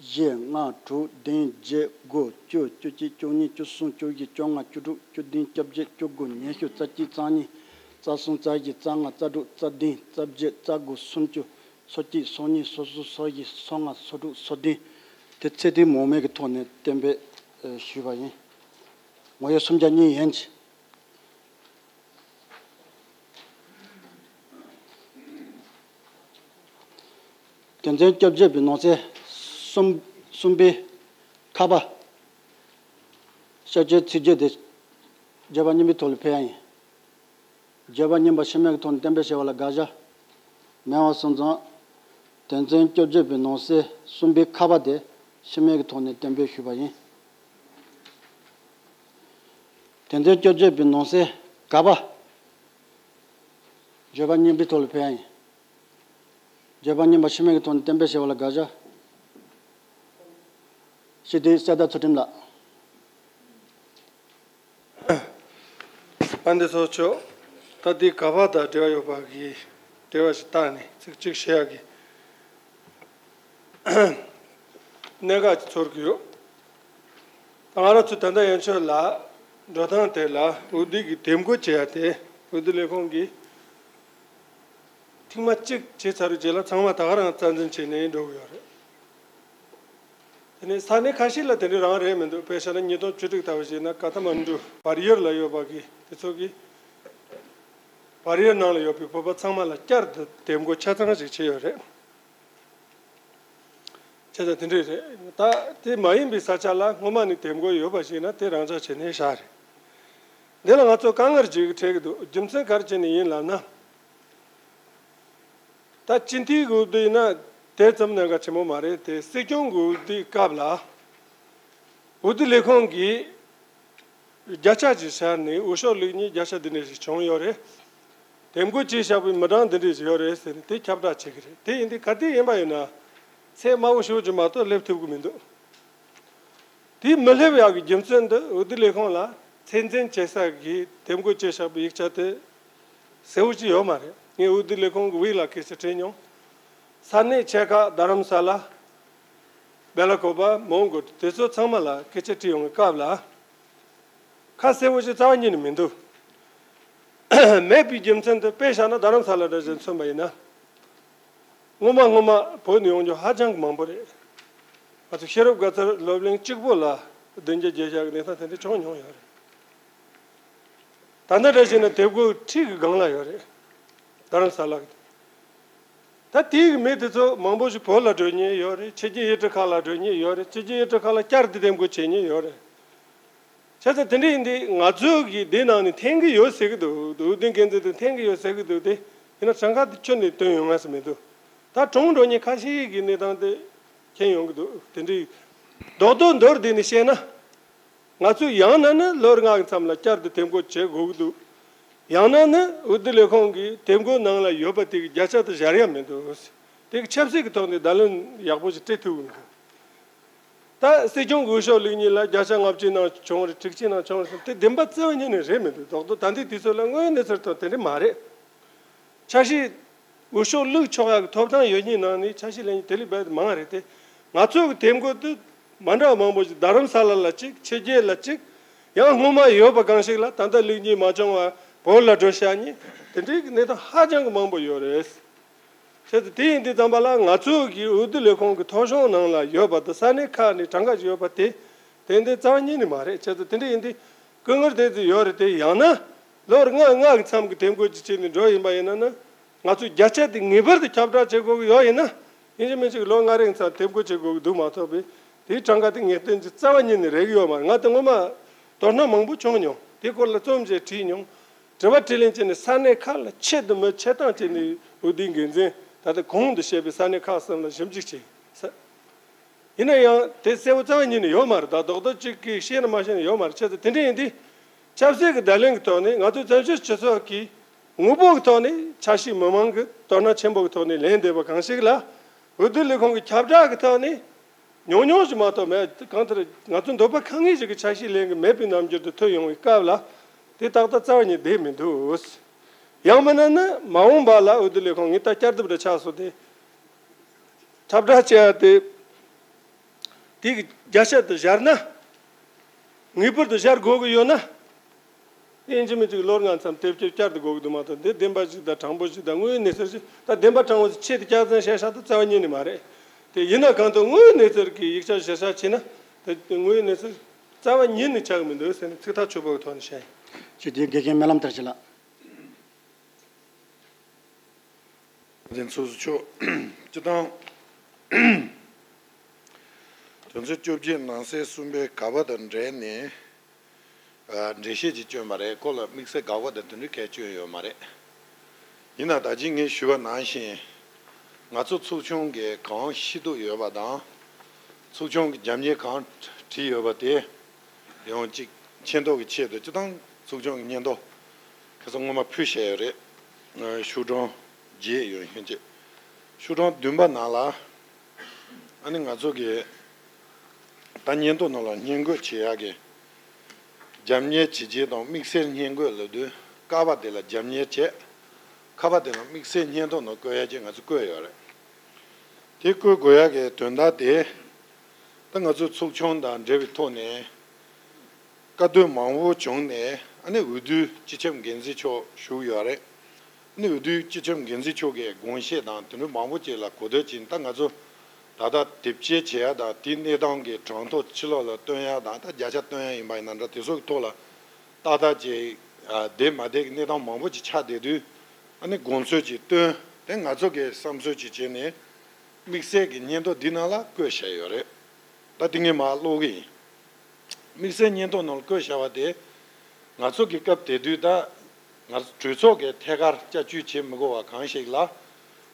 བཞི་ལྔ་དྲུག་བདུན་བརྒྱད་དགུ་བཅུ་བཅུ་གཅིག་བཅུ་གཉིས་བཅུ་གསུམ་བཅུ་བཞི་བཅོ་ལྔ་བཅུ་དྲུག་བཅུ་བདུན་བཅོ་བརྒྱད་བཅུ་དགུ་ཉི་ཤུ་རྩ་གཅིག་རྩ་གཉིས་རྩ་གསུམ་རྩ་བཞི་རྩ་ལྔ་རྩ་དྲུག་རྩ་བདུན་རྩ་བརྒྱད་རྩ་དགུ་སུམ་ཅུ། སོ་གཅིག་སོ་གཉིས་སོ་གསུམ་སོ་བཞི་སོ་ལྔ་སོ་དྲུག་སོ་བདུན། དེ་ཚེ་ཏིའི་མོ་མེ་གི་ཐོག་ནས་གཏན་འབེབས་ཞུས་པ་ཡིན། ངོ་ཡོད་སུམ་བརྒྱ་གཉིས་ཡན་གྱི། དོན་ཚན་བཅོ་བརྒྱད་པའི་ནང་གསེས་གསུམ་གསུམ་པའི་ཁ་པ། ཤར་བསྐྱོད་ཚིག་བརྗོད་དེ་བརྗོད་པ་གཉིས་པའི་ཐོག་ལ་ཕེབས་ཡ་ཡིན། བརྗོད་པ་གཉིས་པ་ཕྱི་མིག་གི་ཐོག་ནས་གཏན་འབེབས་བྱས་པ་ལ་དགག་བཞག་མེད་པ་སོང་ཙང་། དོན་ཚན་བཅོ་བརྒྱད་པའི་ནང་གསེས་གསུམ་པའི་ཁ་པ་དེ་ཕྱི་མིག་གི་ཐོག་ནས་གཏན་འབེབས་ཞུས་པ་ཡིན། དོན་ཚན་བཅོ་བརྒྱད་པའི་ནང་གསེས་ག་པ། བརྗོད་པ་གཉིས་པའི་ཐོག་ལ་ཕེབས་ཡ་ཡིན། བརྗོད་པ་གཉིས་པ་ཕྱི་མིག་གི་ཐོག་ནས་གཏན་འབེབས་བྱས་པ་ལ་དགག་བཞག་སྤྱི་འཐུས་གསེར་རྟ་ཚུལ་ཁྲིམས་ལགས། དཔལ་ལྡན་ཚོགས་གཙོ། ད་ལྟའི་ག་པ་དང་འབྲེལ་བ་ཡོད་པ་གི་འབྲེལ་བ་ཞིག་བཏགས་ནས་ཚིག་གཅིག་བཤད་ཡག་གི་གནད་འགག་ཅིག་ཚོར་གྱི་ཡོད། ད་ང་རང་ཚོ་ད་ལྟ་ཡན་ཆོད་ལ་འགྲོ་སྟངས་དེ་ལ་འོས་བསྡུ་གི་འདེམས་བསྐོ་བྱེད་ཡ་དེ་འོས་བསྡུ་ལས་ཁུངས་ཀྱིས་ཐེངས་མ་གཅིག་བྱས་ཚར་བའི་རྗེས་ལ་ཚང་མ་ད་ག་རང་རྩ་འཛིན་བྱས་ནས་འགྲོ་གི་ཡོད་རེད། དེ་ནས་ས་གནས་ཁ་ཤས་ལ་དེ་འདྲ་རང་རེད་མི་འདུག་དཔེ་བཞག་ན་ཉིས་སྟོང་བཅུ་དྲུག་ལྟ་བུ་བྱས་ན་ཀ་ཐ་མན་གྲུ་བྷ་རི་ཡར་ལ་ཡོད་པ་གི་དེ་ཚོ་གི་བྷ་རི་ཡར་ནང་ལ་ཡོད་པའི་བོད་པ་ཚང་མ་ལ་བསྐྱར་དུ་འདེམས་བསྐོ་ཆ་ཚང་ཞིག་བྱས་ཡོད་རེད། བྱས་ཙང་དེ་འདྲས་རེད། ད་དེ་མ་ཡིན་པའི་ས་ཆ་ལ་སྔོན་མ་ནས་འདེམས་བསྐོ་ཡོད་པ་ཞིག་ན་དེ་རང་འཇགས་བྱས་ནས་བཞག་རེད། འདི་ལ་ང་ཚོ་དཀའ་ངལ་ཅིག་འཕྲད་ཀྱི་འདུག་རྒྱུ་མཚན་ག་རེ་བྱས་ནས་ཡིན་ལབ་ན། ད་སྤྱི་འཐུས་ཀྱི་འོས་བསྡུ་ཡིན་ན་དེ་ཙམ་གནད་འགག་ཆེན་པོ་མ་རེད་དེ། སྲིད་སྐྱོང་གི་འོས་བསྡུའི་སྐབས་ལ་འོས་བསྡུ་ལས་ཁུངས་ཀྱིས་བརྒྱ་ཆ་ཅིག་བཞག་ནས་འོས་ཤོག་བླུགས་མཁན་བརྒྱ་ཆ་འདི་འདྲ་ཞིག་བྱུང་ཡོད་རེད། འདེམས་བསྐོ་བྱས་བཞག་པའི་མི་གྲངས་འདི་འདྲ་ཞིག་ཡོད་རེད་ཟེར་ནས་དེ་ཁྱབ་བསྒྲགས་བྱེད་ཀྱི་རེད། དེ་ཡིན་དུས་ག་དུས་ཡིན་པ་ཡིན་ན་ཚད་དམའ་བོ་ཞེ་པོ་ཅིག་མ་གཏོགས་སླེབས་ཐུབ་ཀྱི་མི་འདུག་དེ་མི་སླེབས་ཡག་གི་རྒྱུ་མཚན་འདི་འོས་བསྡུ་ལས་ཁུངས་ལ་ཚད་འཛིན་བྱེད་ས་གི་འདེམས་བསྐོ་བྱས་བཞག་པའི་ཡིག་ཆ་དེ་གསལ་བོ་ཅིག་ཡོད་མ་རེད། ངས་འོས་བསྡུ་ལས་ཁུངས་ཀྱི་དབུས་ལ་སྐད་ཆ་དྲིས་མྱོང་། ས་གནས་ཆེ་ཁག་རྡ་རམ་ས་ལ། སྦེ་ལ་ཀོ་པ། མོན་གྷོ། དེ་ཚོ་ཚང་མ་ལ་སྐད་ཆ་དྲིས་ཡོང་བའི་སྐབས་ལ། ཁ་གསལ་བོ་ཞིག་རྩ་བ་ཉིད་ནས་མི་འདུག་མེད་པའི་རྒྱུ་མཚན་དེ་དཔེ་བཞག་ན་རྡ་རམ་ས་ལ་འདྲ་ཞིག་མཚོན་པ་ཡིན་ན། སྔོན་མ་སྔོན་མ་བོད་ནས་ཡོང་རྒྱུ་ཧ་ཅང་གི་མང་པོ་རེད། ང་ཚོ་ཤེས་རབ་དགའ་ཚལ་སློབ་གླིང་གཅིག་པོ་ལ་བདུན་བརྒྱ་བརྒྱད་བརྒྱ་གི་གནས་སྟངས་དེ་འདྲ་བྱུང་མྱོང་ཡོད་རེད། ད་ལྟ་འདྲ་བྱས་ན་དེབ་འགོད་ཁྲི་གི་སྒང་ལ་ཡོད་རེད། རྡ་རམ་ས་ལ་གི། ད་དེའི་མི་དེ་ཚོ་མང་པོ་ཞིག་བོད་ལ་འགྲོ་མཁན་ཡོད་རེད། ཕྱི་རྒྱལ་ཡུལ་གྲུ་ཁག་ལ་འགྲོ་མཁན་ཡོད་རེད། ཕྱི་རྒྱལ་ཡུལ་གྲུ་ཁག་ལ་བསྐྱར་དུ་འདེམས་བསྐོ་བྱེད་མཁན་ཡོད་རེད། བྱས་ཙང་དེ་འདྲ་ཡིན་དུས་ང་ཚོ་གིས་འདི་ནང་ནས་འཐེན་གྱི་ཡོད་ཟེར་གྱི་འདུག་འོས་བསྡུ་འགན་འཛིན་དེ་འཐེན་གྱི་ཡོད་ཟེར་གྱི་འདུག་དེ་ཡིན་ན་གྲངས་ཀ་དེ་ཁྱོན་ནས་བཏོན་ཡོང་ང་ཟེར་མི་འདུག་ད་གྲོངས་འགྲོ་མཁན་ཁ་ཤས་ཀྱི་གནས་སྟངས་དེ་མཁྱེན་ཡོང་གི་འདུག་དེ་འདྲའི་རྡོག་རྡོག་མདོར་བསྡུས་ནས་བཤད་ན། ང་ཚོས་ཡང་ན་ནི་ལོ་ལྔ་གི་མཚམས་ལ་བསྐྱར་དུ་འདེམས་བསྐོ་བྱེད་དགོས་ཀྱི་འདུག། ཡང་ན་ནི་འོས་བསྡུ་ལས་ཁུངས་ཀྱིས་འདེམས་བསྐོ་ནང་ལ་ཡོད་པ་དེ་གི་བརྒྱ་ཆ་དེ་བཞག་ཡ་མི་འདུག། དེ་གི་ཆབ་སྲིད་ཀྱི་ཐོག་ནས་བརྡ་ལན་ཡག་པོ་ཞིག་སྤྲད་ཐུབ་ཀྱི་མི་འདུག། ད་སྲིད་སྐྱོང་གི་འོས་ཤོག་བླུག་མཁན་ལ་བརྒྱ་ཆ་ལྔ་བཅུ་ནང་བྱུང་རེད། དྲུག་ཅུ་ནང་བྱུང་རེད་ཟེར་དེ་བདེན་པ་རྩ་བ་ཉིད་ནས་རེད་མི་འདུག། རྡོག་རྡོག་ད་ལྟའི་དུས་ཚོད་ལ་དངོས་ཡོད་གནས་ཚུལ་ཐོག་དེ་འདྲ་མ་རེད། འཆར་གཞི་འོས་ཤོག་བླུག་ཆོག་ཡག་གི་ཐོབ་ཐང་ཡོད་མཁན་ནང་ནས་འཆར་གཞི་ལེན་མཁན་དེ་ལས་རྦད་དེ་མང་རེད་དེ། ང་ཚོ་གི་འདེམས་བསྐོ་དེ་མ་འདྲ་བ་མང་པོ་ཞིག་རྡ་རམ་ས་ལ་ལ་གཅིག། ཕྱི་རྒྱལ་ལ་གཅིག། ཡང་སྔོན་མ་ཡོད་པ་གང་ཞིག་ལ་ད་ལྟ་བླུག་མཁན་མ་བྱུང་བ་བོད་ལ་འགྲོ་བཞག་མཁན་དེ་འདྲའི་གི་གནས་སྟངས་ཧ་ཅང་གི་མང་པོ་ཡོད་རེད། བྱས་ཙང་དེ་ཡིན་དུས་ཙམ་པ་ལ་ང་ཚོ་གི་འོས་བསྡུ་ལས་ཁུངས་ཀྱི་ཐོ་གཞུང་ནང་ལ་ཡོད་པ་དང་ས་གནས་ཁག་ནས་གྲངས་ཀ་ཞིག་ཡོད་པ་དེ་ཏན་ཏན་རྩ་བ་ཉིད་ནས་མ་རེད། བྱས་ཙང་དེ་འདྲ་ཡིན་དུས་སྐུ་ངལ་དེ་ཚོ་ཡོད་རེད་དེ། ཡང་ན་ལོ་ལྔ་ལྔ་གི་མཚམས་ཀྱི་འདེམས་བསྐོ་ཅིག་བྱས་ནས་འགྲོ་ཡིན་པ་ཡིན་ན་ན། ང་ཚོས་བརྒྱ་ཆ་དེ་ངེས་པར་དུ་ཁྱབ་བསྒྲགས་བྱེད་དགོས་ཀྱི་ཡོད་ཡིན་ན། ཡིན་གཅིག་མིན་གཅིག་ལོ་ལྔ་རིང་ཙམ་འདེམས་བསྐོ་བྱེད་དགོས་ཀྱི་འདུག་མ་གཏོགས་པའི་དེའི་གྲངས་ཀ་དེ་ངེས་གཏན་གྱི་རྩ་བ་ཉིད་ནས་རེག་གི་ཡོད་མ་རེད། ང་དེ་སྔོན་མ་དོ་སྣང་མང་པོ་བྱུང་མྱོང་། དེ་སྐོར་ལ་རྩོམ་ཞིག་བྲིས་མྱོང་། དྲི་བ་དྲིས་ལན་བྱས་ནས་ས་གནས་ཁག་ལ་ཆེད་དུ་མི་ཆེད་སྟངས་བྱས་ནས་འོས་བསྡུའི་འགན་འཛིན་ད་ལྟ་གོང་དུ་བཤད་པའི་ས་གནས་ཁག་གསུམ་ལ་ཞིབ་འཇུག་བྱས། ཡིན་ན་ཡང་དེ་གསལ་པོ་རྩ་བ་ཉིད་ནས་ཡོད་མ་རེད། ད་རྡོག་རྡོག་གཅིག་གིས་ཤེས་ན་མ་ཤེས་ན་ཡོད་མ་རེད། བྱས་ཙང་དེ་འདྲ་ཡིན་དུས་ཆབ་སྲིད་ཀྱི་བརྡ་ལན་གྱི་ཐོག་ནས་ང་ཚོ་བཙན་བྱོལ་སྤྱི་ཚོགས་ཀྱི་ངོ་བོ་གི་ཐོག་ནས་ཆ་ཤས་མི་མང་གི་དོ་སྣང་ཆེན་པོ་གི་ཐོག་ནས་ལེན་བསྡད་པ་གང་ཞིག་ལ། འོས་བསྡུ་ལས་ཁུངས་ཀྱི་ཁྱབ་བསྒྲགས་ཀྱི་ཐོག་ནས་ཉུང་ཉུང་ཞིག་མ་གཏོགས་མེད། གང་ལྟར་ང་ཚོ་འདོད་པ་ཁེངས་མཁན་ཞིག་གི་ཆ་ཤས་ལེན་གྱི་མེད་པའི་རྣམ་འགྱུར་དུ་ཐོན་ཡོང་བའི་སྐབས་ལ། དེ་ཏག་ཏག་རྩ་བ་ཉིད་བསྡད་མི་འདུག། ཡང་མིན་ན་ནི་མ་འོངས་པ་ལ་འོས་བསྡུ་ལས་ཁུངས་ངས་ད་བསྐྱར་ཟློས་འདྲ་ཆགས་སོང་སྟེ། ཁྱབ་བསྒྲགས་བྱས་ཏེ། དེ་གི་བརྒྱ་ཆ་དེ་བཞག་ན། ངེས་པར་དུ་བཞག་དགོས་ཀྱི་ཡོད་ན། དེ་ཡིན་གཅིག་མིན་གཅིག་ལོ་ལྔ་མཚམས་དེབ་སྐྱེལ་བསྐྱར་དུ་དགོས་ཀྱི་འདུག་མ་གཏོགས། འདི་བདེན་པ་ཞིག་དང་དྲང་པོ་ཞིག་དང་དངོས་ཡོད་གནས་ཚུལ་ཞིག་ད་བདེན་པ་དྲང་པོ་ཞིག་ཆེད་དུ་སྐྱག་རྫུན་བཤད་བཞག་ད་རྩ་བ་ཉིད་ནས་མ་རེད། དེ་ཡིན་ན་གང་ལྟར་དངོས་ཡོད་གནས་ཚུལ་གྱི་ཡིག་ཆ་གཞིར་བཞག་བྱས་ན། དེ་དངོས་ཡོད་གནས་ཚུལ་རྩ་བ་ཉིད་ནས་ཆགས་ཀྱི་མི་འདུག་ཟེར་ནས་ཚིག་ཐག་ཆོད་པོ་གི་ཐོག་ནས་བཤད་ཡིན། ཅི་དེ་དགེ་རྒན་སྨོན་ལམ་དར་ཞིག་ལ། འཛིན་ཚོགས་ཆོག། སྤྱི་བཏང་དོན་ཚན་བཅོ་བརྒྱད་ནང་གསེས་གསུམ་པའི་ག་པ་དང་འབྲེལ་ནས། ཨ། འགྲེལ་བཤད་ཅིག་བསྐྱོན་པ་རེད། ཁོ་ལ་དམིགས་བསལ་དགག་པ་དང་དེ་འདྲའི་གང་བསྐྱོན་ཡོད་མ་རེད། ཡིན་ན་ད་ཅི་ངས་ཞུས་པ་ནང་བཞིན། ང་ཚོ་ཚོགས་ཆུང་གིས་གང་ཤེས་རྟོགས་ཡོད་པ་དང་། ཚོགས་ཆུང་གི་རྒྱབ་གཉེར་གང་བྲིས་ཡོད་པ་དེ། ཡང་གཅིག་མཁྱེན་རྟོགས་ཀྱི་ཆེད་དུ་སྤྱི་བཏང་ཚོགས་ཆུང་གི་སྙན་ཐོ་ཁ་སང་སྔོན་མ་ཕུལ་བཞག་ཡོད་རེད། ཤོག་གྲངས་བརྒྱད་ཡོད་ཤིང་ཅིག། ཤོག་གྲངས་བདུན་པ་ནང་ལ། ཨ་ནི་ང་ཚོ་གི་ད་སྙན་ཐོ་ནང་ལ་སྙན་འགོད་བྱེད་ཡག་གི་རྒྱབ་གཉེར་བྱས་རྗེས་དང་དམིགས་བསལ་སྙན་འགོད་ལབ་དུས། ཀ་པ་དེ་ལ་རྒྱབ་གཉེར་བྱས། ཁ་པ་དེ་ལ་དམིགས་བསལ་སྙན་ཐོ་ནང་བཀོད་ཡག་ཅིག་ང་ཚོ་བཀོད་ཡོད་རེད། དེ་བཀོད་དགོས་ཡག་གི་དོན་དག་དེ། ད་ང་ཚོའི་ཚོགས་ཆུང་དང་འབྲེལ་བའི་ཐོག་ནས། བཀའ་འདོན་མང་པོ་བྱུང་ནས། ཨ་ནི་འོས་བསྡུའི་སྤྱི་ཁྱབ་འགན་འཛིན་མཆོག་བཞུགས་ཡོད་རེད། ཨ་ནི་འོས་བསྡུའི་སྤྱི་ཁྱབ་འགན་འཛིན་མཆོག་གིས་དགོངས་བཞེས་དང་དེ་འདྲ་མང་པོ་ཅིག་ལ་གོ་བསྡུར་བྱས། ད་ང་ཚོ་ད་ལྟ་དེབ་སྐྱེལ་བྱེད་ཡག་དང་དེའི་གནས་སྟངས་ཀྱི་གྲངས་ཐོ་ཕྱི་ལོགས་ལ་སྟོན་ཡག་དང་། ད་བརྒྱ་ཆ་སྟོན་ཡག་ཡིན་པ་ཡིན་ན་འདྲ། དེ་ཚོ་གི་ཐོག་ལ་ཏག་ཏག་ཅིག་བསྡད་མ་བསྡད་ཀྱི་གནས་སྟངས་མང་པོ་ཅིག་ཆགས་བསྡད་དུས། ཨ་ནི་དགོངས་ཚུལ་ཅིག་བཏོན། དེ་ང་ཚོ་གིས་བསམ་ཚུལ་ཅིག་བྱས་ནས་དམིགས་བསལ་གྱི་སྙན་ཐོ་འདི་ནང་ལ་བཀོད་བཞག་ཡོད་རེད། ད་དེ་ངས་མར་ཀློག་གི་ཡིན། དམིགས་བསལ་སྙན་ཐོ་ནང་ལ་བཀོད་བཞག་པ་དེ། ང་ཚོ་གི་སྐབས་དེ་དུས་ད་ང་ཚོ་གྲོས་ཚོགས་ཀྱིས་ཐད་ཀར་བསྐྱར་བཅོས་བྱེད་མི་དགོས་པ་གང་ཞིག་ལ།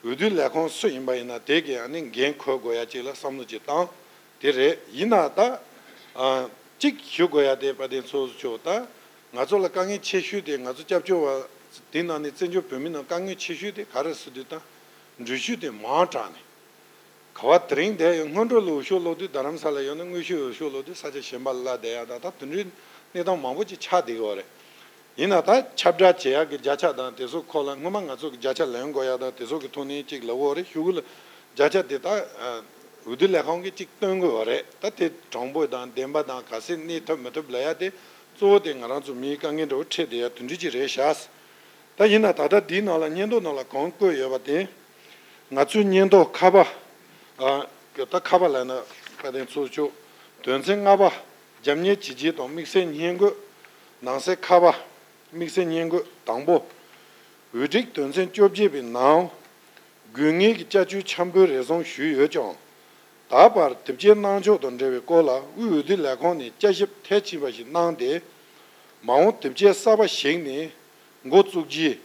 འོས་བསྡུ་ལས་ཁུངས་སུ་ཡིན་པ་ཡིན་ན་དེ་གིས་ཨ་ནི་འགན་འཁུར་དགོས་ཡག་ཅིག་ལ་བསམ་བློ་ཅིག་བཏང་། དེ་རེད། ཡིན་ན་ད། ཨ། གཅིག་ཞུ་དགོས་ཡག་དེ་དཔལ་ལྡན་ཚོགས་གཙོ་མཆོག། ད་ང་ཚོ་ལ་དཀའ་ངལ་ཆེ་ཤོས་དེ། ང་ཚོ་སྐྱབས་བཅོལ་བ་དེ་ནང་ནས་བཙན་བྱོལ་བོད་མི་ནང་དཀའ་ངལ་ཆེ་ཤོས་དེ་ག་རེ་ཟེར་དུས། ད་འགྲུལ་བཞུད་དེ་མང་དྲགས་ནས། ག་པར་དེ་རིང་བསྡད་ཡོད། སྔོན་འགྲོ་ལ་འོས་ཤོག་སློག་དུས་རྡ་རམ་ས་ལ་ཡོད་ན། དངོས་ཤོག་འོས་ཤོག་སློག་དུས་ས་ཆ་གཞན་པ་ལ་བསྡད་ཡག་དང་། ད་དེ་འདྲའི་གནས་སྟངས་མང་པོ་ཅིག་ཆགས་བསྡད་ཡོད་རེད། ཡིན་ན་ད་ཁྱབ་བསྒྲགས་བྱེད་ཡག་གི་བརྒྱ་ཆ་དང་དེ་ཚོ་སྐོར་ལ། སྔོན་མ་ང་ཚོ་གི་བརྒྱ་ཆ་ལེན་དགོས་ཡག་དང་དེ་ཚོ་གི་ཐོག་ནས་ཅིག་ལབ་ཡོད་རེད། གཞུག་གུ་ལ་བརྒྱ་ཆ་དེ་ད། ཨ། འོས་བསྡུ་ལས་ཁུངས་ཀྱིས་ཅིག་སྟོན་དགོས་པ་རེད། ད་དེ་དྲང་པོ་དང་བདེན་པ་དང་ག་ཚད་གནས་ཐུབ་མི་ཐུབ་ལབ་ཡག་དེ། གཙོ་བོ་དེ་ང་རང་ཚོ་མིའི་དཀའ་ངལ་འདྲ་བོ་འཕྲད་བསྡད་ཡག་དེ་འདྲ་ཅིག་རེད་ཤག། ད་ཡིན་ན་ད་ལྟ་འདིའི་ནང་ལ་སྙན་ཐོ་ནང་ལ་གང་བཀོད་ཡོད་པ་དེ། ང་ཚོའི་སྙན་ཐོ་ཁ་པ། ཨ། ད་ཁ་པ་ལབ་ན་དཔལ་ལྡན་ཚོགས་གཙོ་མཆོག། དོན་ཚན་ལྔ་པ། རྒྱབ་གཉེར་བྱས་རྗེས་དང་དམིགས་བསལ་སྙན་འགོད། ནང་གསེས་ཁ་པ། དམིགས་བསལ་སྙན་འགོད་དང་པོ། འོས་སྒྲིག་དོན་ཚན་བཅོ་བརྒྱད་པའི་ནང་དགོས་ངེས་ཀྱི་བསྐྱར་བཅོས་འཆར་འབུལ་རེ་ཟུང་ཞུས་ཡོད་ཀྱང་། ད་བར་དེབ་སྐྱེལ་གནང་ཕྱོགས་དང་འབྲེལ་བའི་སྐོར་ལ་དབུས་འོས་བསྡུ་ལས་ཁུངས་ནས་བསྐྱར་ཞིབ་མཐིལ་ཕྱིན་པ་ཞིག་གནང་སྟེ། མ་འོངས་དེབ་སྐྱེལ་གསར་པ་ཞིག་ནས་འགོ་བཙུགས་རྗེས།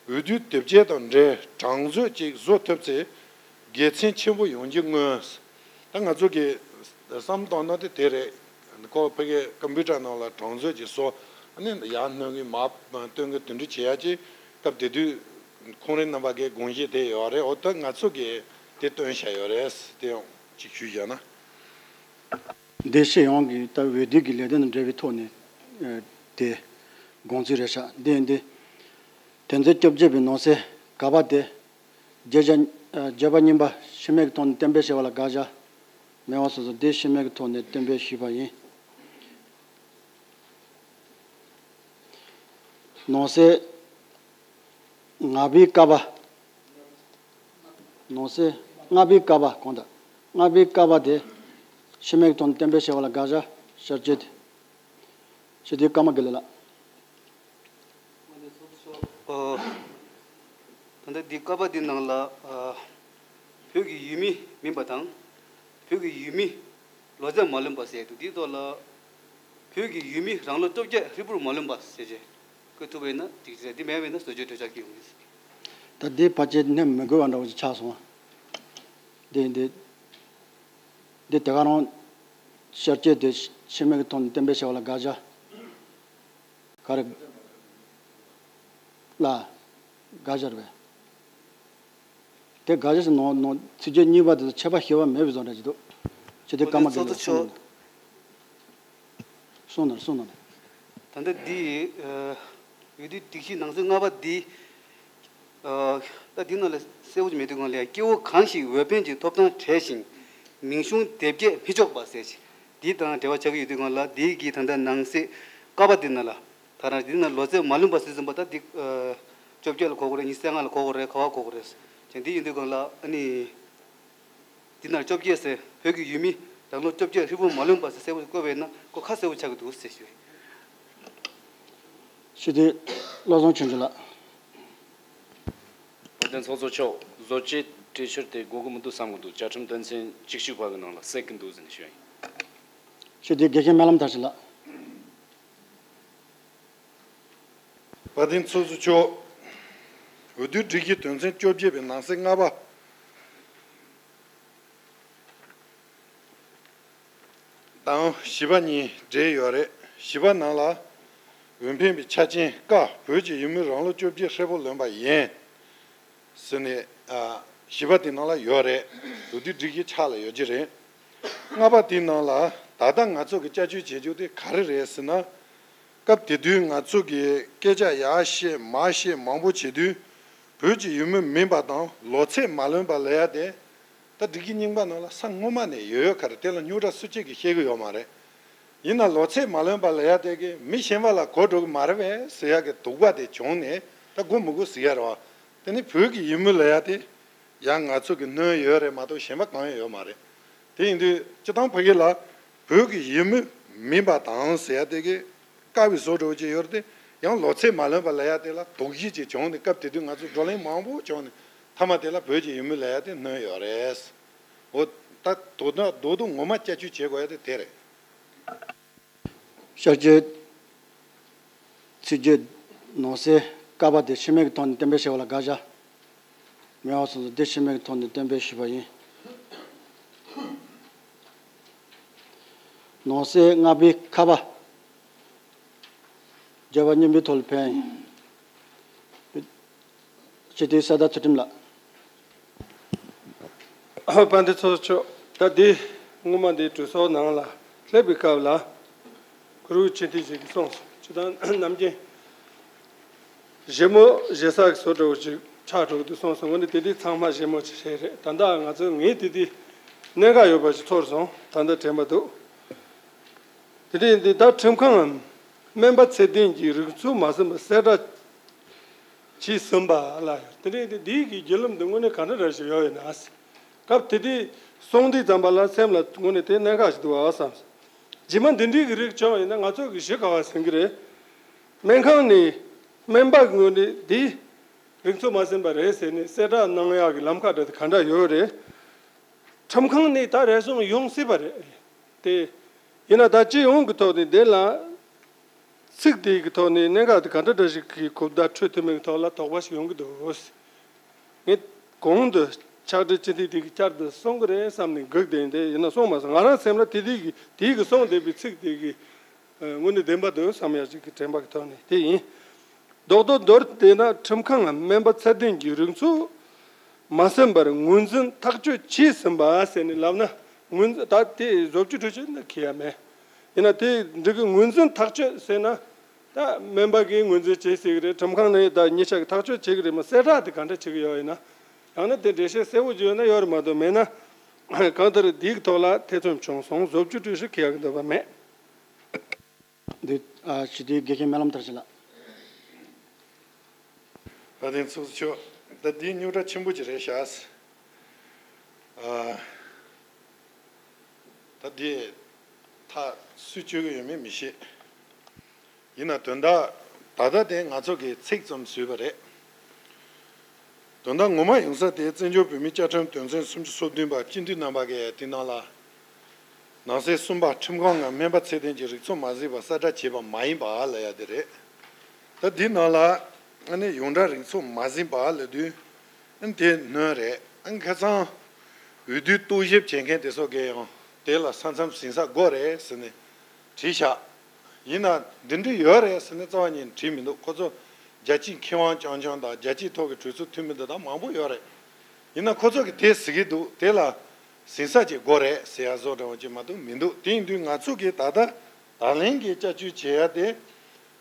འོས་བསྡུའི་དེབ་སྐྱེལ་དང་འབྲེལ་གྲངས་མཛོད་ཅིག་བཟོ་ཐུབ་ཚེ་དགེ་མཚན་ཆེན་པོ་ཡོང་རྒྱུ་མངོན། ད་ང་ཚོ་གི་བསམ་བཏང་ན་དེ་དེ་རེད། ཁོ་ཕ་གི་ཀམ་པུ་ཊར་ནང་ལ་གྲངས་མཛོད་ཅིག་བཟོ། ཨ་ནི་ཡར་སྣོན་གི་མར་སྟོན་གི་དེ་འདྲ་བྱེད་ཡ་ཅིག་སྐབས་དེ་དུས་ཁོང་རང་རྣམ་པ་གི་དགོངས་གཞི་དེ་ཡོད་རེད། འོ་ད་ང་ཚོ་གིས་དེ་བཏོན་བཞག་ཡོད་རེད། དེ་ཡང་ཅིག་ཞུས་བཞག་ན། འདི་སྤྱི་ཡོངས་ཀྱི་ད་འོས་བསྡུ་གི་ལས་དོན་དང་འབྲེལ་བའི་ཐོག་ནས་ཨ་དེ་དགོངས་ཚུལ་རེད་ཤག་འདི་ཡིན་དུས་དོན་ཚན་བཅོ་བརྒྱད་པའི་ནང་གསེས་ག་པ་དེ་བརྗོད་བྱ་ཨ་བརྗོད་པ་རྙིང་པ་ཕྱི་མིག་གི་ཐོག་ནས་གཏན་འབེབས་བྱས་པ་ལ་དགག་བྱ་མེད་པ་སོ་སོ་དེ་ཕྱི་མིག་གི་ཐོག་ནས་གཏན་འབེབས་ཞུས་པ་ཡིན། ནང་གསེས་ལྔ་པའི་ཀ་པ། ནང་གསེས་ལྔ་པའི་ཀ་པ་གང་ལྟར། ལྔ་པའི་ཀ་པ་དེ་ཕྱི་མིག་གི་ཐོག་ནས་གཏན་འབེབས་བྱས་པ་ལ་དགག་བྱ་བསྐྱར་བཅོས་དེ། སྤྱི་འཐུས་ཀརྨ་དགེ་ལེགས་ལགས། ཨོ། ད་ལྟ་འདི་ཀ་པ་འདི་ནང་ལ་ཨ་བོད་ཀྱི་ཡུལ་མི་མིན་པ་དང་། བོད་ཀྱི་ཡུལ་མི་ལོ་ཚད་མ་ལོན་པ་ཟེར་འདུག་འདིའི་ཐོག་ལ་བོད་ཀྱི་ཡུལ་མི་རང་ལོ་བཅོ་བརྒྱད་ཧྲིལ་པོར་མ་ལོན་པ་ཟེར་བྱས་བཀོད་ཐུབ་པ་ཡིན་ན་འགྲིག་གི་རེད། འདི་མེད་པ་ཡིན་ན་བཟོ་བཅོས་གྲོས་འཆར་སྐྱེལ་ཡོང་གི་རེད། ད་འདི་ཕལ་ཆེར་སྣོན་མི་དགོས་པ་འདྲ་བོ་ཞིག་ཆགས་སོང་། འདི་འདི་འདི་དེ་ག་རང་བསྐྱར་བཅོས་དེ་ཕྱི་མིག་གི་ཐོག་ནས་གཏན་འབེབས་བྱས་པ་ལ་དགག་བྱ། ག་རེ། ལ། དགག་བྱ་རེད་པས། དེ་དགག་བྱ་ཞིག་ནང་ནང་ཚིག་བརྗོད་གཉིས་པ་དེ་ཚོ་ཁྱད་པར་ཞེ་པོ་མེད་པའི་བཟོ་འདྲ་ཅིག་འདུག་སྤྱི་འཐུས་ཀརྨ་དགེ་ལེགས་གསུངས་གནང་། གསུངས་གནང་། གསུངས་གནང་། ད་ལྟ་འདི་ཨ་འོས་བསྡུའི་སྒྲིག་གཞི་ནང་གསེས་ལྔ་པ་འདི། ཨ་ད་འདི་ནང་ལ་གསལ་པོ་ཅིག་མེད་དུས་སྒང་ལ་ཡང་སྐྱེ་བོ་གང་ཞིག་འོས་འཕེན་གྱི་ཐོབ་ཐང་བྲལ་ཞིང་མིང་གཞུང་དེབ་སྐྱེལ་མི་ཆོག་པ་ཟེར་ཞིང་འདི་དང་འབྲེལ་བ་ཆགས་ཀྱི་ཡོད་དུས་སྒང་ལ་འདི་གི་ད་ལྟ་ནང་གསེས་ཀ་པ་འདི་ནང་ལ། ད་རང་འདི་ན་ལོ་ཚད་མ་ལོན་པ་ཟེར་ཟིན་པ་ད་འདི་ཨ་བཅོ་བརྒྱད་ལ་གོ་དགོས་རེད། ཉི་ཤུ་རྩ་ལྔ་ལ་གོ་དགོས་རེད། ག་པར་གོ་དགོས་རེད། ཅེས་འདི་ཡིན་དུས་སྒང་ལ་ཨ་ནི་འདི་ན་བཅོ་བརྒྱད་ཟེར་བོད་ཀྱི་ཡུལ་མི་རང་ལོ་བཅོ་བརྒྱད་ཧྲིལ་པོ་མ་ལོན་པ་ཟེར་གསལ་པོ་བཀོད་པས་ན་ཁོ་ཁ་གསལ་པོ་ཆགས་ཀྱི་འདུག་ཟེར་ཞུ། སྤྱི་འཐུས་བློ་བཟང་ཆོས་འབྱོར་ལགས། བཀའ་དྲིན་ཚོགས་གཙོ་མཆོག་བཟོ་བཅོས་གྲོས་འཆར་དེ་དགོས་ཀྱི་མི་འདུག་བསམ་གྱི་འདུག་བཅའ་ཁྲིམས་དོན་ཚན་བཅུ་གཅིག་པ་གི་ནང་ལ་གསལ་གྱི་འདུག་ཟེར་ནས་ཞུ་ཡ་ཡིན། སྤྱི་འཐུས་དགེ་བཤེས་སྨོན་ལམ་མཐར་ཕྱིན་ལགས། བཀའ་དྲིན་ཚོགས་གཙོ་མཆོག་འོས་བསྡུའི་སྒྲིག་གཞི་དོན་ཚན་བཅོ་བརྒྱད་པའི་ནང་གསེས་ལྔ་པ་དང་བཞི་པ་གཉིས་འབྲེལ་ཡོད་རེད། བཞི་པ་ནང་ལ་འོས་འཕེན་པའི་ཆ་རྐྱེན་ཀ་བོད་ཀྱི་ཡུལ་མི་རང་ལོ་བཅོ་བརྒྱད་ཧྲིལ་པོ་ལོན་པ་ཡིན། ཟེར་ནས་ཨ་བཞི་པ་དེ་ནང་ལ་ཡོད་རེད། འོས་བསྡུའི་སྒྲིག་གཞི་ཆ་ལ་ཡོད་ཀྱི་རེད། ལྔ་པ་དེའི་ནང་ལ་ད་ལྟ་ང་ཚོ་གི་བསྐྱར་བཅོས་བྱེད་རྒྱུ་དེ་ག་རེ་རེད་ཟེར་ན། སྐབས་དེ་དུས་ང་ཚོ་གིས་སྐད་ཆ་ཡར་བཤད་མར་བཤད་མང་པོ་བྱེད་དུས། བོད་ཀྱི་ཡུལ་མི་མིན་པ་དང་ལོ་ཚད་མ་ལོན་པ་ལབ་ཡ་དེ། ད་སྒྲིག་གཞི་རྙིང་པ་ནང་ལ་ས་སྔོན་མ་ནས་ཡོད་ཡོད་ཁ་རེད། དེ་ལ་རྙོག་དྲ་སུ་གཅིག་གིས་བཤད་གི་ཡོད་མ་རེད། ཡིན་ན་ལོ་ཚད་མ་ལོན་པ་ལབ་ཡ་དེ་གིས་མི་གཞན་པ་ལ་གོ་འགྲོ་གི་མ་རེད་པས་ཟེར་ཡ་གི་དོགས་པ་དེ་བྱུང་ནས་ད་གོ་མི་དགོས་ཟེར་ཡ་རེད་བ། དེ་ནི་བོད་ཀྱི་ཡུལ་མི་ལབ་ཡ་དེ་ཡང་ང་ཚོ་གི་སྣོན་ཡོད་རེད་མ་གཏོགས་གཞན་པ་གང་ཡང་ཡོད་མ་རེད། དེ་ཡིན་དུས་སྤྱི་བཏང་ཕ་གི་ལ་བོད་ཀྱི་ཡུལ་མི་མིན་པ་དང་ཟེར་ཡ་དེ་གི་དཀའ་བའི་བཟོ་འདྲ་བོ་ཅིག་ཡོད་རེད་དེ། ཡང་ལོ་ཚད་མ་ལོན་པ་ལབ་ཡ་དེ་ལ་དོགས་གཞི་ཅིག་བྱུང་ནས་སྐབས་དེ་དུས་ང་ཚོ་བགྲོ་གླེང་མང་པོ་བྱུང་ནས་མཐའ་མ་དེ་ལ་བོད་ཀྱི་ཡུལ་མི་ལབ་ཡ་དེ་སྣོན་ཡོད་རེད། འོ་ད་དོ་ན་རྡོག་རྡོག་ངོ་མ་བསྐྱར་བཅོས་བྱེད་དགོས་ཡ་དེ་དེ་རེད། བསྐྱར་བཅོས་ཚིག་བརྗོད་ནང་གསེས་ཀ་པ་དེ་ཕྱི་མིག་གི་ཐོག་ནས་གཏན་འབེབས་བྱས་པ་ལ་དགག་བྱ་མེད་པ་སོང་ཙང་དེ་ཕྱི་མིག་གི་ཐོག་ནས་གཏན་འབེབས་ཞུས་པ་ཡིན། ནང་གསེས་ལྔ་པའི་ཁ་པ། བརྗོད་པ་རྙིང་པའི་ཐོག་ལ་ཕན། སྤྱི་འཐུས་གསེར་རྟ་ཚུལ་ཁྲིམས་ལགས། དཔལ་ལྡན་ཚོགས་གཙོ་མཆོག་ད་འདི་སྔོན་མ་འདི་གྲོས་ཚོགས་ནང་ལ་སླེབས་པའི་སྐབས་ལ་གུ་རུ་སྤྱི་འཐུས་ཞིག་གིས་གསུངས་སོང་། སྤྱི་བཏང་ནམ་རྒྱུན་བཞད་མོ་བཞད་ས་གི་བཟོ་འདྲ་བོ་ཅིག་ཆགས་འགྲོ་གི་འདུག་གསུངས་སོང་། འོ་ན་དེ་འདྲའི་ཚང་མ་བཞད་མོ་ཅིག་བཞད་རེད། ད་ལྟ་ང་ཚོ་ངས་དེ་དུས་གནད་འགག་ཡོད་པ་ཞིག་ཚོར་སོང་། ད་ལྟ་དྲན་པ་འདུག་དེ་འདྲ་ཡིན་དུས་ད་ཁྲིམས་ཁང་ངམ་སྨན་པ་ཚད་ལྡན་གྱི་རིགས་ཚོད་མ་ཟིན་པ་གསལ་བསྒྲགས་བྱས་ཟིན་པ་ལ་ཡང་དེ་འདྲ་ཡིན་དུས་འདིའི་གི་བརྒྱུད་ལམ་འདི་དངོས་གནས་ག་འདྲ་འདྲ་ཞིག་ཡོད་ཡོད་ན། སྐབས་དེ་དུས་གསུང་དུས་ཙམ་པ་ལ་སེམས་ལ་དངོས་གནས་དེ་གནད་འགག་ཞིག་འདུག་བ་བསམ། རྗེས་མ་འདི་འདྲའི་གི་རིགས་བྱུང་ཡིན་ན་ང་ཚོ་གི་གཞི་ག་བ་ཟིན་གི་རེད། སྨན་ཁང་ནས་སྨན་པ་གི་ངོས་ནས་འདི་རིགས་ཚོད་མ་ཟིན་པ་རེད་ཟེར་ནས་གསལ་བསྒྲགས་གནང་ཡག་གི་ལམ་ཁ་འདྲ་དེ་ག་འདྲ་ཡོད་རེད། ཁྲིམས་ཁང་ནས་ད་རེ་ཟུང་ཡོང་སྲིད་པ་རེད། དེ་ཡིན་ན་ད་སྤྱི་ཡོངས་ཀྱི་ཐོག་ནས་འདི་ལ་ཚིག་དེ་གི་ཐོག་ནས་གནད་འགག་དེ་ག་འདྲ་འདྲ་ཞིག་གི་གོ་བརྡ་འཕྲོད་ཐུབ་མིན་གྱི་ཐོག་ལ་དོགས་པ་ཞིག་ཡོང་གི་འདུག་ངས་གོང་དུ་ ཕྱག་བྲིས་སྤྱི་འཐུས་དེ་གིས་བསྐྱར་དུ་གསུང་གི་རེད་བསམ་ནས་སྒུག་བསྡད་ཡིན། དེ་ཡིན་ན་གསུངས་མ་སོང་། ང་རང་སེམས་ལ་དེ་དེ་གི་དེ་གི་གསུངས་བསྡད་པའི་ཚིག་དེ་གི་དངོས་གནས་བདེན་པ་འདུག་བསམ་ཡ་ཞིག་གི་དྲན་པ་གི་ཐོག་ནས་དེ་ཡིན། རྡོག་རྡོག་མདོར་བསྡུས་ན་ཁྲིམས་ཁང་ལ་སྨན་པ་ཚད་ལྡན་གྱི་རིགས་ཚོགས་མ་ཟིན་པར་ངོས་འཛིན་ཐག་གཅོད་བྱས་ཟིན་པ་ཟེར་ནས་ལབ་ན། ངོས་འཛིན་ད་དེ་བཟོ་བཅོས་འཕྲུལ་ཆས་འདི་འཁྱེར་ཡ་མེད། ཡིན་ན་དེ་འགྲིག་གི། ངོས་འཛིན་ཐག་གཅོད་ཟེར་ན། ད་སྨན་པ་གིས་ངོས་འཛིན་བྱེད་སྲིད་གི་རེད། ཁྲིམས་ཁང་ནས་ད་གཉིས་ཆ་གི་ཐག་གཅོད་བྱེད་གི་རེད། མ་གསལ་བསྒྲགས་དེ་ག་འདྲ་བྱེད་གི་ཡོད་ཡིན་ན། ཡང་ན་དེ་འགྲེལ་བཤད་གསལ་བོ་ཅིག་ཡོད་ན་ཡོད་རེད་མ་གཏོགས། མེད་ན་གང་ལྟར་དེའི་ཐོག་ལ་ཐེ་ཚོམ་བྱུང་སོང་། བཟོ་བཅོས་འཕྲུལ་ཆས་འཁྱེར་ཡག་གི་འདོད་པ་མེད། འདི་ཨ་སྤྱི་འཐུས་དགེ་བཤེས་སྨོན་ལམ་མཐར་ཕྱིན་ལགས། དཔལ་ལྡན་ཚོགས་གཙོ་མཆོག་ད་འདི་རྙོག་དྲ་ཆེན་པོ་ཅིག་རེད་ཤག་ཨ་ད་འདི་ཐག་སུས་གཅོད་ཀྱི་ཡོད་མེད་མི་ཤེས། ཡིན་ན་དོན་དག་ད་ལྟ་དེ་ང་ཚོ་གིས་ཚིག་ཙམ་བཟོས་པ་རེད། དོན་དག་ངོ་མ་ཡོང་ས་དེ་བཙན་བྱོལ་བོད་མིའི་བཅའ་ཁྲིམས་དོན་ཚན་སུམ་ཅུ་སོ་བདུན་པ་སྤྱི་འཐུས་རྣམ་པ་གིས་དེ་ནང་ལ། ནང་གསེས་གསུམ་པ་ཁྲིམས་ཁང་ངམ་སྨན་པ་ཚད་ལྡན་གྱི་རིགས་ཚོགས་མ་ཟིན་པར་གསལ་བསྒྲགས་བྱས་པ་མ་ཡིན་པ་ལབ་ཡ་དེ་རེད། ད་འདི་ནང་ལ་ཨ་ནི་ཡོངས་གྲགས་རིགས་ཚོགས་མ་ཟིན་པ་ལབ་དུས་ཨ་ནི་དེ་གནོན་རེད། ཨ་ནི་ཁ་སང་འོས་བསྡུ་རྟོག་ཞིབ་བྱེད་མཁན་དེ་ཚོ་གིས་ཡང་དེ་ལ་ས་མཚམས་ཟིན་ས་དགོས་རེད་ཟེར་ནས་བྲིས་ཤག་ཡིན་ན་འདི་འདྲ་ཡོད་རེད་ཟེར་ནས་རྩ་བ་ཉིད་བྲིས་མི་འདུག་ཁོ་ཚོ་རྒྱལ་སྤྱིའི་མཁས་དབང་རྐྱང་རྐྱང་དང་རྒྱལ་སྤྱིའི་ཐོག་གི་གྲོས་ཚོགས་འཐུས་མི་འདི་དག་མང་པོ་ཡོད་རེད། ཡིན་ན་ཁོ་ཚོ་གིས་དེ་ཟེར་གྱི་འདུག་དེ་ལ་ཟིན་ས་ཅིག་དགོས་རེད་ཟེར་ཡ་བཟོ་འདྲ་བ་ཅིག་མ་གཏོགས་མི་འདུག་དེ་ཡིན་དུས་ང་ཚོ་གིས་ད་ལྟ་ད་ལན་གྱི་བསྐྱར་བཅོས་བྱེད་ཡ་དེ་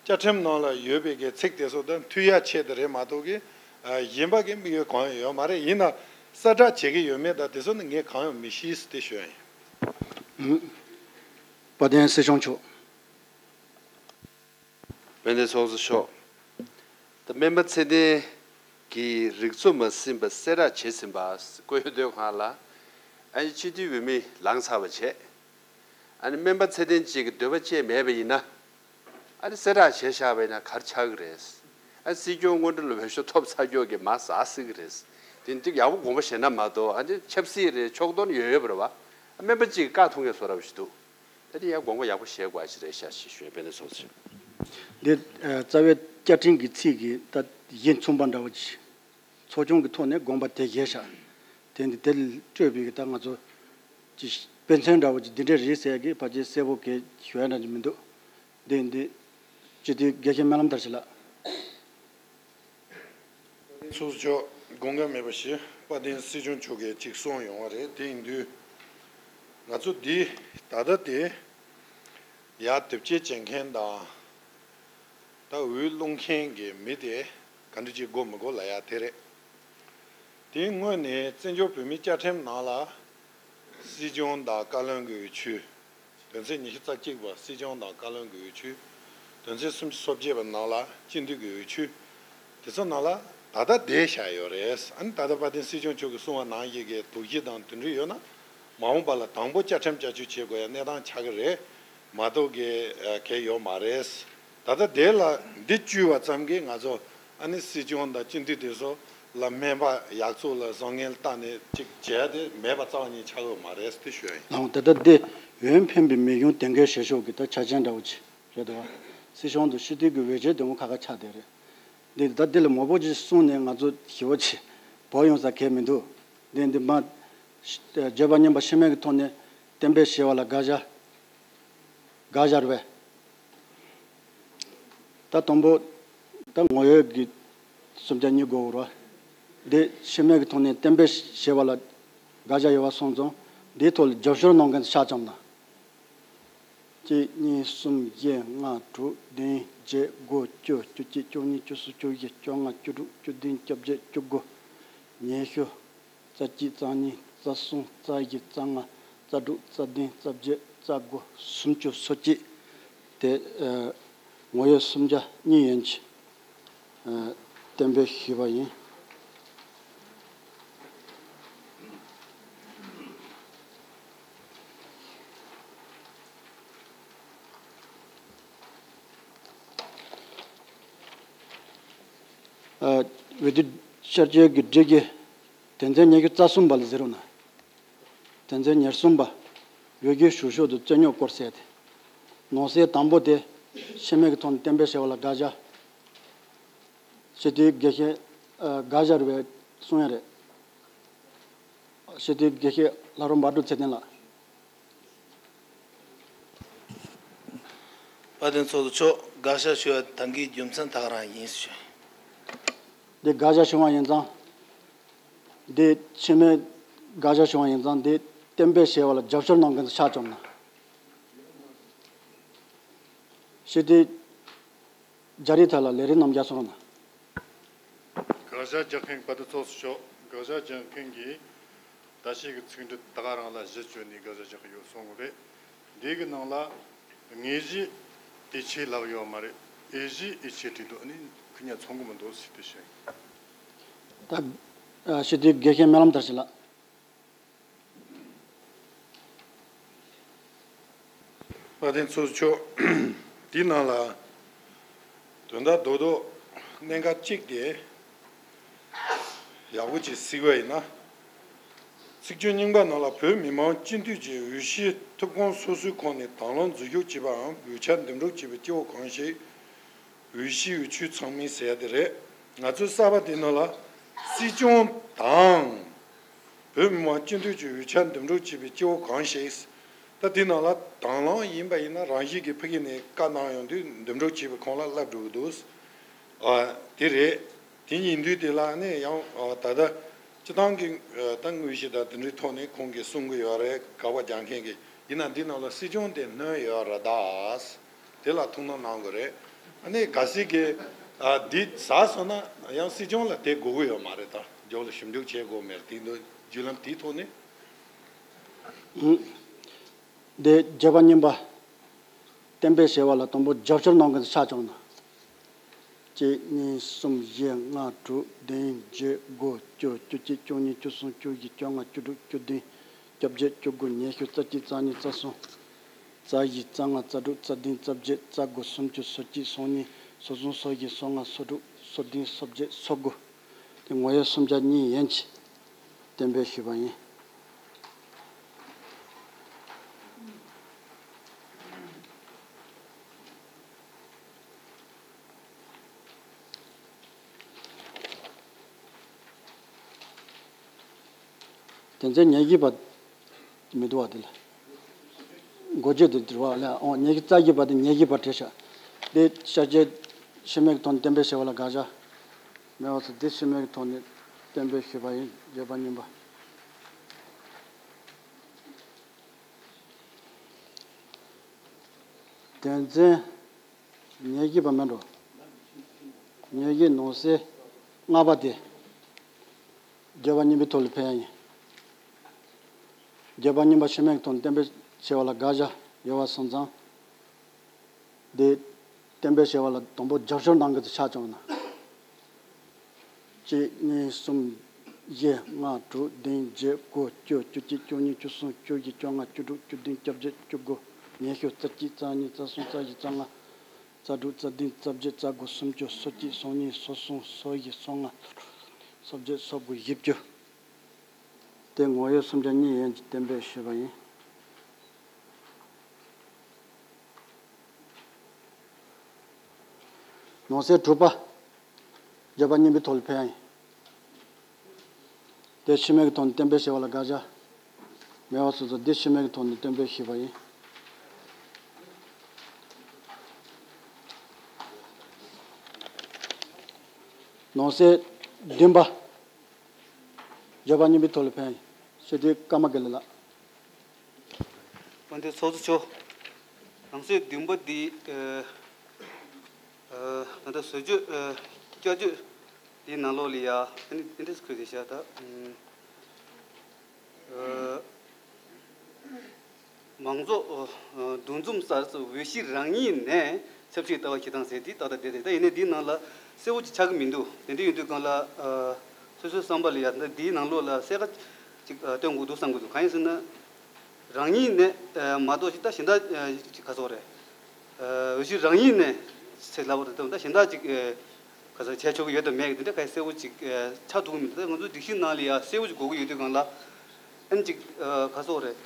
བཅའ་ཁྲིམས་ནང་ལ་ཡོད་པའི་གི་ཚིག་དེ་ཚོ་དང་མཐུན་ཡ་ཆེད་དུ་རེད་མ་གཏོགས་གི་ཨ་གཞན་པ་གི་དམིགས་ཡུལ་གང་ཡང་ཡོད་མ་རེད། ཡིན་ན་གསལ་བསྒྲགས་བྱེད་ཀྱི་ཡོད་མེད་དང་དེ་ཚོ་ནི་ངས་གང་ཡང་མི་ཤེས་ཟེར་དེ་ཞུ་ཡ་ཡིན། དཔལ་ལྡན་སྲིད་སྐྱོང་མཆོག་དཔལ་ལྡན་ཚོགས་གཙོ་མཆོག་ད་སྨན་པ་ཚད་ལྡན་གྱི་རིགས་ཚོགས་མ་ཟིན་པ་གསལ་བསྒྲགས་བྱས་ཟིན་པ་བཀོད་འདོད་ཁང་ལ་ཨ་ནི་སྤྱི་འཐུས་འོས་མི་ལངས་ཚར་བ་བྱས། ཨ་ནི་སྨན་པ་ཚད་ལྡན་གཅིག་གི་འདོད་པ་ཅིག་མེད་པ་ཡིན་ན། ཨ་ནི་གསལ་བསྒྲགས་བྱས་བཞག་པ་ཡིན་ན་ག་རེ་ཆགས་ཀྱི་རེད། ཨ་སྲིད་སྐྱོང་སྔོན་འགྲོ་ལ་འོས་ཤོག་ཐོབ་ཚར་ཀྱོག་གི་མར་ཟག་སྲིད་ཀྱི་རེད། དེ་འདི་ཡག་པོ་དགོངས་པ་བཞེས་ན་མ་གཏོགས་ཨ་ནི་ཆབ་སྲིད་རེད་ཕྱོགས་གཏོགས་ཡོད་ཡོད་པ་རེད་བ། ཨ་སྨན་པ་གཅིག་བཀག་ཐུབ་མཁན་བཟོ་འདྲ་བ་ཞིག་འདུག་ད་དེ་ཡང་དགོངས་པ་ཡག་པོ་བཞེས་དགོས་པ་ཞིག་རེད་ཤག་ཞེས་ཞུ་ཡ། དཔལ་ལྡན་ཚོགས་གཙོ། འདི་ཨ་རྩ་བའི་བཅའ་ཁྲིམས་ཀྱི་ཚིག་གིས་ད་གཞི་མཚུངས་པ་འདྲ་བོ་ཅིག་ཚོགས་ཆུང་གི་ཐོག་ནས་དགོངས་པ་དེ་བཞེས་ཤག་དེ་འདི་དེ་ལ་སྤྲོད་པའི་གི་ད་ང་ཚོ་ཅི་དཔེ་མཚོན་འདྲ་བོ་ཅིག་འདི་འདྲ་རེད་ཟེར་གི་ཕལ་ཆེར་གསལ་པོ་གི་ཞུ་ཡ་འདྲ་ཅིག་མི་འདུག་འདི་འདི་སྤྱི་འཐུས་དགེ་བཤེས་སྨོན་ལམ་མཐར་ཕྱིན་ལགས། ཚོགས་གཙོ་མཆོག་དགོངས་འགལ་མེད་པ་ཞིག་དཔལ་ལྡན་སྲིད་སྐྱོང་མཆོག་གིས་ཅིག་གསུངས་ཡོང་བ་རེད། དེ་ཡིན་དུས་ང་ཚོ་འདི་ད་ལྟ་དེ་ཡར་དེབ་སྐྱེལ་བྱེད་མཁན་དང་ད་འོས་བླུག་མཁན་གྱི་མི་དེ་ག་འདྲ་ཅིག་དགོས་མི་དགོས་ལབ་ཡ་དེ་རེད། དེའི་སྔོན་ནས་བཙན་བྱོལ་བོད་མིའི་བཅའ་ཁྲིམས་ནང་ལ་སྲིད་སྐྱོང་དང་བཀའ་བློན་གྱི་འོས་ཆོས། དོན་ཚན་ཉི་ཤུ་རྩ་གཅིག་པ་སྲིད་སྐྱོང་དང་བཀའ་བློན་གྱི་འོས་ཆོས། དོན་ཚན་སུམ་ཅུ་སོ་བརྒྱད་པ་ནང་ལ་སྤྱི་འཐུས་ཀྱི་འོས་ཆོས། དེ་ཚོ་ནང་ལ་ད་ལྟ་བསྡད་བཞག་ཡོད་རེད། ཨ་ནི་ད་ལྟ་དཔལ་ལྡན་སྲིད་སྐྱོང་མཆོག་གིས་གསུངས་པ་ནང་བཞིན་གྱི་དོགས་གཞི་དང་དེ་འདྲ་ཡོད་ན་མ་འོངས་པ་ལ་དང་པོ་བཅའ་ཁྲིམས་བསྐྱར་བཅོས་བྱེད་དགོས་ཡ་གནས་སྟངས་ཆགས་ཀྱི་རེད་མ་གཏོགས་གི་གལ་ཡོད་མ་རེད། ད་ལྟ་དེ་ལ་འདི་བཅོས་པ་ཙམ་གྱིས་ང་ཚོ་ཨ་ནི་སྲིད་སྐྱོང་དང་སྤྱི་འཐུས་དེ་ཚོ་ལ་སྨན་པ་ཡག་བཙུགས་ལ་བཟང་ངན་བལྟ་ནས་ཅིག་བྱས་ཏེ་མེད་པ་རྩ་བ་ཉིད་ཆགས་ཡོད་མ་རེད་ཟེར་ཞུ་ཡ་ཡིན། ལགས་འོང་། ད་ལྟ་འདི་འོས་འཕེན་པའི་མི་གཞུང་དེ་འགའི་བྱེད་ཕྱོགས་ཀྱི་ད་ཆ་རྐྱེན་འདྲ་བོ་ཅིག་རེད་དོ། སྲིད་སྐྱོང་དང་སྤྱི་འཐུས་ཀྱི་འོས་ཆོས་དེ་འོ་ཁ་ཁ་ཆགས་བསྡད་རེད། འདི་ད་འདི་ལ་མང་པོ་ཅིག་གསུངས་ནས་ང་ཚོ་ཞི་བ་ཅིག་བོར་ཡོང་ས་གལ་མི་འདུག་འདི་འདི་མ་བརྗོད་པ་ཉམས་པ་ཤི་རྨས་ཀྱི་ཐོག་ནས་གཏན་འབེབས་བྱས་པ་ལ་དགག་བྱ། དགག་བྱ་རེད་པས། ད་དང་པོ་ད་ངོ་ཡོད་ཀྱི་སུམ་ཆ་གཉིས་དགོས་རེད། འདི་ཤི་རྨས་ཀྱི་ཐོག་ནས་གཏན་འབེབས་བྱས་པ་ལ་དགག་བྱ་ཡོད་པ་སོང་ཙང་འདིའི་ཐོག་ལ་རྒྱབ་སྐྱོར་གནང་མཁན་ཤ་ཅམ་ན། གཅིག་གཉིས་གསུམ་བཞི་ལྔ་དྲུག་བདུན་བརྒྱད་དགུ་བཅུ་བཅུ་གཅིག་བཅུ་གཉིས་བཅུ་གསུམ་བཅུ་བཞི་བཅོ་ལྔ་བཅུ་དྲུག་བཅུ་བདུན་བཅོ་བརྒྱད་བཅུ་དགུ། ཉི་ཤུ། རྩ་གཅིག་རྩ་གཉིས་རྩ་གསུམ་རྩ་བཞི་རྩ་ལྔ་རྩ་དྲུག་རྩ་བདུན་རྩ་བརྒྱད་རྩ་དགུ་སུམ་ཅུ་སོ་གཅིག་དེ་ངོ་ཡོད་སུམ་ཆ་གཉིས་ཡན་གྱིས་གཏན་འབེབས་ཞུས་པ་ཡིན། འོས་བསྡུ་བསྐྱར་བཅོས་ཀྱི་སྒྲིག་གཞི་དོན་ཚན་ཉི་ཤུ་རྩ་གསུམ་པ་ལ་གཟིགས་རོགས་གནང་། དོན་ཚན་ཉེར་གསུམ་པ། འོས་བསྡུའི་ཞུ་ཕྱོགས་དང་རྩོད་རྙོག་སྐོར་ཟེར་ཏེ། ནང་གསེས་དང་པོ་དེ་ཤི་རྨས་ཀྱི་ཐོག་ནས་གཏན་འབེབས་བྱས་པ་ལ་དགག་བྱ། སྤྱི་འཐུས་དགེ་བཤེས་ཨ་དགག་བྱ་རེད་པས་གསུང་ཡ་རེད། སྤྱི་འཐུས་དགེ་བཤེས་ལྷ་རམས་པ་འབྲུག་ཚེ་བརྟན་ལགས། དཔལ་ལྡན་ཚོགས་གཙོ་མཆོག། དགག་བཞག་ཞུ་བ་དང་གི་རྒྱུ་མཚན་ད་ག་རང་ཡིན་ཞུ། འདི་དགག་བཞག་བྱུང་བ་ཡིན་ཙང་། འདི་ཕྱི་མའི་དགག་བཞག་བྱུང་བ་ཡིན་ཙང་འདི་གཏན་འབེབས་བྱས་པ་ལ་རྒྱབ་སྐྱོར་གནང་མཁན་ཆགས་བྱུང་ན། སྤྱི་འཐུས་རྒྱ་རི་ཐར་ལ་ལས་རིམ་རྣམས་རྒྱག་སོང་ན། དགག་བཞག་རྒྱག་མཁན་དཔལ་ལྡན་ཚོགས་གཙོ་མཆོག། དགག་བཞག་རྒྱག་མཁན་གྱིས་བརྡ་ཆད་ཀྱི་ཚིག་འབྲུ་ད་ག་རང་ལ་གཞི་བཅོལ་ནས་དགག་བཞག་རྒྱག་གི་ཡོད་གསུང་གི་རེད། འདི་གི་ནང་ལ་དངོས་གཞི་དེ་ཆེད་ལབ་ཡོད་མ་རེད། འོས་གཞི་དེ་ཆེད་བྲིས་འདུག་ཨ་ནི་ཁོ་གཉིས་མཚུངས་གི་མི་འདུག་ཟེར་ཏེ་བཤད། ད་ཨ་སྤྱི་འཐུས་དགེ་བཤེས་སྨོན་ལམ་དར་ཞིང་ལགས། དཔལ་ལྡན་ཚོགས་གཙོ་མཆོག། འདི་ནང་ལ་དོན་དག་རྡོག་རྡོག་གནད་འགག་གཅིག་དེ་ཡག་པོ་ཅིག་གཟིགས་པ་ཡིན་ན། ཚིག་བརྗོད་རྙིང་པ་ནང་ལ་བོད་མི་མང་སྤྱི་འཐུས་ཀྱི་འོས་གཞི་ཐོབ་ཁུངས་སོ་སོའི་ཁོངས་ནས་དང་བླངས་འཛུལ་ཞུགས་བྱས་པའམ་འོས་འཆར་འདེམས་སྒྲུག་བྱས་པའི་སྐྱེ་བོ་གང་ཞིག་འོས་གཞི་འོས་ཆོས་ཚང་མིན་ཟེར་ཡ་དེ་རེད། ང་ཚོའི་གསར་པ་དེ་ནང་ལ་སྲིད་སྐྱོང་དང་། བོད་མི་མང་སྤྱི་འཐུས་ཀྱི་འོས་འཆར་འདེམས་སྒྲུག་བྱེད་པའི་སྐྱེ་བོ་གང་ཞིག་ད་དེ་ནང་ལ་དང་བླངས་ཡིན་པ་ཡིན་ན་རང་བཞིན་གྱིས་ཕ་གི་ནས་བཀའ་གནང་ཡོང་དུས་འདེམས་སྒྲུག་བྱེད་པའི་ཁོངས་ལ་སླེབས་འགྲོ་གི་འདུག་ཨ་དེ་རེད། དེ་ཡིན་དུས་དེ་ལ་ནི་ཡང་ཨ་ད་ལྟ་སྤྱི་བཏང་གི་ཨ་ད་དངོས་གཞི་དང་དེ་འདྲའི་ཐོག་ནས་ཁོང་གིས་གསུང་གི་ཡོད་རེད། དགག་པ་རྒྱག་མཁན་གྱིས། ཡིན་ན་འདི་ནང་ལ་སྲིད་སྐྱོང་དེ་སྣོན་ཡོད་རེད་ད། དེ་ལ་ཐུགས་སྣང་གནང་དགོས་རེད། ཨ་ནི་གལ་སྲིད་ཀྱི་ཨ་འདི་ཟ་སོང་ན་ཡང་སྲིད་སྐྱོང་ལ་དེ་དགོས་ཀྱི་ཡོད་མ་རེད་ད། རྒྱབ་ལ་ཞིབ་འཇུག་བྱེད་དགོས་མེད་དེ་འདུག་བརྒྱུད་ལམ་དེའི་ཐོག་ནས། འདི་བརྗོད་པ་རྙིང་པ། གཏན་འབེབས་བྱས་པ་ལ་དང་པོ་རྒྱབ་སྐྱོར་གནང་མཁན་ཆགས་བྱུང་ན། གཅིག་གཉིས་གསུམ་བཞི་ལྔ་དྲུག་བདུན་བརྒྱད་དགུ་བཅུ་བཅུ་གཅིག་བཅུ་གཉིས་བཅུ་གསུམ་བཅུ་བཞི་བཅོ་ལྔ་བཅུ་དྲུག་བཅུ་བདུན་བཅོ་བརྒྱད་བཅུ་དགུ་ཉི་ཤུ་རྩ་གཅིག་རྩ་གཉིས་རྩ་གསུམ་རྩ་བཞི་རྩ་ལྔ་རྩ་དྲུག་རྩ་བདུན་རྩ་བརྒྱད་རྩ་དགུ་སུམ་ཅུ་སོ་གཅིག་སོ་གཉིས་སོ་གསུམ་སོ་བཞི་སོ་ལྔ་སོ་དྲུག་སོ་བདུན་སོ་བརྒྱད་སོ་དགུ། དེ་ངོ་ཡོད་སུམ་ཆ་གཉིས་ཡན་གྱིས་གཏན་འབེབས་ཞུས་པ་ཡིན། དོན་ཚན་ཉེར་བཞི་པ་མི་འདུག་བ་དེ་ལ། འགོ་བརྗོད་དེ་དྲི་བ་ལ་ཨོ་ཉེར་བཞི་རྩ་བཞི་པ་དེ་ཉེར་བཞི་པ་བྲིས་ཤག་དེ་ཤར་རྒྱས་ཤུལ་མེད་ཀྱི་ཐོག་ནས་གཏན་འབེབས་བྱས་པ་ལ་དགག་བྱ་མེད་པ་སོགས་དེ་ཤུལ་མེད་ཀྱི་ཐོག་ནས་གཏན་འབེབས་ཞུས་པ་ཡིན། བརྗོད་པ་རྙིང་པ། དོན་ཚན་ཉེར་བཞི་པ་མིན་འགྲོ། ཉེར་བཞི་ནང་གསེས་ལྔ་པ་དེ། བརྗོད་པ་རྙིང་པའི་ཐོག་ལ་ཕེབས་ཡ་ཡིན། བརྗོད་པ་རྙིང་པ་ཤུལ་མེད་ཀྱི་ཐོག་ནས་གཏན་འབེབས་བྱས་པ་ལ་དགག་བྱ་ཡོད་པ་སོང་ཙང་། དེ་གཏན་འབེབས་བྱས་པ་ལ་དང་པོ་རྒྱབ་སྐྱོར་གནང་མཁན་དེ་ཆགས་བྱུང་ན། གཅིག་གཉིས་གསུམ་བཞི་ལྔ་དྲུག་བདུན་བརྒྱད་དགུ་བཅུ་བཅུ་གཅིག་བཅུ་གཉིས་བཅུ་གསུམ་བཅུ་བཞི་བཅོ་ལྔ་བཅུ་དྲུག་བཅུ་བདུན་བཅོ་བརྒྱད་བཅུ་དགུ་ཉི་ཤུ་རྩ་གཅིག་རྩ་གཉིས་རྩ་གསུམ་རྩ་བཞི་རྩ་ལྔ་རྩ་དྲུག་རྩ་བདུན་རྩ་བརྒྱད་རྩ་དགུ་སུམ་ཅུ་སོ་གཅིག་སོ་གཉིས་སོ་གསུམ་སོ་བཞི་སོ་ལྔ་སོ་བརྒྱད་སོ་དགུ་བཞི་བཅུ། དེ་ངོ་ཡོད་སུམ་ཆ་གཉིས་ཡན་གྱིས་གཏན་འབེབས་ཞུས་པ་ཡིན། ནང་གསེས་དྲུག་པ། བརྗོད་པ་རྙིང་པའི་ཐོག་ལ་ཕེབས་ཡ་ཡིན། དེ་ཤུལ་མེད་ཀྱི་ཐོག་ནས་གཏན་འབེབས་བྱས་པ་ལ་དགག་བྱ་མེད་པ་སོང་ཙང་དེ་ཤུལ་མེད་ཀྱི་ཐོག་ནས་གཏན་འབེབས་ཞུས་པ་ཡིན། ནང་གསེས་བདུན་པ། བརྗོད་པ་རྙིང་པའི་ཐོག་ལ་ཕེབས་ཡ་ཡིན། སྤྱི་འཐུས་ཀརྨ་དགེ་ལེགས་ལགས། དཔལ་ལྡན་ཚོགས་གཙོ་མཆོག། ནང་གསེས་བདུན་པ་འདི་ཨ་ཨ་ད་ལྟ་བཟོ་བཅོས་ཨ་བསྐྱར་བཅོས་འདི་ནང་ལོགས་ལ་ཡ་ཨ་ནི་ཨ་འདྲས་འཁོད་བསྡད་ཤག་ད། ཨ་མང་ཚོགས་ཨ་འདུ་འཛོམས་སར་འོས་གཞི་རང་ཉིད་ནས་ཆབ་སྲིད་ལྟ་བ་བྱེད་སྟངས་ཟེར་འདི་ཏག་ཏག་བསྡད་དེ། ད་ཡིན་ནའི་འདིའི་ནང་ལ་གསལ་བོ་ཅིག་ཆགས་ཀྱི་མི་འདུག་དེ་འདྲ་ཡིན་དུས་སྒང་ལ་ཨ་སོ་སོའི་བསམ་པ་ལ་ཡ་ད་འདིའི་ནང་ལོགས་ལ་གསལ་ཁ་ཅིག་ཨ་སྟོན་དགོས་འདུག་བསམ་གྱི་འདུག་གང་ཡིན་ཟེར་ན། རང་ཉིད་ནས་ཨ་མ་གཏོགས་ཅིག་ད་གཞན་དག་ཨ་ཅིག་ག་ཚོད་རེད། ཨ་འོས་གཞི་རང་ཉིད་ནས་ཟེར་ལབ་པ་དང་ད་གཞན་དག་ཅིག་ཨ་ག་ཚོད་བྱས་ཆོག་གི་ཡོད་དམ་མེད་ཀྱི་དེ་འདྲ་ག་གསལ་བོ་ཅིག་ཨ་ཆགས་འདུག་མི་འདུག་ད་ང་ཚོ་སྒྲིག་གཞི་ནང་ལ་ཡ་གསལ་བོ་ཅིག་དགོས་ཀྱི་ཡོད་དུས་སྒང་ལ་ཨ་ནི་ཅིག་ཨ་ག་ཚོད་རེད།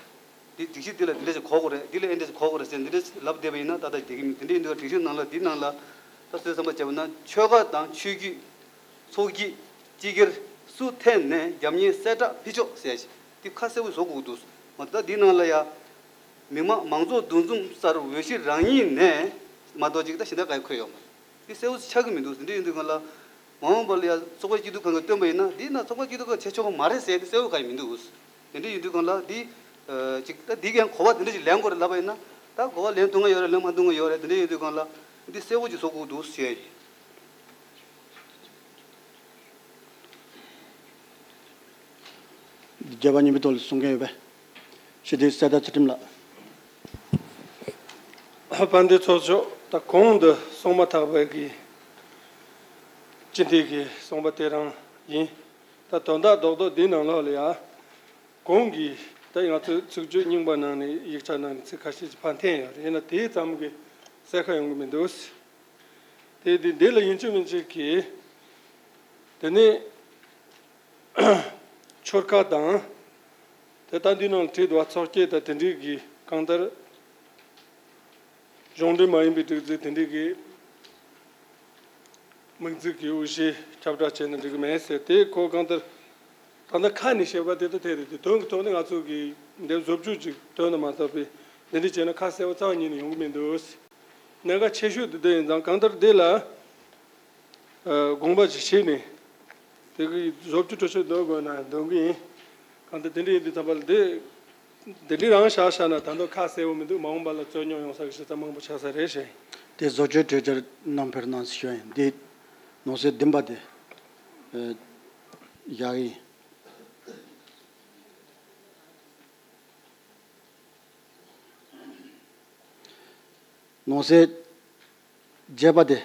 འདི་སྒྲིག་གཞི་འདི་ལ་འདི་འདྲ་ཞིག་གོ་དགོས་རེད། འདི་ལ་ཨེ་འདྲ་ཞིག་གོ་དགོས་རེད་ཟེར་འདི་འདྲ་ཞིག་ལབ་བསྡད་པ་ཡིན་ན་ཏག་ཏག་བསྡད་ཀྱི་མེད། དེ་འདྲ་ཡིན་དུས་སྒྲིག་གཞི་ནང་ལ་འདི་ནང་ལ་ད་གསོལ་བསམ་པ་བྱས་པ་ན་ཆོལ་ཁ་དང་ཆོས་བརྒྱུད་ཚོགས་སྐྱིད་སྤྱི་སྒེར་སུ་ཐད་ནས་རྒྱབ་གཉེར་གསལ་བསྒྲགས་ཕུལ་ཆོག་ཟེར་ཞིག་དེ་ཁ་གསལ་པོ་བཟོ་དགོས་འདུག་མ་གཏོགས་འདི་ནང་ལ་ཡ། མི་དམངས་མང་གཙོ་འདུ་འཛོམས་སར་འོས་གཞི་རང་ཉིད་ནས་མ་གཏོགས་ཅིག་ད་གཞན་དག་ག་ཡེ་འཁོད་ཡོད་མ་རེད། དེ་གསལ་པོ་ཆགས་ཀྱི་མི་འདུག་དེ་འདྲ་ཡིན་དུས་སྒང་ལ། མ་འོངས་པ་ལ་ཡ་ཚོགས་པ་སྐྱིད་སྡུག་ཁང་གིས་བཏོན་པ་ཡིན་ན་འདི་ན་ཚོགས་པ་སྐྱིད་སྡུག་ཁང་བྱེད་ཆོག་གི་མ་རེད་ཟེར་དེ་གསལ་པོ་ག་ཡེ་མི་འདུག་དེ་འདྲ་ཡིན་དུས་སྒང་ལ་འདི། ཅིག་ད་འདི་གའི་གོ་བ་དེ་འདྲ་ཅིག་ལེན་དགོས་རེད་ལབ་པ་ཡིན་ན། ད་གོ་བ་ལེན་ཐུབ་ང་ཡོད་རེད་ལེན་མ་ཐུབ་ང་ཡོད་རེད། དེ་འདྲ་ཡིན་དུས་སྒང་ལ་འདི་གསལ་པོ་ཅིག་བཟོ་དགོས་འདུག་ཞུ་ཡ་ཡིན། རྒྱལ་བ་སྙིང་པོའི་ཐོག་ལ་གསུང་མཁན་ཡོད་པས། སྤྱི་འཐུས་གསེར་རྟ་ཚུལ་ཁྲིམས་ལགས། དཔལ་ལྡན་ཚོགས་གཙོ། ད་གོང་དུ་གསུངས་མ་ཐག་པའི་གི་སྤྱི་འཐུས་ཀྱི་གསུངས་པ་དེ་རང་ཡིན། ད་དོན་དག་རྡོག་རྡོག་འདིའི་ནང་ལོགས་ལ་ཡ། གོང་གི་ད་ང་ཚོས་ཚིག་བརྗོད་རྙིང་པ་ནང་ནས་ཡིག་ཆ་ནང་ནས་ཚིག་ཁ་ཤས་ཀྱི་ཕར་འཐེན་ཡོད་རེད། ཡིན་ན་དེ་ཙམ་གྱིས་གསལ་ཁ་ཡོང་གི་མི་འདུག་དེ་དེ་འདི་ལ་ཡིན་གཅིག་མིན་གཅིག་གིས། དེ་ནས་ཆོལ་ཁ་དང་། དེ་ལྟ་འདི་ནང་བྲིས་འདུག་བ། ཚོགས་སྐྱིད་དང་དེ་འདྲའི་གི་གང་ལྟར་གཞུང་འབྲེལ་མ་ཡིན་པའི་སྒྲིག་འཛུགས་དེ་འདྲའི་གི་དམིགས་འཛུགས་ཀྱི་དབུ་བཞུགས་ཁྱབ་བསྒྲགས་བྱས་ན་འགྲིག་གི་མེད་ཟེར། དེ་ཁོ་གང་ལྟར་ད་ལྟ་ཁ་ནས་བཤད་པ་དེ་ལྟ་དེ་རེད། དེ་དོན་གྱི་ཐོག་ནས་ང་ཚོ་གི་འདི་བཟོ་བཅོས་ཅིག་བཏོན་ན་མ་གཏོགས་པའི་འདི་འདྲ་བྱས་ན་ཁ་གསལ་པོ་རྩ་བ་ཉིད་ནས་ཡོང་གི་མི་འདུག་གནད་འགག་ཆེ་ཤོས་དེ་འདི་ཡིན་ཙང་། གང་ལྟར་འདི་ལ་དགོངས་པ་ཞིག་བཞེས་ནས་དེ་གི་བཟོ་བཅོས་སྤྲོད་ཆོད་འདོན་དགོས་ན་འདོན་གི་ཡིན། གང་ལྟར་དེ་འདྲ་ཡིན་དུས་ཙམ་པ་ལ་འདི་འདི་འདྲ་རང་བཞག་བཞག་ན་ད་དུང་ཁ་གསལ་པོ་མི་འདུག་མ་འོངས་པ་ལ་རྩོད་རྙོག་ཡོང་ས་གི་གཞི་རྩ་མང་པོ་ཆགས་ས་རེད་ཞེས། དེ་བཟོ་བཅོས་གྲོས་འཆར་ནང་ཕེབས་གནང་ཞུ་ཡ་ཡིན། འདི་ནང་གསེས་བདུན་པ་དེ་བཞག་ཡིན། ནང་གསེས་བརྒྱད་པ་དེ།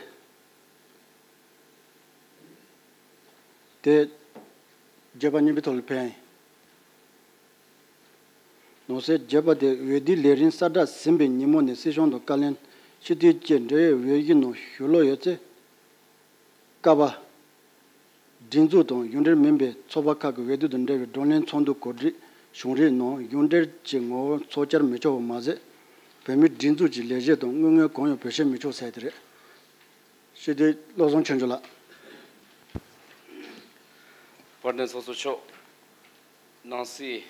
དེ་བརྒྱད་པ་སྙིང་པོའི་ཐོག་ལ་ཕེབས་ཡིན། ནང་གསེས་བརྒྱད་པ་དེ། འོས་བསྡུའི་ལས་རིམ་གསལ་བསྒྲགས་ཟིན་པའི་ཉིན་མོ་ནས་སྲིད་གཞུང་དང་བཀའ་བློན། སྤྱི་འཐུས་བཅས་འབྲེལ་ཡོད་འོས་གཞི་ནང་ཞུགས་ལོ་ཡོད་ཚེ། ཀ་པ། སྒྲིག་འཛུགས་དང་གཞུང་འབྲེལ་མིན་པའི་ཚོགས་པ་ཁག་གི་འོས་བསྡུ་དང་འབྲེལ་བའི་བགྲོ་གླེང་ཚོགས་འདུ་གོ་སྒྲིག་གཞུང་རིགས་ནང་གཞུང་འབྲེལ་གྱི་ངོ་བོར་ཚོགས་བཅར་མི་ཆོག་པ་མ་ཟད། བོད་མིའི་སྒྲིག་འཛུགས་ཀྱི་ལས་གཞི་དང་དངུལ་དངོས་གང་ཡང་བེད་སྤྱོད་མི་ཆོག་ཟེར་དེ་རེད། སྤྱི་འཐུས་བློ་བཟང་ཆོས་འབྱོར་ལགས། དཔལ་ལྡན་ཚོགས་གཙོ་མཆོག་ནང་གསེས་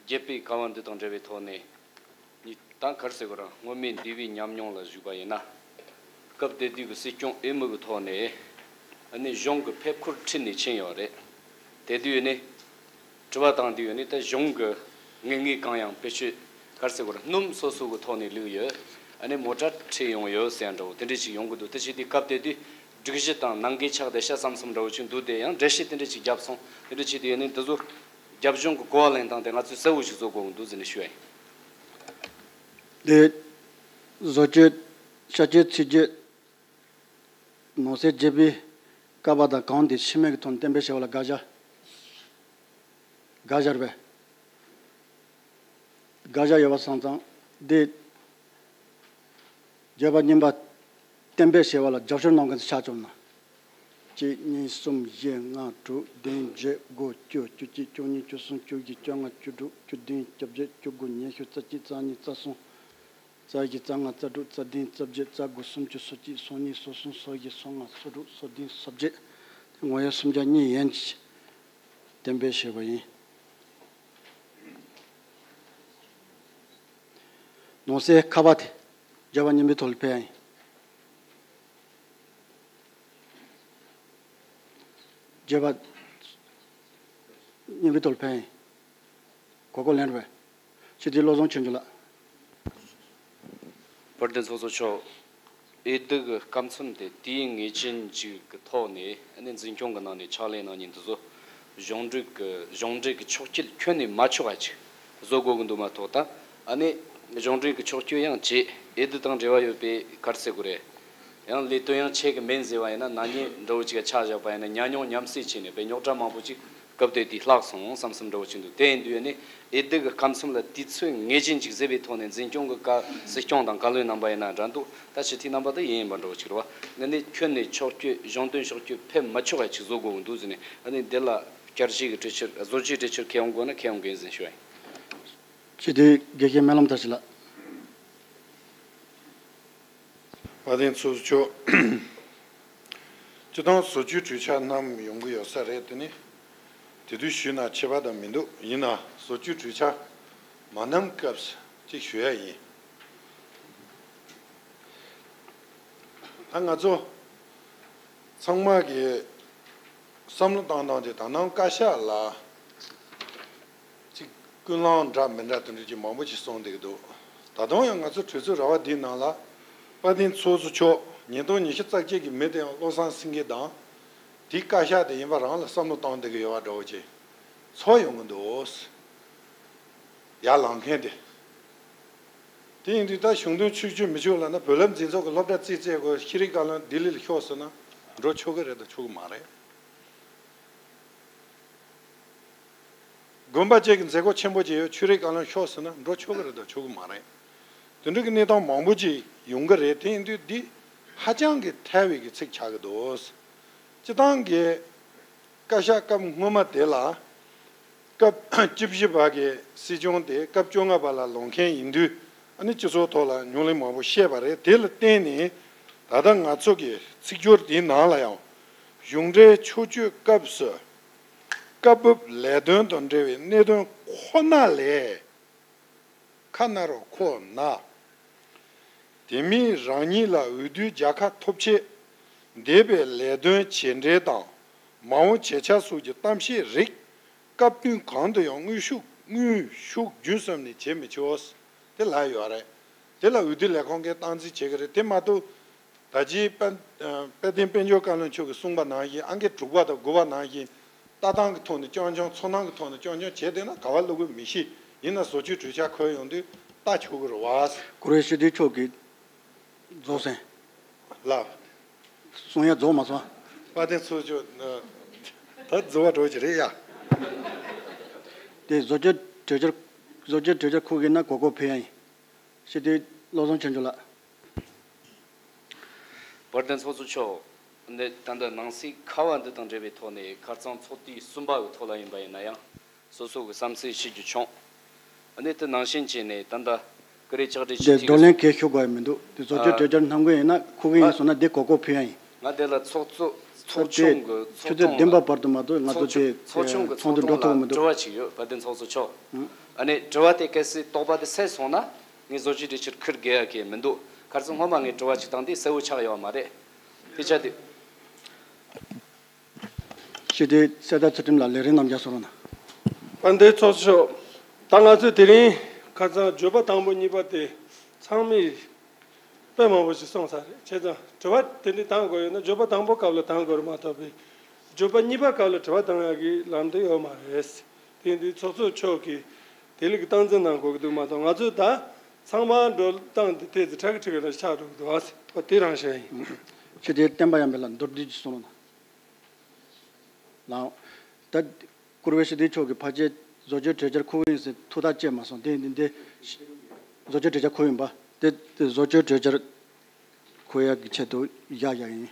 བརྒྱད་པའི་ཀ་བ་འདི་དང་འབྲེལ་བའི་ཐོག་ནས། ཉིད་ད་ག་རེ་ཟེར་དགོས་ར། སྔོན་མའི་འདས་པའི་ཉམས་མྱོང་ལ་གཞིགས་པ་ཡིན་ན། སྐབས་དེ་དུས་ཀྱི་སྲིད་སྐྱོང་འོས་མི་གི་ཐོག་ནས་ཨ་ནི་གཞུང་གི་ཕེབས་འཁུར་ཁྲིད་ནས་ཕྱིན་ཡོད་རེད། དེ་དུས་ནས་དྲི་བ་བཏང་དུས་ནས་ད་གཞུང་གི་ངེས་ངེས་གང་ཡང་བེད་སྤྱོད་ག་རེ་ཟེར་དགོས་ར། སྣུམ་སོ་སོ་གི་ཐོག་ནས་བླུགས་ཡོད། ཨ་ནི་མོ་ཊ་ཁྲིད་ཡོང་ཡོད་ཟེར་ཡ་འདྲ་བོ་དེ་འདྲ་ཅིག་ཡོང་གི་འདུག་དེ་བྱས་དུས་སྐབས་དེ་དུས་སྒྲིག་གཞི་དང་ནང་འགལ་ཆགས་བསྡད་ཤག་བསམ་བསམ་འདྲ་བོ་ཅིག་འདུག་དེ་ཡང་འགྲེལ་བཤད་དེ་འདྲ་ཅིག་བརྒྱབ་སོང་། དེ་འདྲ་བྱས་དུས་ནས་འདི་ཚོ་རྒྱབ་ལྗོངས་ཀྱི་གོ་བ་ལེན་སྟངས་དེ་ང་ཚོས་གསལ་བོ་ཞིག་བཟོ་དགོས་ཀྱི་འདུག་ཟེར་ནས་ཞུ་ཡ་ཡིན། འདི་བཟོ་བཅོས་བསྐྱར་བཅོས་ཚིག་བརྗོད་ནང་གསེས་བརྒྱད་པའི་ཀ་པ་དང་གང་དེ་ཕྱི་མིག་གི་ཐོག་ནས་གཏན་འབེབས་བྱས་པ་ལ་དགག་བྱ། དགག་བྱ་རེད་པས། དགག་བྱ་ཡོད་པ་སོང་ཙང་འདི་བརྗོད་པ་རྙིང་པ་གཏན་འབེབས་བྱས་པ་ལ་རྒྱབ་སྐྱོར་གནང་མཁན་ཚོ་ཆ་བཅོམ་ན། གཅིག་གཉིས་གསུམ་བཞི་ལྔ་དྲུག་བདུན་བརྒྱད་དགུ་བཅུ་བཅུ་གཅིག་བཅུ་གཉིས་བཅུ་གསུམ་བཅུ་བཞི་བཅོ་ལྔ་བཅུ་དྲུག་བཅུ་བདུན་བཅོ་བརྒྱད་བཅུ་དགུ་ཉི་ཤུ་རྩ་གཅིག་རྩ་གཉིས་རྩ་གསུམ་རྩ་བཞི་རྩ་ལྔ་རྩ་དྲུག་རྩ་བདུན་རྩ་བརྒྱད་རྩ་དགུ་སུམ་ཅུ་སོ་གཅིག་སོ་གཉིས་སོ་གསུམ་སོ་བཞི་སོ་ལྔ་སོ་དྲུག་སོ་བདུན་སོ་བརྒྱད། དངོས་ཡོད་སུམ་བརྒྱ་གཉིས་ཡན་གྱིས་གཏན་འབེབས་བྱས་པ་ཡིན། ནང་གསེས་ཁ་པ་དེ་བརྗོད་པ་རྙིང་པའི་ཐོག་ལ་ཕེབས་ཡིན། བརྗོད་པ་རྙིང་པའི་ཐོག་ལ་ཕེབས་ཡིན། གོ་སྐབས་ལེན་རོགས། སྤྱི་འཐུས་བློ་བཟང་ཆོས་འབྱོར་ལགས། དཔལ་ལྡན་ཚོགས་གཙོ་མཆོག་འོས་བསྡུ་གི་སྐབས་མཚམས་དེ་དུས་ངེས་ཅན་ཅིག་གི་ཐོག་ནས་ཨ་ནི་འཛིན་སྐྱོང་གི་ནང་ནས་ཕྱག་ལས་གནང་མཁན་འདི་ཚོ་གཞུང་འབྲེལ་གི་གཞུང་འབྲེལ་གི་ཕྱོགས་སྐྱོད་ཁྱོན་ནས་མ་ཆོག་པ་ཅིག་བཟོ་དགོས་ཀྱི་འདུག་མ་གཏོགས། ད་ཨ་ནི་གཞུང་འབྲེལ་གི་ཕྱོགས་སྐྱོད་ཡང་བྱེད། འོས་བསྡུ་དང་འབྲེལ་བ་ཡོད་པའི་ག་རེ་ཟེར་དགོས་རེད། ཡང་ལས་དོན་ཡང་ཆེ་གི་མིན་ཟེར་བ་ཡིན་ན། ན་ནིང་འདྲ་བོ་ཅིག་ཆ་བཞག་པ་ཡིན་ན་ཉམས་མྱོང་མཉམ་བསྲེས་བྱས་ནས་དཔེ་རྙོག་དྲ་མང་པོ་ཅིག་སྐབས་དེ་དུས་ལྷག་སོང་བསམ་བསམ་འདྲ་བོ་ཅིག་འདུག་དེ་ཡིན་དུས་ནི་འོས་བསྡུ་གི་སྐབས་མཚམས་ལ་དུས་ཚོད་ངེས་ཅན་ཅིག་བཟོས་པའི་ཐོག་ནས་འཛིན་སྐྱོང་གི་བཀའ། སྲིད་སྐྱོང་དང་བཀའ་བློན་རྣམ་པ་ཡིན་ན་འདྲ་འདུག་ད་སྤྱི་འཐུས་རྣམ་པ་དེ་ཡིན་ཡིན་པ་འདྲ་བོ་ཅིག་རེད་བ། ང་ནི་ཁྱོན་ནས་ཕྱོགས་སྐྱོད། གཞུང་དོན་ཕྱོགས་སྐྱོད་ཕེབས་མ་ཆོག་པ་ཅིག་བཟོ་དགོས་ཀྱི་འདུག་ཟེར་ནས། ཨ་ནི་འདི་ལ་བསྐྱར་ཞིབ་ཀྱི་གྲོས་ཆོད། བཟོ་བཅོས་གྲོས་ཆོད་འཁྱེར་ཡོང་དགོས་ན་འཁྱེར་ཡོང་དགོས་ཟེར་ཞུ་བ་ཡིན། སྤྱི་འཐུས་དགེ་བཤེས་སྨོན་ལམ་བཀྲ་ཤིས་ལགས། དཔལ་ལྡན་ཚོགས་གཙོ། སྤྱི་བཏང་བཟོ་བཅོས་གྲོས་འཆར་བསྣམས་ཡོང་གི་ཡོད་ས་རེད། དེ་ནི་ དེ་དུས་ཞུས་ན་ཁྱད་པར་དང་མི་འདུག་ཡིན་ན་བཟོ་བཅོས་གྲོས་འཆར་མ་བསྣམས་སྐབས་ཅིག་ཞུ་ཡ་ཡིན། ད་ང་ཚོ་ཚང་མ་གི་བསམ་བློ་བཏང་སྟངས་དེ་ད་ནང་བཀའ་ཤག་ལ་ཅིག་ཀུན་སློང་འདྲ་མི་འདྲ་དེ་འདྲ་ཅིག་མང་པོ་ཅིག་གསུངས་བསྡད་ཀྱི་འདུག་ད་དུང་ཡང་ང་ཚོ་གྲོས་ཚོགས་ར་བ་འདིའི་ནང་ལ་དཔལ་ལྡན་ཚོགས་གཙོ་མཆོག་ཉིས་སྟོང་ཉི་ཤུ་རྩ་གཅིག་གི་མི་དེ་ཡང་བློ་བཟང་སེང་གེ་དང་དེའི་བཀའ་ཤག་དེ་ཡིན་པ་རང་ལ་བསམ་བློ་བཏང་བསྡད་ཀྱི་ཡོད་པ་འདྲ་བོ་ཅིག་ཚོར་ཡོང་གི་འདུག་ཡར་ལངས་མཁན་དེ། དེ་ཡིན་དུས་ད་གཞུང་དོན་ཆོས་བརྒྱུད་མི་ཆོས་ལབ་ན་བོད་ལམ་འཛིན་ཚོགས་ཀྱི་སློབ་གྲྭ་རྩིས་རྩེ་དགོས། ཤེས་རིག་བཀའ་བློན་ལྡི་ལི་ལ་ཤོག་ཟེར་ན་འགྲོ་ཆོག་གི་རེད་དང་ཆོག་གི་མ་རེད། དགོན་པ་བཅས་ཀྱི་མཛད་སྒོ་ཆེན་པོ་ཅིག་ཡོད། ཆོས་རིག་བཀའ་བློན་ཤོག་ཟེར་ན་འགྲོ་ཆོག་གི་རེད་དང་ཆོག་གི་མ་རེད། དེ་འདྲ་གི་གནས་སྟངས་མང་པོ་ཅིག་ཡོང་གི་རེད། དེ་ཡིན་དུས་འདི་ཧ་ཅང་གི་ཐལ་བའི་གི་ཚིག་ཆགས་ཀྱི་འདུག་སྤྱི་བཏང་གི་བཀའ་ཤག་སྐབས་སྔོན་མ་དེ་ལ་སྐབས་བཅུ་བཞི་པ་གི་སྲིད་སྐྱོང་དེ་སྐབས་བཅོ་ལྔ་པ་ལ་ལངས་མཁན་ཡིན་དུས་ཨ་ནི་སྤྱི་ཚོགས་ཐོག་ལ་ཉུང་གླེང་མང་པོ་བཤད་པ་རེད། དེ་ལ་བརྟེན་ནས་ད་ལྟ་ང་ཚོ་གི་ཚིག་སྦྱོར་དེའི་ནང་ལ་ཡང་གཞུང་འབྲེལ་ཕྱོགས་བསྐྱོད་སྐབས་སུ་སྐབས་བབ་ལས་དོན་དང་འབྲེལ་བའི་གནད་དོན་ཁོ་ན་ལས། ཁ་ན་རོ་ཁོ་ན། དེ་མིན་རང་ཉིད་ལ་འོས་བསྡུའི་རྒྱལ་ཁ་ཐོབ་ཆེད་འདས་པའི་ལས་དོན་བྱས་འབྲས་དང་མ་འོངས་བྱེད་འཆར་སོགས་ཀྱི་གཏམ་བཤད་རིགས་སྐབས་བསྟུན་གང་དུ་ཡང་དངོས་ཤུགས་དངོས་ཤུགས་བརྒྱུད་གསུམ་ནས་བྱེད་མི་ཆོག་དེ་ལབ་ཡོད་རེད། དེ་ལ་འོས་བསྡུ་ལས་ཁུངས་ཀྱིས་སྟངས་འཛིན་བྱེད་ཀྱི་རེད། དེ་མ་གཏོགས། ད་ཅི་དཔལ་ཨ་དཔལ་ལྡན་དཔལ་འབྱོར་བཀའ་བློན་མཆོག་གིས་གསུངས་པ་ནང་བཞིན་ཨང་ཀི་དྲུག་པ་དང་དགུ་པ་ནང་བཞིན་ལྟ་སྟངས་ཀྱི་ཐོག་ནས་རྐྱང་རྐྱང་ཚོར་སྣང་གི་ཐོག་ནས་རྐྱང་རྐྱང་བྱས་བསྡད་ན་ག་བ་བླུག་དགོས་མི་ཤེས། ཡིན་ན་བཟོ་བཅོས་གྲོས་འཆར་འཁོད་ཡོང་དུས་ལྟ་ཆོག་གི་རེད་བ། བཀུར་འོས་སྤྱི་འཐུས་མཆོག་གིས་རྫོགས་སོང་། ལགས། གསུང་ཡ་རྫོགས་མ་སོང་། དཔལ་ལྡན་ཚོགས་གཙོ་ད་རྫོགས་པ་འགྲོ་གི་རེད་ཡ། དེ་བཟོ་བཅོས་གྲོས་འཆར་བཟོ་བཅོས་གྲོས་འཆར་འཁོད་ཀྱི་ན་གོ་སྐབས་ཕུལ་ཡ་ཡིན། སྤྱི་འཐུས་བློ་བཟང་ཆོས་འབྱོར་ལགས། དཔལ་ལྡན་ཚོགས་གཙོ་མཆོག་ནི་ད་ལྟ་ནང་སྲིད་ཁ་བ་འདི་དང་འབྲེལ་བའི་ཐོག་ནས་ཁ་རྩང་ཚོགས་དུས་གསུམ་པ་གི་ཐོག་ལ་ཡིན་པ་ཡིན་ན་ཡང་སོ་སོ་གི་བསམ་ཚུལ་བཤད་རྒྱུ་བྱུང་། ཨ་ནི་དེ་ནང་བཞིན་བྱས་ནས་ད་ལྟ་ཀུ་རེ་ལྕགས་སྒྲིལ་དེ་ཞུ་བགྲོ་གླེང་གལ་ཤོར་དགོས་ཡ་མི་འདུག་དེ་བཟོ་བཅོས་ཨ་གྲོས་འཆར་བསྣམས་དགོས་ཡིན་ན་ཁུག་གི་ཡིན་ཨ་སོང་ན་དེ་གོ་སྐབས་ཕུལ་ཡ་ཡིན། ང་དེ་ལ་ཚོགས་གཙོ་ཚོགས་ཆུ་ཚོད་ཆུང་གི་ཚོགས་ཆུང་བདུན་པ་ལ་བར་དུ་མ་གཏོགས་ང་ཚོ་ཚོགས་དེ་ཚོགས་ཆུང་གི་ཚོགས་ཚོགས་ཐུང་ཐུང་ལ་འགྲོ་ཐུབ་མི་འདུག་དྲི་བ་ཅིག་ཡོད། དཔལ་ལྡན་ཚོགས་གཙོ་མཆོག་ཨ་ནི་དྲི་བ་དེ་གལ་སྲིད་དོགས་པ་དེ་སེལ་སོང་ན་ངས་བཟོ་བཅོས་གྲོས་འཆར་ཁུར་དགོས་ཡ་གི་མི་འདུག་ཁ་རྩང་སྔོན་མ་ངས་དྲི་བ་ཅིག་བཏང་དུས་གསལ་བོ་ཆགས་ཡོད་མ་རེད། དེ་ཆ་དེ། སྤྱི་འཐུས་གསེར་རྟ་ཚུལ་ཁྲིམས་ལགས་ལས་རིམ་རྣམས་བརྒྱབ་སོང་རོགས་གནང་། དཔལ་ལྡན་ཚོགས་གཙོ། ད་ང་ཚོས་དེ་རིང་ཁ་སང་བརྗོད་པ་དང་པོ་གཉིས་པ་དེ་ཚང་མས་དཔེ་མང་པོ་ཞིག་གསུངས་ཚར་རེད། བྱས་ཙང་དྲི་བ་དེ་འདྲ་བཏང་དགོས་ཡོད་ན་བརྗོད་པ་དང་པོ་སྐབས་ལ་བཏང་དགོས་རེད་མ་གཏོགས་པའི་བརྗོད་པ་གཉིས་པ་སྐབས་ལ་དྲི་བ་བཏང་ཡག་གི་ལམ་དུ་ཡོད་མ་རེད། དེ་ཡིན་དུས་ཚོགས་གཙོ་མཆོག་གིས་དེ་ལུགས་ཀྱི་སྟངས་འཛིན་གནང་དགོས་ཀྱི་འདུག་མ་གཏོགས་ང་ཚོས་ད་ཚང་མ་འགྲོ་སྟངས་འདི་ཐད་ཀྱི་ཁྲ་གི་ཁྲི་གི་ར་ཆགས་འགྲོ་གི་འདུག་ཨ། དེ་རང་བཤད་ཡིན། ཁྱེད་དེ་བསྟན་པ་ཡར་འཕེལ་ལ་མདོར་བསྡུས་ཀྱིས་གསུང་རོགས་གནང་། ལགས། ད་བཀུར་འོས་སྤྱི་འཐུས་མཆོག་གིས་ཕལ་ཆེར་བཟོ་བཅོས་གྲོས་འཆར་ཁུར་ཡིན་ཟེར་ཐུགས་ཐག་བཅད་མ་སོང་། དེ་འདི་འདི་བཟོ་བཅོས་གྲོས་འཆར་ཁུར་ཡིན་པ་དེ་དེ་བཟོ་བཅོས་གྲོས་འཆར་ཁུར་ཡག་གི་ཆེད་དུ་བཞག་ཡག་ཡིན།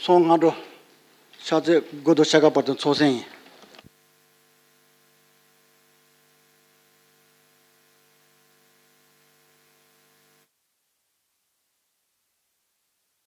སོང་སྔ་དྲོ་ཕྱག་ཚོད་དགུ་དང་ཕྱེད་ཀ་བར་དུ་ཚོགས་གསན་ཡིན།